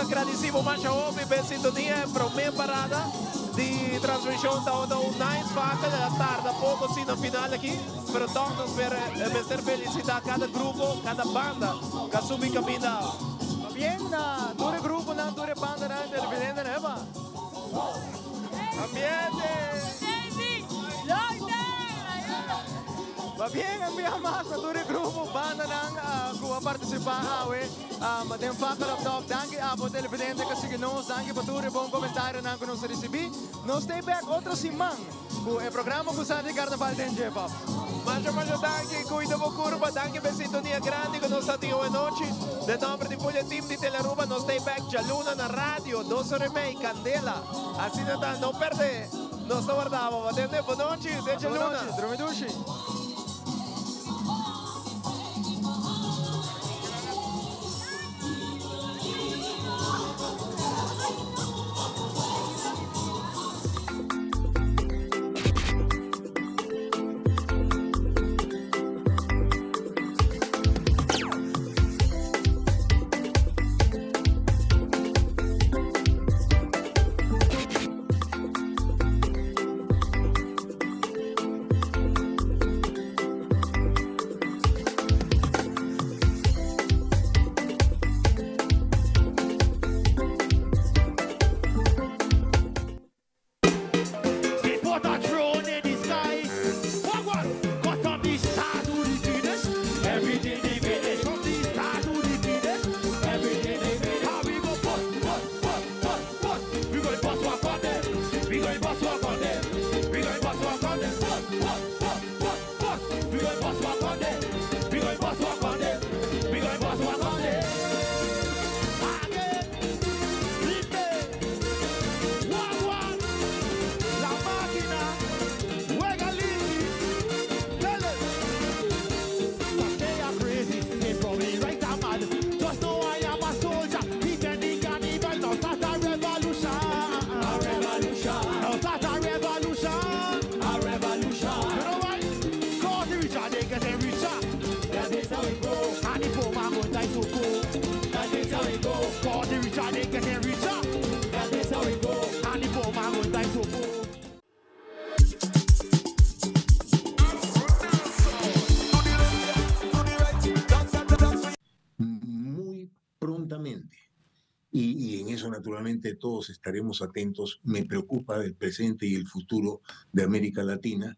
Speaker 2: ta gradisí bo masha hopi p'e sintonia. E promé parada di transmishon tabata un nice fakel. El a tarda poko si na final aki, pero tòg nos mester felisitá kada grupo, kada banda ku a subi kaminda.
Speaker 1: Pabien na tur e gruponan, tur e bandanan, televidentenan, epa! Ambiente! Pabien un bia mas na tur e grupo, bandanan ku a partisipá awe den Fakel Op Top. Danki abo televidente ku a sigui nos, danki pa tur e bon komentarionan ku nos a risibí. Nos ta bek otro siman ku e programa ku sa di Karnaval den dje, pap.
Speaker 2: Masha masha danki, kuida bo kurpa, danki pa e sintonia grandi ku nos a tin awe nochi. Den nomber di Full e team di Telearuba nos ta bek djaluna na radio dos ora y mei, Candela. Asina ta, no perde, nos ta warda bo. Atende, bo nochi, te djaluna.
Speaker 1: Bo nochi, drumi dushi.
Speaker 13: Muy prontamente. Y, y en eso naturalmente todos estaremos atentos. Me preocupa el presente y el futuro de América Latina.